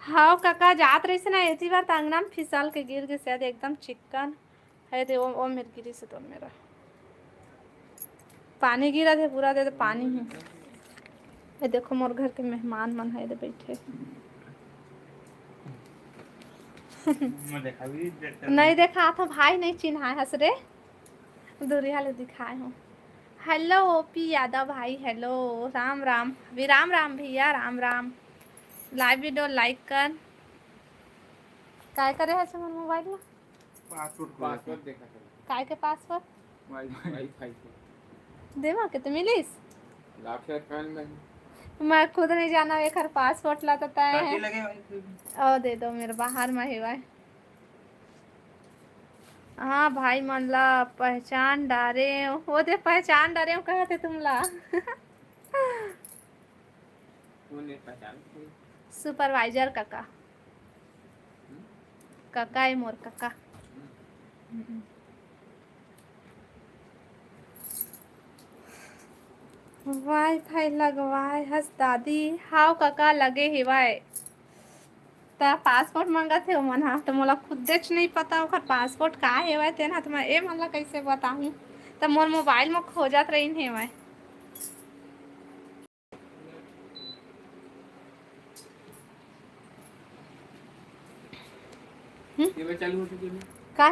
हाव कका, जात रहिस ना, एती बार त अंगना म फिसल के गिर गिस, शायद एकदम चिक्कन। हे दे, ओ, ओ मेर गिरिस हे तो मेरा। पानी गिरत हे पूरा, दे, दे पानी हे। ये देखो, मोर घर के मेहमान मन हे, दे बइठे। मैं देखा भी देख कर नहीं देखा था भाई, नहीं चिन्हाए हस रे। दूरिहा ले दिखाए हूँ। हेलो ओपी यादव भाई, हेलो, राम राम। अभी राम राम भैया, राम राम। लाइव वीडियो लाइक कर। काय करे है मोर मोबाइल में? पासवर्ड खोले पासवर्ड थे। देखा था। काय के पासवर्ड? वाईफाई। वाईफाई के। देवा के तो मिलिस? लाख से कान में। मैं खुद नहीं जाना एकर पासवर्ड ला तो तय काटे है। लगे वाईफाई। ओ दे दो मेरे बाहर में ही भाई। हाँ भाई मन ला पहचान डारे, वो दे पहचान डारे, वो कहा थे तुम ला। कौन है, पहचान कोई? सुपरवाइजर कका। हम्म? कका है मोर कका। हम्म। हम्म। वाईफाई लगवाए हस दादी? हाव कका, लगे हेवय। त पासपोर्ट मांगत हे ओमन ह, त मोला खुदेच नइ पता ओखर पासपोर्ट का हेवय, तेन ह त मैं ए मन ला कइसे बताहूं? त मोर मोबाइल म खोजत रहिन हेवय। हम्म? ये चालू होती है। का?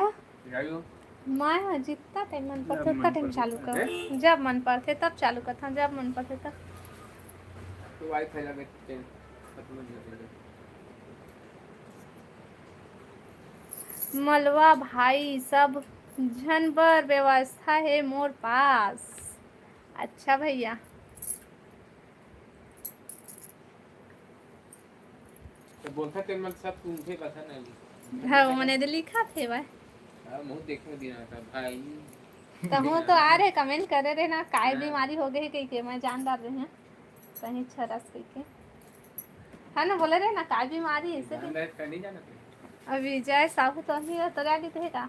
चालू। मैं ह जितना टाइम मन पड़थे, जब उतना मन टाइम पड़थे। चालू कर। हैं? जब मन पड़थे, तब चालू करथन, जब मन पड़थे, तब। तो वाईफाई लगे, खत्म हो जाएगा। मलवा भाई, सब झन बर व्यवस्था हे मोर पास। अच्छा भैया। तो बोलता तेन मन सब सुनथे, बता नहीं। हाँ, ओमने दे लिखा थे भाई। हाँ, मुँह देखने दिया था भाई। तहूँ तो आ रहे, comment करे रहे ना, काय हाँ। बीमारी हो गई कही के, मैं जान डार रहे हैं। सही छरस कही के। है ना, बोले रहे ना, काय बीमारी ऐसे जान भी। रहे, नहीं जाना थे। अब विजय साहू तो अभी तो जागी थे का?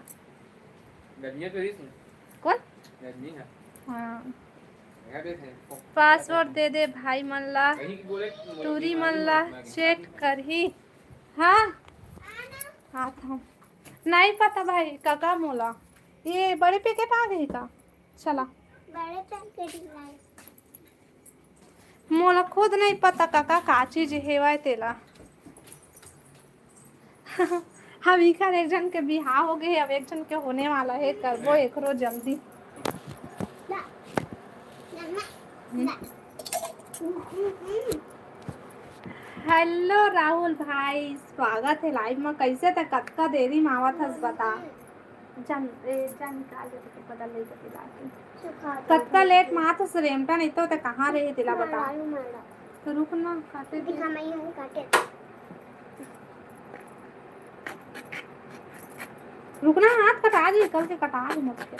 गर्मियाँ तो रही थी। कौन? गर्मी है। हाँ। पासवर्ड दे दे भाई मन ला। टूरी मन ला चेक करही। हाँ, आत हूँ। नहीं पता भाई, कका मोला। ये बड़े पैकेट आ गए का? चला। बड़े पैकेट ला। मोला खुद नहीं पता कका का चीज हेवय तेला। हम इखर एक झन के बिहाव हो गए हे, अब एक झन के होने वाला हे, करबो एकरो जल्दी। हेलो राहुल भाई, स्वागत हे live में। कैसे ते कतका देरी में आवत हस बता। जान, ए, जान निकाल दे तो बदल ले जाके लाके। सुखा दे। कतका लेट में आत हस रेमटा, नहीं तो ते कहाँ रहे तेला बता। मारा, मारा। तो रुक ना, काटे दे। दिखा, मैं यहाँ काटे। रुकना, हाथ कटा जी, कल के कटा जी मत के।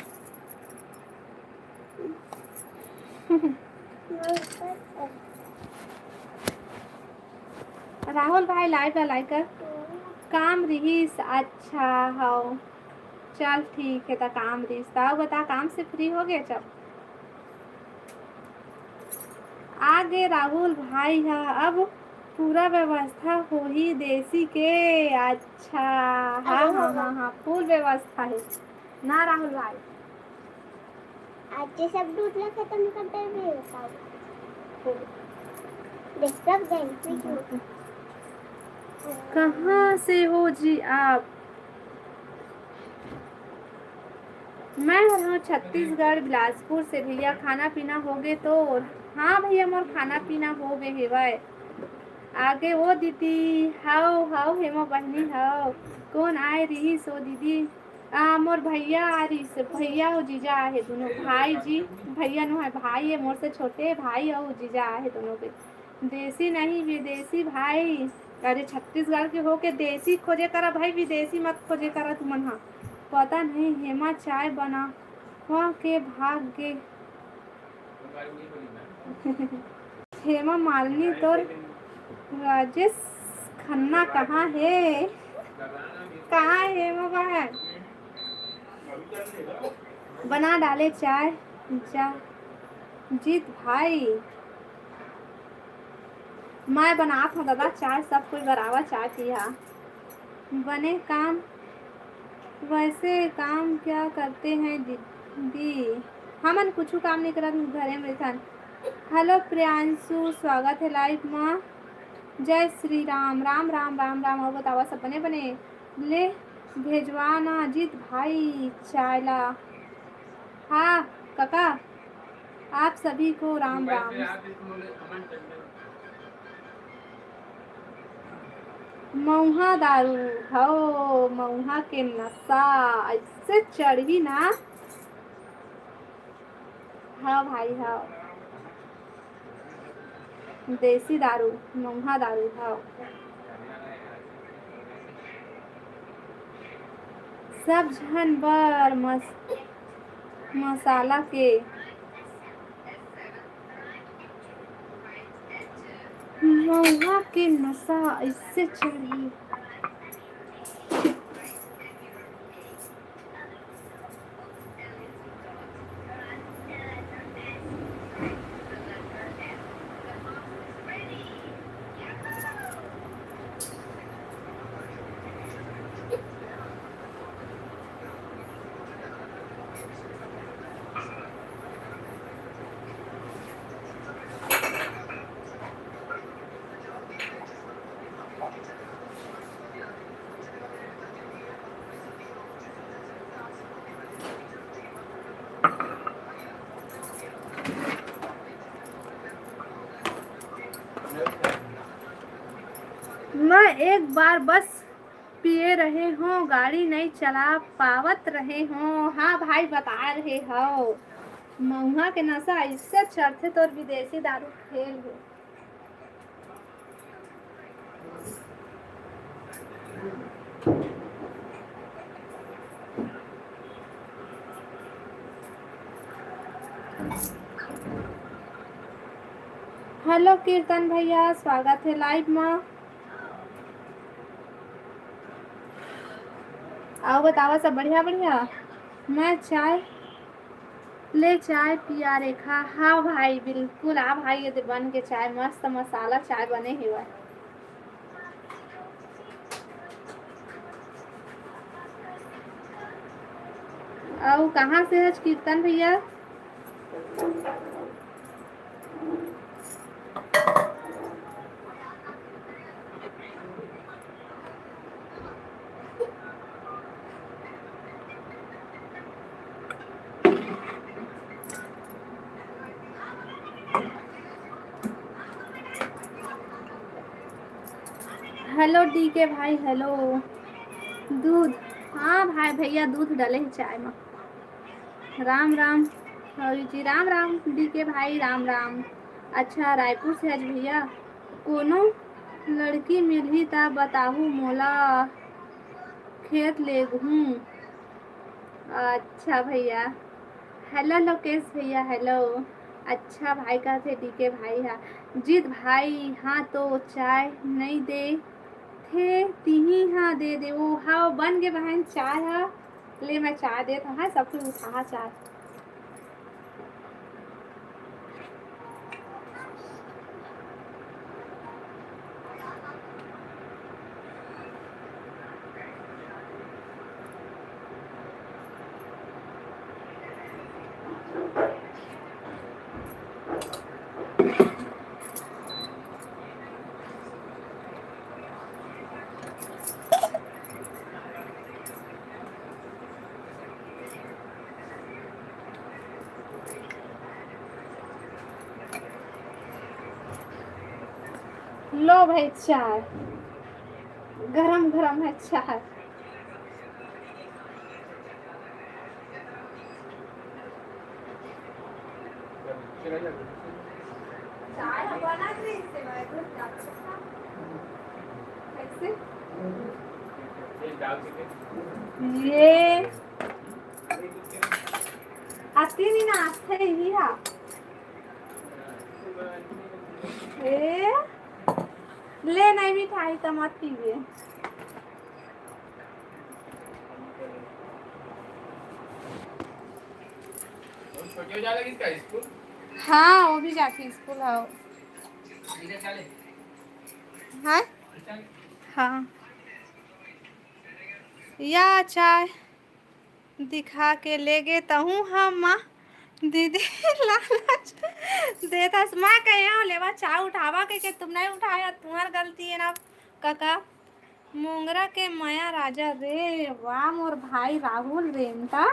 राहुल भाई, live ला like कर। काम रिहिस, अच्छा हव। चल ठीक हे, त काम रिहिस। त अउ बता, काम से free हो गए जब? आगे राहुल भाई ह, अब पूरा व्यवस्था होही देसी के। अच्छा, हाँ, अरे हाँ, बाबा। हाँ, हाँ, full व्यवस्था हे ना राहुल भाई। आज ये सब दूध ला खत्म कर दे, मैं बताऊँ। देख, सब गए, मैं क्यों? कहाँ से हो जी आप? मैं हर हूँ छत्तीसगढ़, बिलासपुर से। भैया, खाना पीना हो गए तो? हाँ भैया, मोर खाना पीना हो गए हेवय। आगे ओ दीदी, हाव, हाव, हेमा बहिनी, हाव। कौन आए रिहिस ओ दीदी? आ, मोर भैया आ रिहिस, भैया अउ जीजा आहे दोनों, भाई जी, भैया नो है, भाई है मोर से छोटे, भाई अउ जीजा आहे दोनों के। देसी नहीं विदेशी भाई, अरे छत्तीसगढ़ के होके देसी खोजे करा भाई, विदेशी मत खोजे करा तुमन हा। पता नहीं हेमा चाय बनावा के भाग गे। हेमा मालिनी तोर राजेश खन्ना कहाँ हे? कहाँ हे हेमा बहन? बना डाले चाय जा जीत भाई। मैं बनात हूँ दादा चाय, सब कोई बराबर चाय पिया। बने काम, वैसे काम क्या करते हैं दीदी? हमन कुछु काम नहीं करत, घरे में रहिथन। हेलो प्रियांशु, स्वागत है live मा। जय श्री राम। राम राम, राम राम। अउ बतावा, सब बने बने? ले भेजवा ना जीत भाई चाय ला। हाँ कका, आप सभी को राम राम। मऊहा दारू, हव, मऊहा के नशा ऐसे चढ़ी ना। हाँ भाई, हाँ। देसी दारू, मऊहा दारू, हाँ। सब झन बर मस-, मसाला के। महुआ के नशा ऐसे चढ़ी। मैं एक बार बस पिए रहे हों, गाड़ी नइ चला पावत रहे हों। हाँ भाई, बता रहे हव, महुआ के नशा अइसे चढ़थे, तोर विदेशी दारू फेल हो। हेलो कीर्तन भैया, स्वागत हे लाइव मा। अउ बतावा, सब बढ़िया बढ़िया? मैं चाय ले, चाय पिया रेखा। हाँ भाई, बिल्कुल आ भाई, ये दे बन के चाय, मस्त मसाला चाय बने हेवय। अउ कहाँ से हच कीर्तन भैया? हेलो डीके भाई, हेलो। दूध, हाँ भाई, भैया दूध डले हे चाय मा। राम राम हरी जी, राम राम डीके भाई, राम राम। अच्छा, रायपुर से हच भैया। कोनो लड़की मिलही त बताहू मोला, खेत लेगहूँ। अच्छा भैया, हेलो लोकेश भैया, हेलो। अच्छा भाई कहथे डीके भाई हा, जीत भाई, हाँ तो चाय नइ दे थे, तिही हा दे दे। ओ हाँ, बन गे बहन चाय हा। ले, मैं चाय देत हूँ, हाँ, सब कुछ उठाहा चाय। लो भाई चाय, गरम गरम है चाय। चाय ह बनत रहिस हे, मैं घुस जात हँव। कैसे? ये अति नी नाचथे ही हा। ए, ले नहीं मिठाई त मत पीबे। छोटी हो जाएगा इसका स्कूल? हाँ, वो भी जाती स्कूल, हाँ। हाँ? हाँ। या चाय दिखा के ले गे तहूँ हम माँ दीदी लालच देत हस। मैं कहे हूँ लेवा चाय उठावा के, के तुम नहीं उठाया, तुम्हार गलती है ना काका। मोंगरा के मया राजा रे, वाह मोर भाई राहुल रेंता।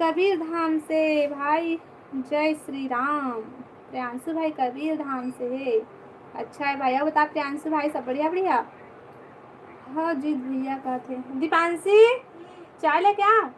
कबीर धाम से भाई, जय श्री राम। प्रियांशु भाई कबीर धाम से हे। अच्छा है भाई, अउ बता प्रियांशु भाई, सब बढ़िया बढ़िया? हाँ जीत भैया कहथे। दीपांशी, चाय लेके आ।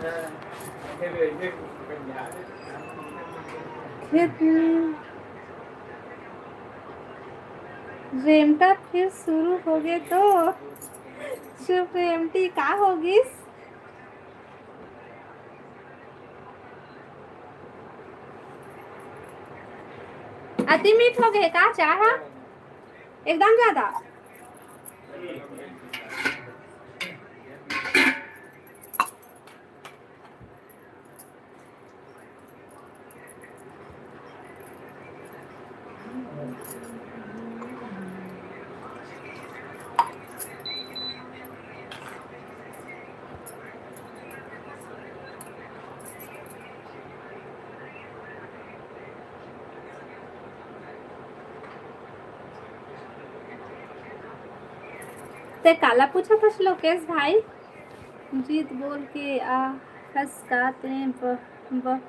फिर, हम्म, रेमटा फिर शुरू हो गए तो चुप रेमटी का होगिस? अति मीठ हो गए का चाह? एकदम ज्यादा। ते काला पूछत हस लोकेश भाई? जीत बोल के आ हस का ते ब-, ब-,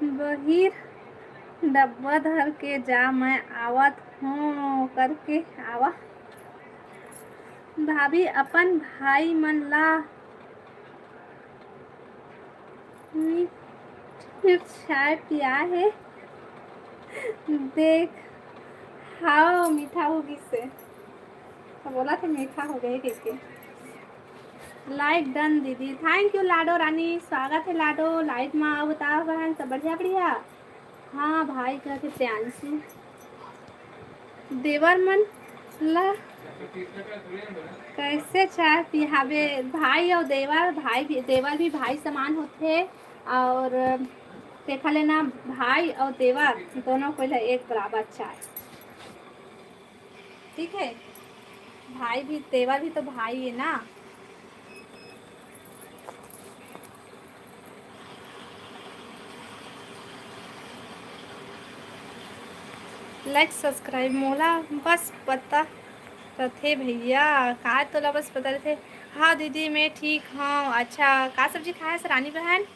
बहिर डब्बा धर के जा, मैं आवत हों करके आवा। भाभी अपन भाई मन ला मीठ चाय पिया हे। देख, हाव, मीठा हो गिस हे। तो बोला था मीठा हो गए कहिके। Like done दीदी। Thank you लाडो रानी, स्वागत है लाडो live मा। अउ बताओ बहन, सब बढ़िया बढ़िया? हाँ भाई, कहते प्रियांशु। देवर मन ला कैसे चाय पिहाबे? भाई अउ देवर, भाई भी, देवर भी भाई समान होथे। अउ देखा लेना, भाई अउ देवर दोनों कोई ला एक बराबर चाय, ठीक है? भाई भी, देवर भी तो भाई है ना। Like subscribe मोला बस पता रथे भैया, का तोला बस पता रथे? हाँ दीदी, मैं ठीक हूँ। अच्छा, का सब्जी खाए हस रानी बहन?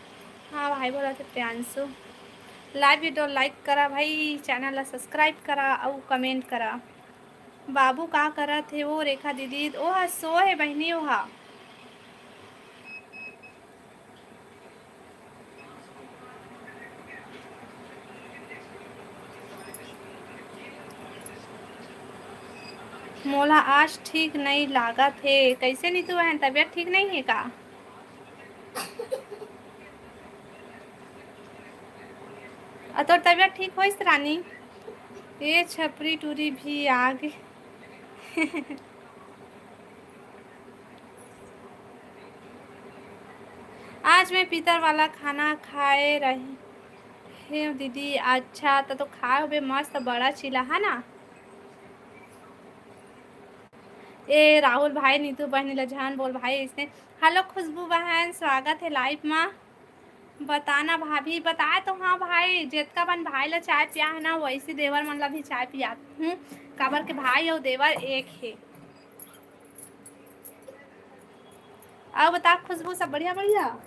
हाँ भाई, बोला थे प्रियांशु। Live video like करा भाई, channel ला subscribe करा अउ comment करा। बाबू का करत हे वो रेखा दीदी? ओह सोए हे बहिनी, ओहा। मोला आज ठीक नई लागत हे। कैसे नीतू बहन, तबीयत ठीक नई हे का? अ, तोर तबीयत ठीक होइस रानी? ए छपरी टूरी भी आ गे। आज मैं पितर वाला खाना खाए रही हूँ दीदी। अच्छा, त तो खाए होबे मस्त बड़ा चीला, है ना? ए राहुल भाई, नीतू बहनी ल झन बोल भाई इसने। Hello खुशबू बहन, स्वागत है live मा। बताना भाभी, बताए तो हाँ भाई, जेतका बन भाई ला चाय पिया है ना, वैसे देवर मन ला भी चाय पिया हूँ, काबर के भाई अउ देवर एक हे। अउ बता खुशबू, सब बढ़िया बढ़िया?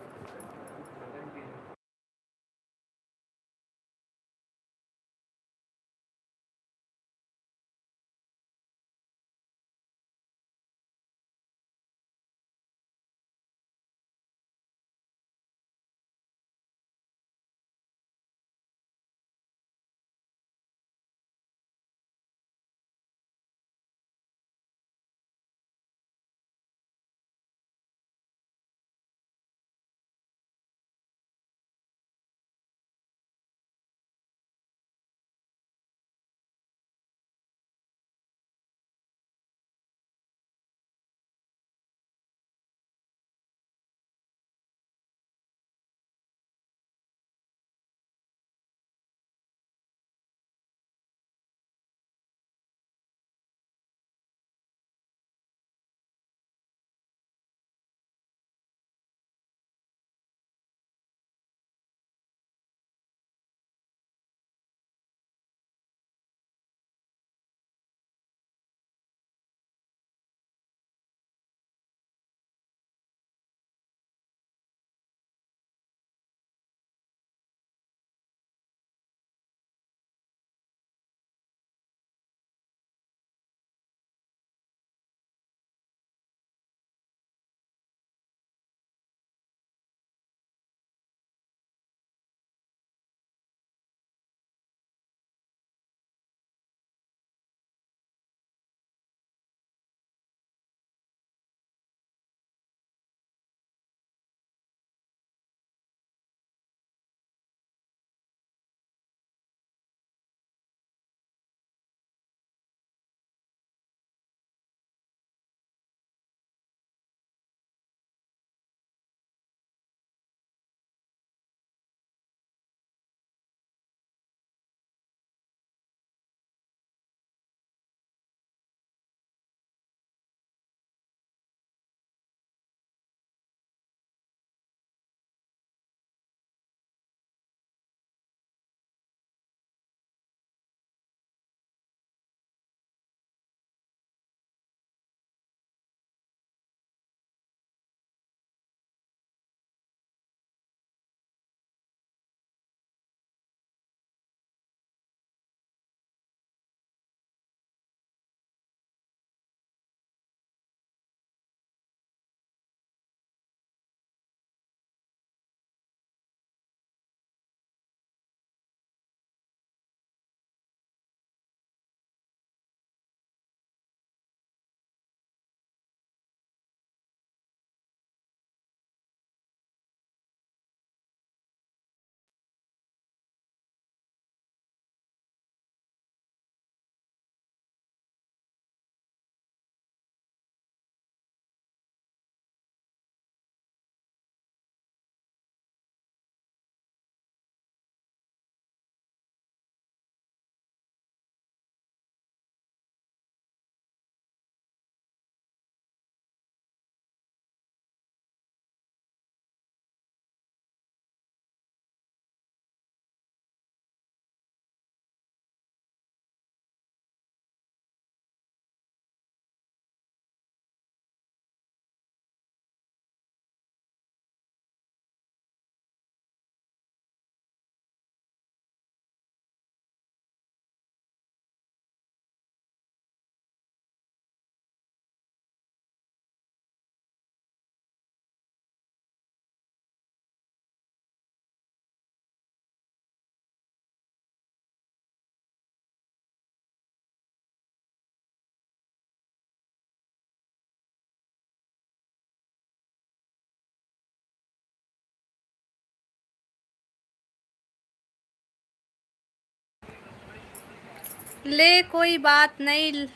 ले कोई बात नहीं,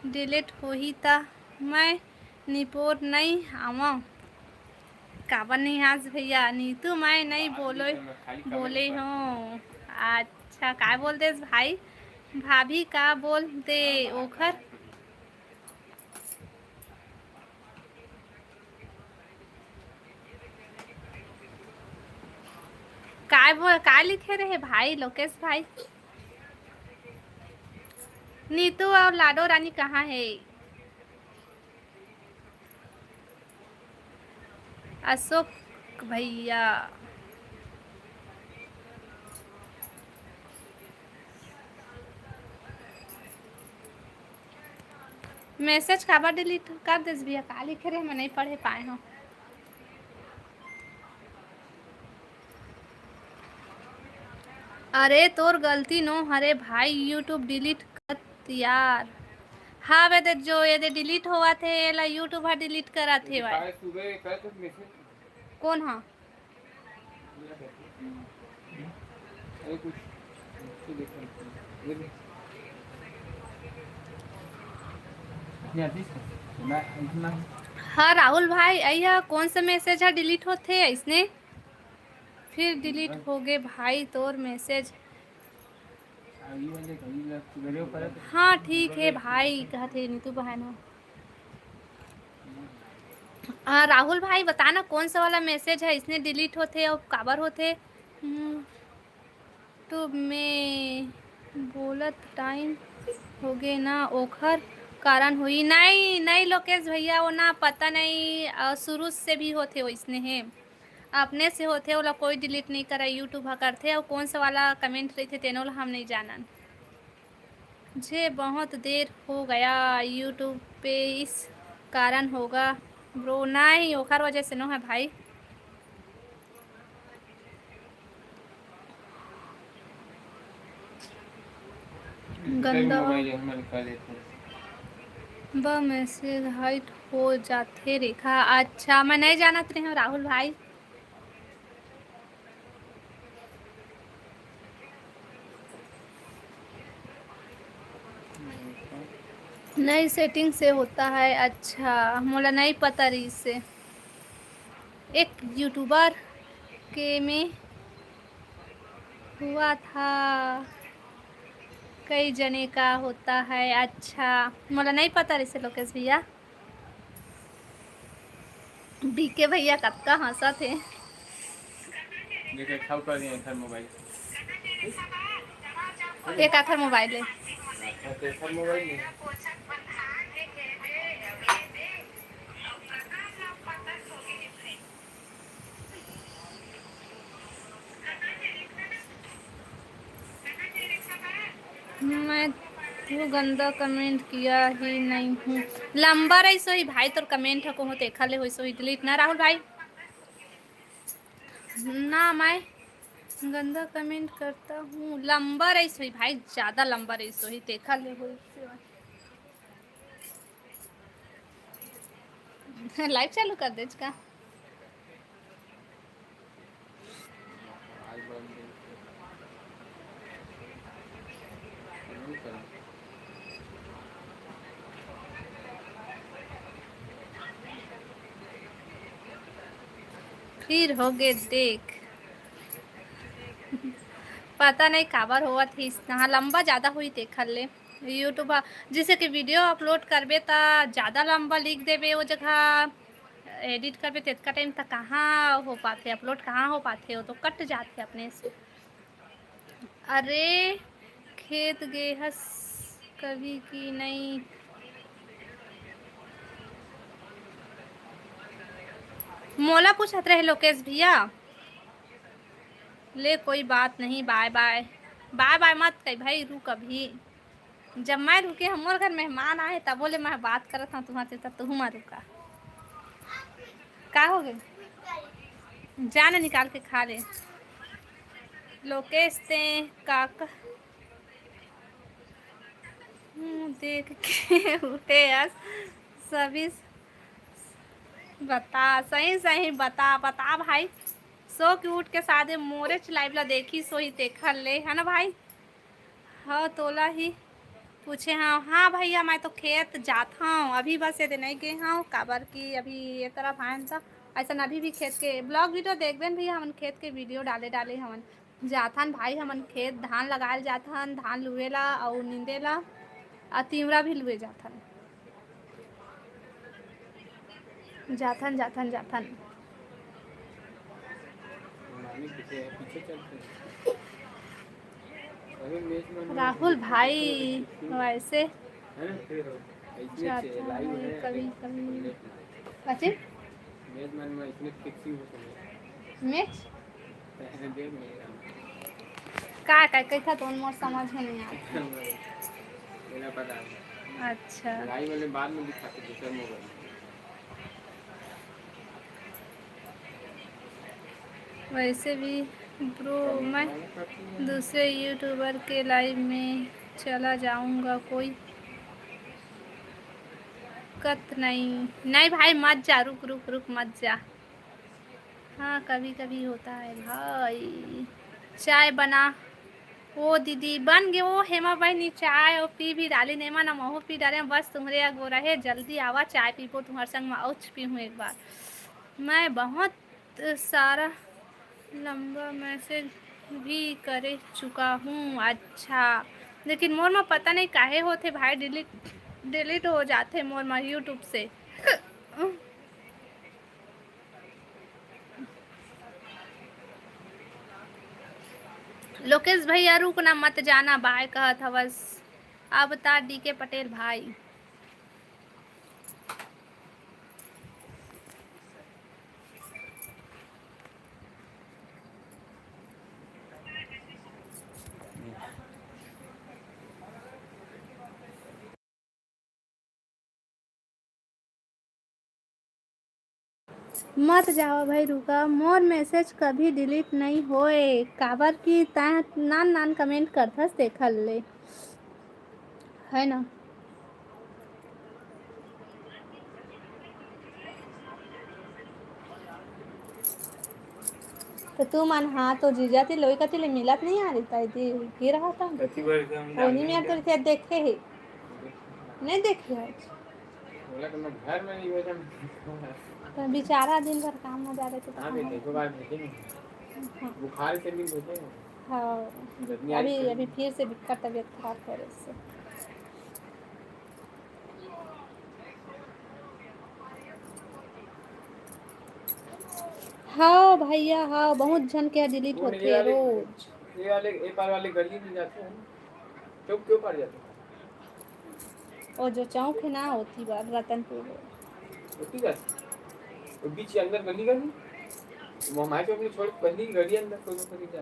delete होही त मैं निपोर नहीं आवंव। काबर नहीं आज भैया? नीतू, मैं नहीं बोलो, बोले हो। अच्छा, काय बोल देस भाई? भाभी का बोल दे ओखर। काय बोल, काय लिखे रहे भाई, लोकेश भाई? नीतू और लाडो रानी कहाँ है? अशोक भैया। Message काबर delete कर देस भैया? का लिखे रहे, मैं नहीं पढ़े पाए हूँ। अरे तोर गलती नो हरे भाई, YouTube delete कर यार। हाँ बे, दे जो ये दे delete होवत हे, एला YouTube ह delete करत हे भाई। काय सुबह काय तो message कौन हा? अरे कुछ, कुछ देखो। ये भी। ये अभी से, मैं, मैं हाँ राहुल भाई, अइया कौन सा message ह delete होथे अइसने? फिर delete हो गे भाई तोर message। हाँ ठीक है भाई, कहत हे नीतू बहन ह। आ, राहुल भाई बता ना कौन सा वाला message ह इसने delete होथे अउ काबर होथे? हम्म, तो मैं बोलत time होगे ना, ओखर कारण होई। नहीं नहीं लोकेश भैया, वो ना पता नहीं, अ, शुरू से भी होथे वैसने हे, अपने से होथे, ओला कोई delete नहीं करे, YouTube ह करथे। अउ कौन सा वाला comment रहिथे तेनो ला हम नहीं जानन। मुझे बहुत देर हो गया YouTube पे, इस कारण होगा bro। नहीं, ओखर वजह से नो है भाई। गंदा। ब message hide हो जाथे रेखा। अच्छा, मैं नहीं जानत रहे हूँ राहुल भाई। नई setting से होता है। अच्छा, मोला नहीं पता रहिस हे। एक YouTuber के में हुआ था, कई जने का होता है। अच्छा, मोला नहीं पता रहिस हे लोकेश भैया। बीके भैया कतका हंसत हे। देख, एक ठाउर कर दिया, एक ठन मोबाइल। एक आखर मोबाइल हे। अच्छा, तो एक ठन मोबाइल हे। मैं तो गंदा comment किया ही नहीं हूँ। लंबा रहिस होही भाई तोर comment ह, कहूँ तेखर ले होइस होही delete ना राहुल भाई। ना मैं गंदा comment करता हूँ। लंबा रहिस होही भाई, ज्यादा लंबा रहिस होही, तेखर ले होइस होही। Live चालू कर देच का? फिर होगे देख। पता नहीं काबर होवत हे, इतना लंबा ज्यादा होही तेखर ले। YouTube ह, जैसे कि video upload करबे त ज्यादा लंबा लिख देबे, वो जगह edit करबे तेतका time त कहाँ हो पाथे, upload कहाँ हो पाथे, वो तो कट जाथे अपने से। अरे खेत गे हस कभी की नहीं। मोला पूछत रहे लोकेश भैया। ले कोई बात नहीं, bye bye। Bye bye मत कही भाई, रुक अभी। जब मैं रुके हूँ, मोर घर मेहमान आए, तबो ले मैं बात करत हूँ तुम्हारे से, तब तुहू मा रुका। का हो गए? जाने निकाल के खा ले। लोकेश ते काका मुँह देख के उठे अस सभी बता, सही सही बता, बता भाई। सो के उठ के शायद मोरेच live ला देखिस होही तेखर ले, है ना भाई? हाँ, तोला ही पूछे हव। हाँ भैया, मैं तो खेत जात हव, अभी बस एदे नइ गे हव, काबर कि अभी ये तरफ आयन त अइसन अभी भी खेत के vlog video देखबे न भैया, हमन खेत के video डाले, डाले हवन। जाथन भाई, हमन खेत धान लगाए ल जाथन, धान लुए ला अउ नींदे ला, अउ तिंवरा भी लुए जाथन। जाथन, जाथन, जाथन। राहुल भाई, वैसे जाथन कभी, कभी। कथी? Match? का, का, कइथा तो मोर समझ में नहीं आत। अच्छा। वैसे भी bro, मैं दूसरे YouTuber के live में चला जाऊंगा, कोई दिक्कत नहीं। नहीं भाई, मत जा, रुक, रुक, रुक, मत जा। हाँ, कभी-कभी होता है भाई। चाय बना। ओ दीदी, बन गे ओ हेमा बहिनी चाय, ओ पी भी डालिन, एमा न महू पी डालेन, बस तुम्हरे अगोरा हे, जल्दी आवा, चाय पीबो तुम्हर संग म, अउच पीहूँ एक बार। मैं बहुत सारा लंबा message भी करे चुका हूँ। अच्छा, लेकिन मोर म पता नहीं काहे होथे भाई, delete, delete हो जाथे मोर म YouTube से। लोकेश भैया, रुक ना, मत जाना, बाय कहत हवस। अब ता डीके पटेल भाई। मत जावा भाई, रुका, मोर message कभी delete नइ होए, काबर कि तैं नान नान comment करथस, देखल ले, है ना? तो तू मन, हाँ, तो जीजा ती लोई कती ले मिलत नहीं आ रही, ताई ती की रहा था? कती बार एकदम वो नहीं, मैं तो देखे ही नहीं, देखे आज। बोला तो मैं घर में नहीं बैठा, मैं तो बेचारा दिन भर काम में जा रहे थे, तो हाँ, कहाँ बेटे, है? दो बार भेजे नहीं। हाँ। बुखार से भी भेजे नहीं। हाँ। गर्मी आई अभी, तो अभी फिर से दिक्कत, तबीयत खराब हो रही से। हाँ भैया, हाँ, बहुत झन के delete वो होथे ये वाले, रोज। ये वाले, ये पार वाले गली में जाते हैं, चौक क्यों पार जाते हैं? वो जो चौक है ना, ओती बार रतनपुर। ओती बार? वो बीच के अंदर गली का नहीं? वो हमारे चौक में छोड़, पहली गली अंदर कोई कोई जा।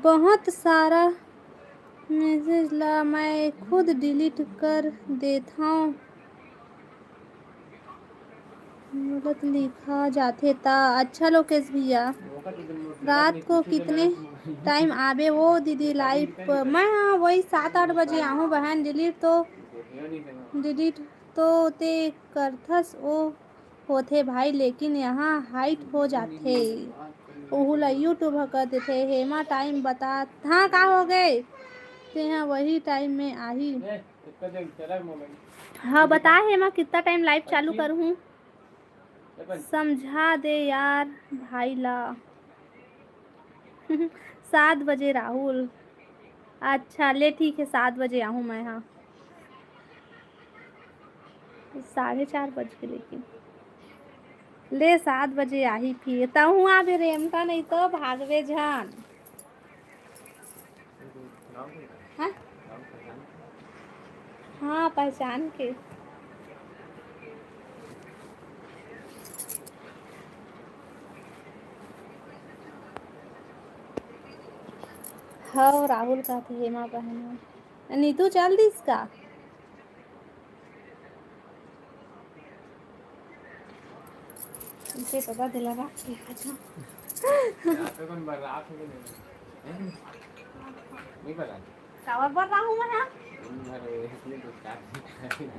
बहुत सारा message ला मैं खुद delete कर देथव। गलत लिखा जाथे ता। अच्छा लोकेश भैया, रात को कितने time आबे वो दीदी live पर? मैं, हाँ, वही सात आठ बजे आहूँ बहन। Delete तो, delete तो ते करथस ओ होथे भाई, लेकिन यहाँ hide हो जाथे, ओहू ला YouTube ह कर देथे। हेमा time बता, हाँ, का हो गए? ते हाँ, वही time में आही। हाँ, बता हेमा, कितना time live चालू करहूँ? समझा दे यार भाई ला। सात बजे राहुल। अच्छा, ले, ठीक है, सात बजे आहूँ मैं, हाँ। साढ़े चार बज के, लेकिन ले, सात बजे आही फिर। तहूँ आबे रेमटा, नहीं तो भागबे झन। हाँ? हाँ, पहचान के। हव, राहुल का थे हेमा बहन। नीतू चल दिस का? इसे पता दिला रहा कि आज हम यहाँ पे कौन बर्राक है कि नहीं? नहीं पता। काबर बर्राहूँ मैं, हाँ? दिन भर इसलिए तो क्या?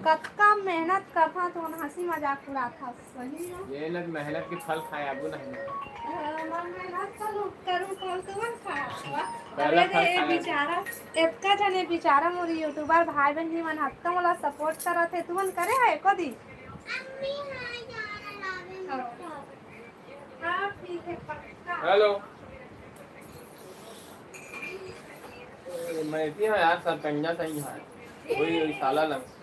कतका मेहनत करथा तो हंसी मजाक उड़ाथा, सही में। ये लग मेहनत के फल खाए आबू ना। हाँ, मैं मेहनत करूँ, करूँ, फल तो मत खाए। पहला अरे फल रे, खाए। बेचारा, एतका जने बेचारा मोर YouTuber भाई बहन जी मन हत्ता मोला support करत हे, तुमन करे है एको दिन? हाँ। हाँ, ठीक है, पक्का। हेलो। ए, मैं भी हाँ यार, सरकंजा सही है। वही, वही साला लंग।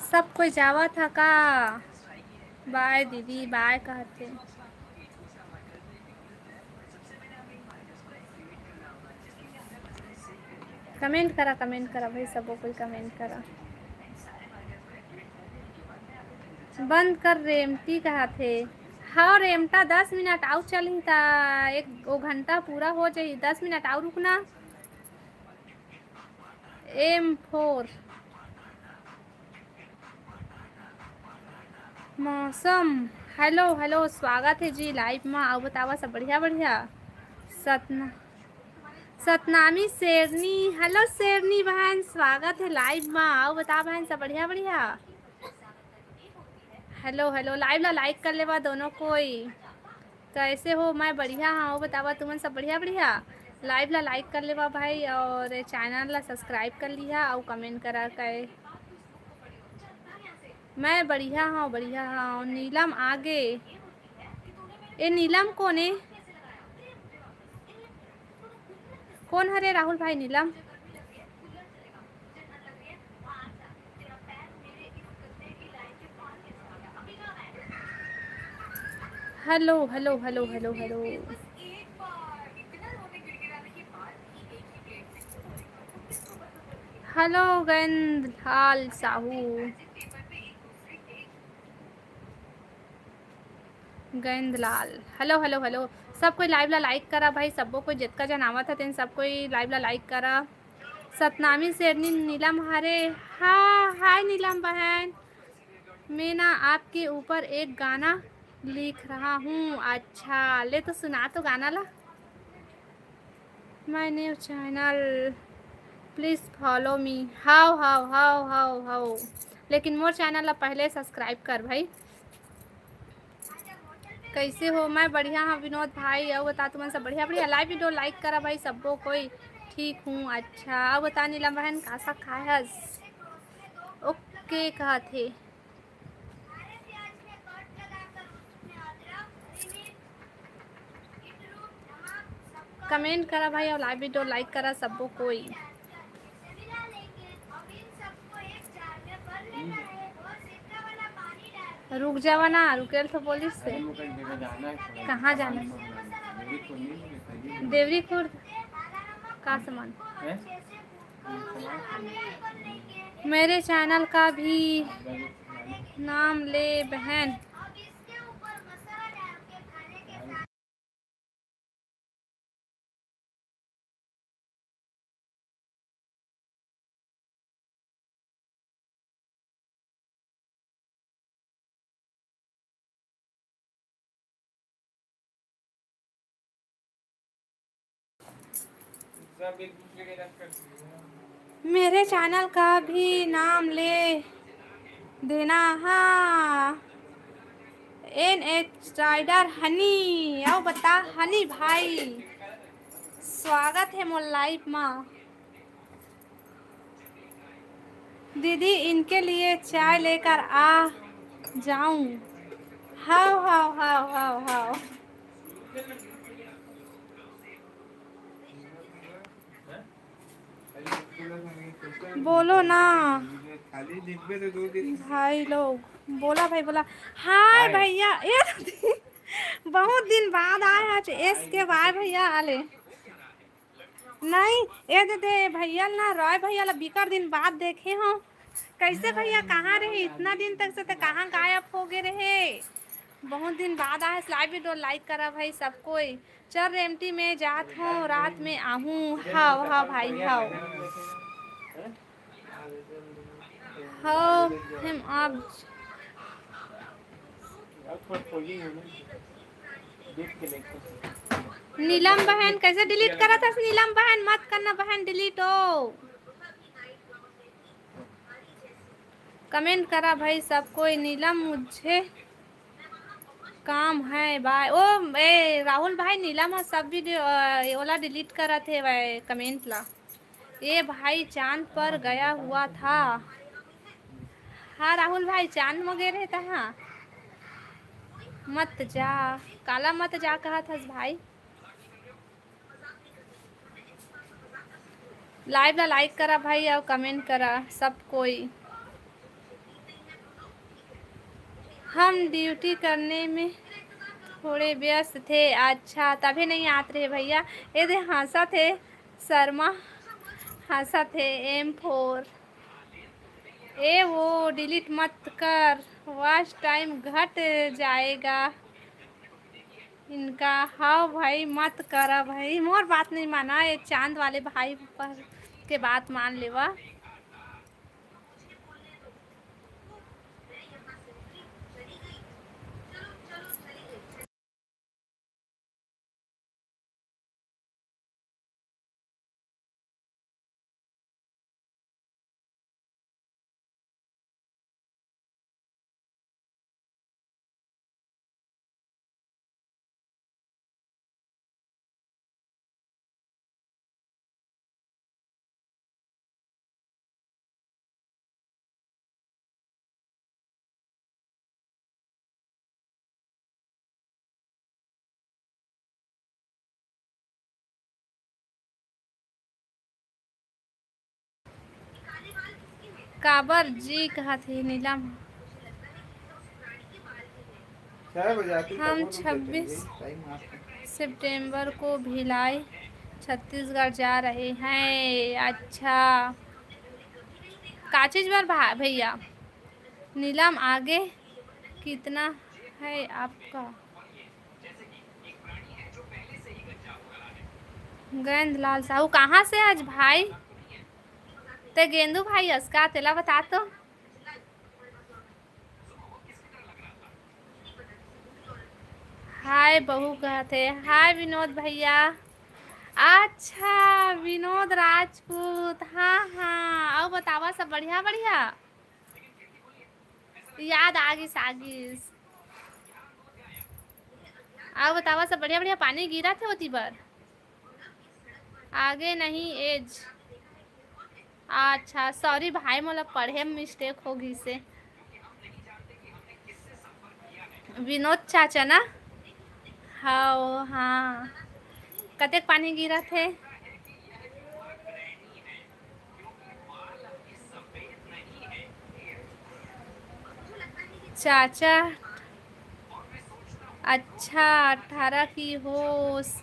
सब कोई जावत ह का? बाय दीदी, बाय कहत हे। कमेंट करा, कमेंट करा भाई, सबो कोई कमेंट करा। बंद कर रेमटी कहत हे। हाँ रेमटा, दस मिनट आउ चलही त एक ओ घंटा पूरा हो जाही। दस मिनट आउ रुकना। एम फोर। मौसम, हेलो, हेलो, स्वागत हे जी लाइव मा। अउ बतावा सब बढ़िया, बढ़िया। सतना, सतनामी शेरनी, हेलो शेरनी बहन, स्वागत हे लाइव मा। अउ बता बहन सब बढ़िया, बढ़िया। हेलो, हेलो, लाइव ला लाइक कर लेवा दोनों कोई। कैसे हो? मैं बढ़िया हाँ, अउ बतावा तुमन सब बढ़िया, बढ़िया। लाइव ला लाइक कर लेवा भाई, अउ चैनल ला सब्सक्राइब कर लिहा, अउ कमेंट करा। कै मैं बढ़िया हाँ, बढ़िया हाँ। नीलम आगे। ए नीलम कोन ए? कोन हरे राहुल भाई Neelam? Hello, hello, hello, hello, hello. Hello, Gandlal Sahu. Gandlal. Hello, hello, hello. सब कोई लाइव ला लाइक करा भाई, सबो कोई, जितका जन आवत हे, तेन सब कोई लाइव ला लाइक करा। सतनामी शेरनी नीलम हरे। हाँ, हाय नीलम बहन। मैं ना आपके ऊपर एक गाना लिख रहा हूँ। अच्छा, ले तो सुना तो गाना ला। My new channel, please follow me। हाव, हाव, हाव, हाव, हाव। लेकिन मोर चैनल ला पहले सब्सक्राइब कर भाई। कैसे हो? मैं बढ़िया हाँ विनोद भाई। अउ बता तुमन सब बढ़िया, बढ़िया। लाइव वीडियो लाइक करा भाई, सबो कोई। ठीक हूँ। अच्छा, अउ बता नीलम बहन का साग खाए हस? ओके कहत हे। कमेंट करा भाई, अउ लाइव वीडियो लाइक करा सबो कोई। रुक जावा ना, रुकेल तो बोलिस से। कहाँ जाना हे? देवरी खुर्द। का सामान? मेरे चैनल का भी नाम ले बहन। मेरे चैनल का भी नाम ले देना। हाँ, एन एच राइडर हनी। अउ बता हनी भाई, स्वागत हे मोर लाइव मा। दीदी, इनके लिए चाय लेकर आ जाऊं? हाव, हाव, हाव, हाव, हाव। बोलो ना भाई लोग, बोला भाई, बोला। हाय भैया, ए बहुत दिन बाद आए आज एस के वाई भैया आले। नहीं, ए दे, दे भैया ना, रॉय भैया ला बिकर दिन बाद देखे हो। कैसे भैया, कहाँ रहे इतना दिन तक से, ते कहाँ गायब हो गए रहे? बहुत दिन बाद आए, लाइव वीडियो लाइक करा भाई सब कोई। चल रेमटी में जात हो, रात में आहूँ। हाव, हाव भाई, हाव। हाव, हम आप नीलम बहन, कैसे डिलीट करत हस? नीलम बहन, मत करना बहन डिलीट ओ। कमेंट करा भाई सब कोई। नीलम, मुझे काम है, बाय। ओ, ए, राहुल भाई, नीलम ह सब वीडियो, अ, ओला डिलीट करत हे, वै, कमेंट ला। ए भाई, चांद पर गया हुआ था। हाँ, राहुल भाई, चांद म गे रहे तहाँ। मत जा, काला मत जा कहत हस भाई। लाइव ला लाइक करा भाई, अउ कमेंट करा सब कोई। हम ड्यूटी करने में थोड़े व्यस्त थे। अच्छा, तभी नहीं आत रहे भैया। ये दे हंसत हे शर्मा, हंसत हे एम फोर। ए वो डिलीट मत कर, वॉच टाइम घट जाएगा इनका। हाँ भाई, मत करा भाई, मोर बात नहीं माना, ये चांद वाले भाई पर के बात मान लेवा। काबर जी कहत हे नीलम? हम छब्बीस सितंबर को भिलाई, छत्तीसगढ़ जा रहे हैं। अच्छा, का चीज बर भा-, भैया? नीलम, आगे कितना है आपका? गोविंद लाल साहू, कहाँ से आज भाई? ते गेंदू भाई अस का, तेला बता तो। हाय बहू कहत हे, हाय विनोद भैया। अच्छा, विनोद राजपूत, हाँ, हाँ, अउ बतावा, सब बढ़िया, बढ़िया? याद आगिस, आगिस। अउ बतावा, सब बढ़िया, बढ़िया? पानी गिरत हे ओती बर? आगे नहीं एज। अच्छा, सॉरी भाई, मोला पढ़े में मिस्टेक हो गिस हे। विनोद चाचा ना? हव, हाँ। कतेक पानी गिरत हे? चाचा, अच्छा, अठारह की होस।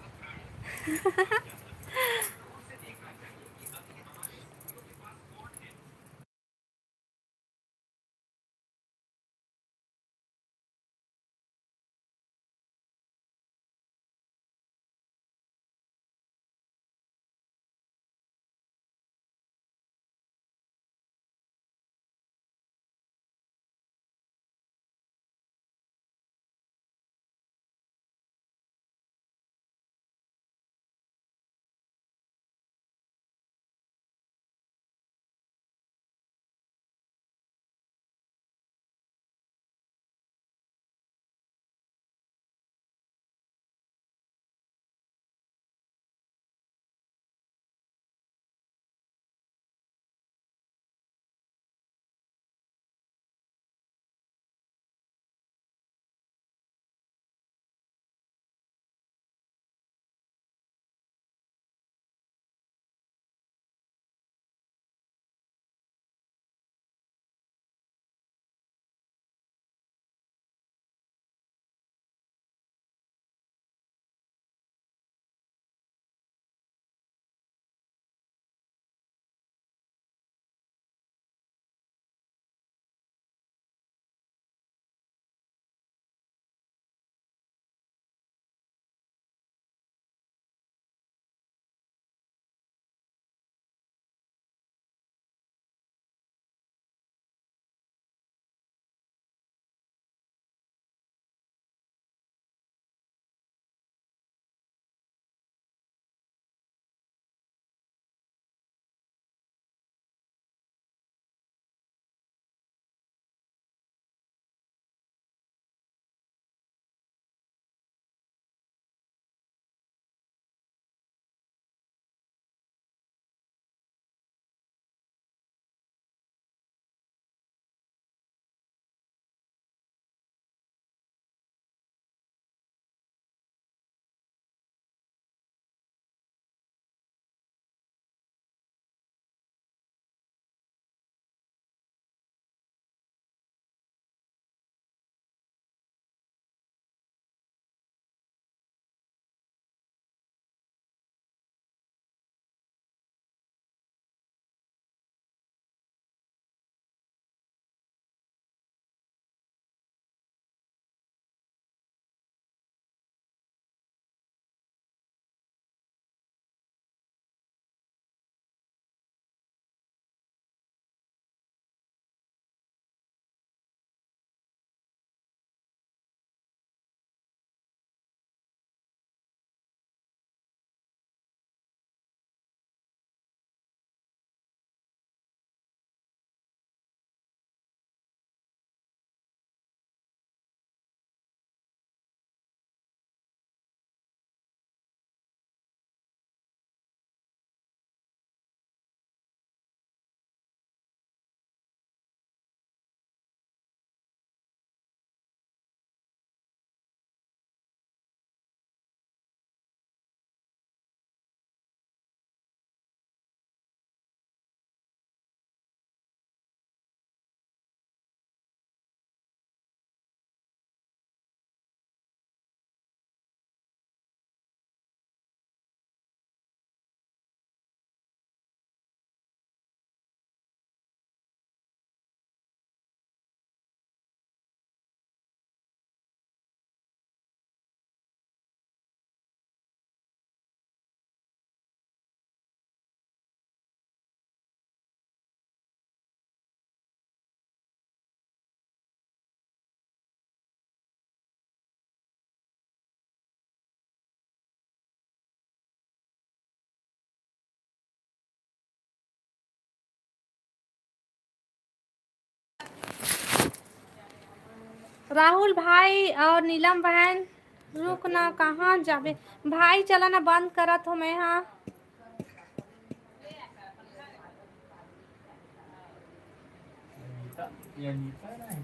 राहुल भाई और नीलम बहन, रुक ना, कहाँ जाबे भाई? चला ना, बंद करत हो मैं। हाँ,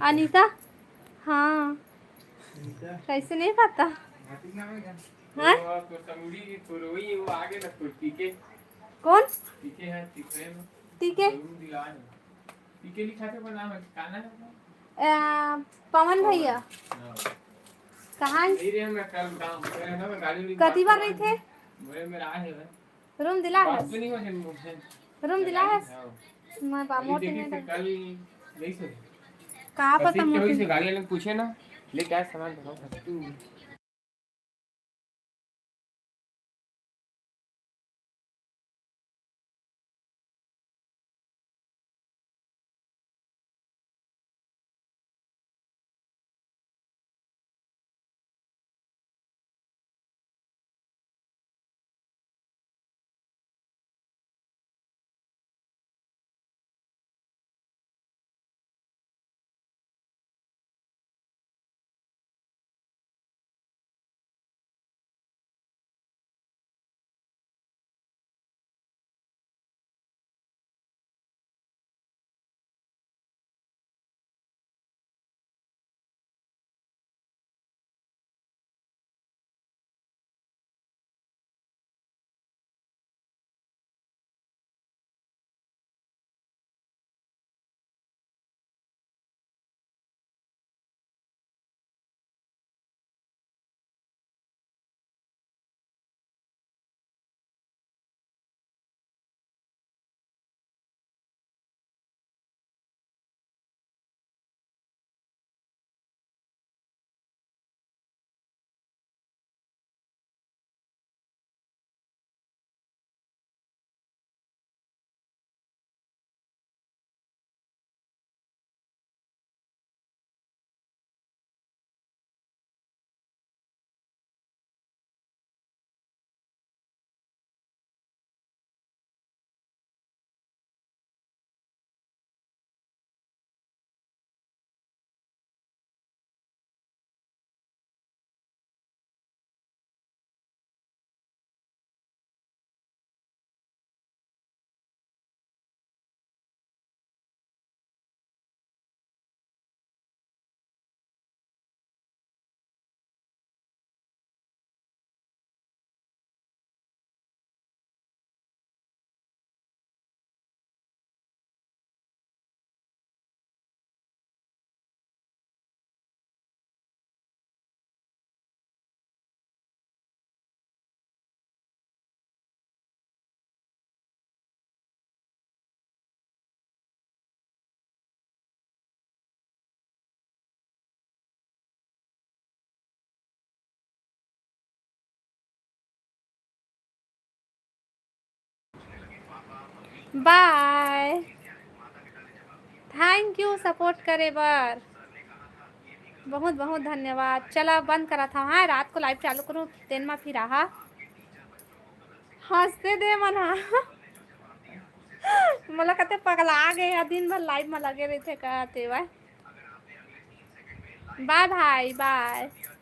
अनिता। हाँ, कैसे नहीं पता? हाँ? कौन? टीके। पवन भैया। कहाँ है? कति बार रहिथे? रूम दिला है। रूम दिला है। मैं बा-, मोटे नहीं लगे। का पता मोटे। गाड़ी वाले पूछे ना, लेके आए सामान। Bye, thank you support करे बर, बहुत बहुत धन्यवाद। चला, बंद करत हव, हाँ, रात को live चालू करूँ, तेन मा फिर आहा। हंसते दे मन हा। मोला कते पगला गे हा, दिन भर live मा लगे रहिथे का तेवा। Bye भाई, bye।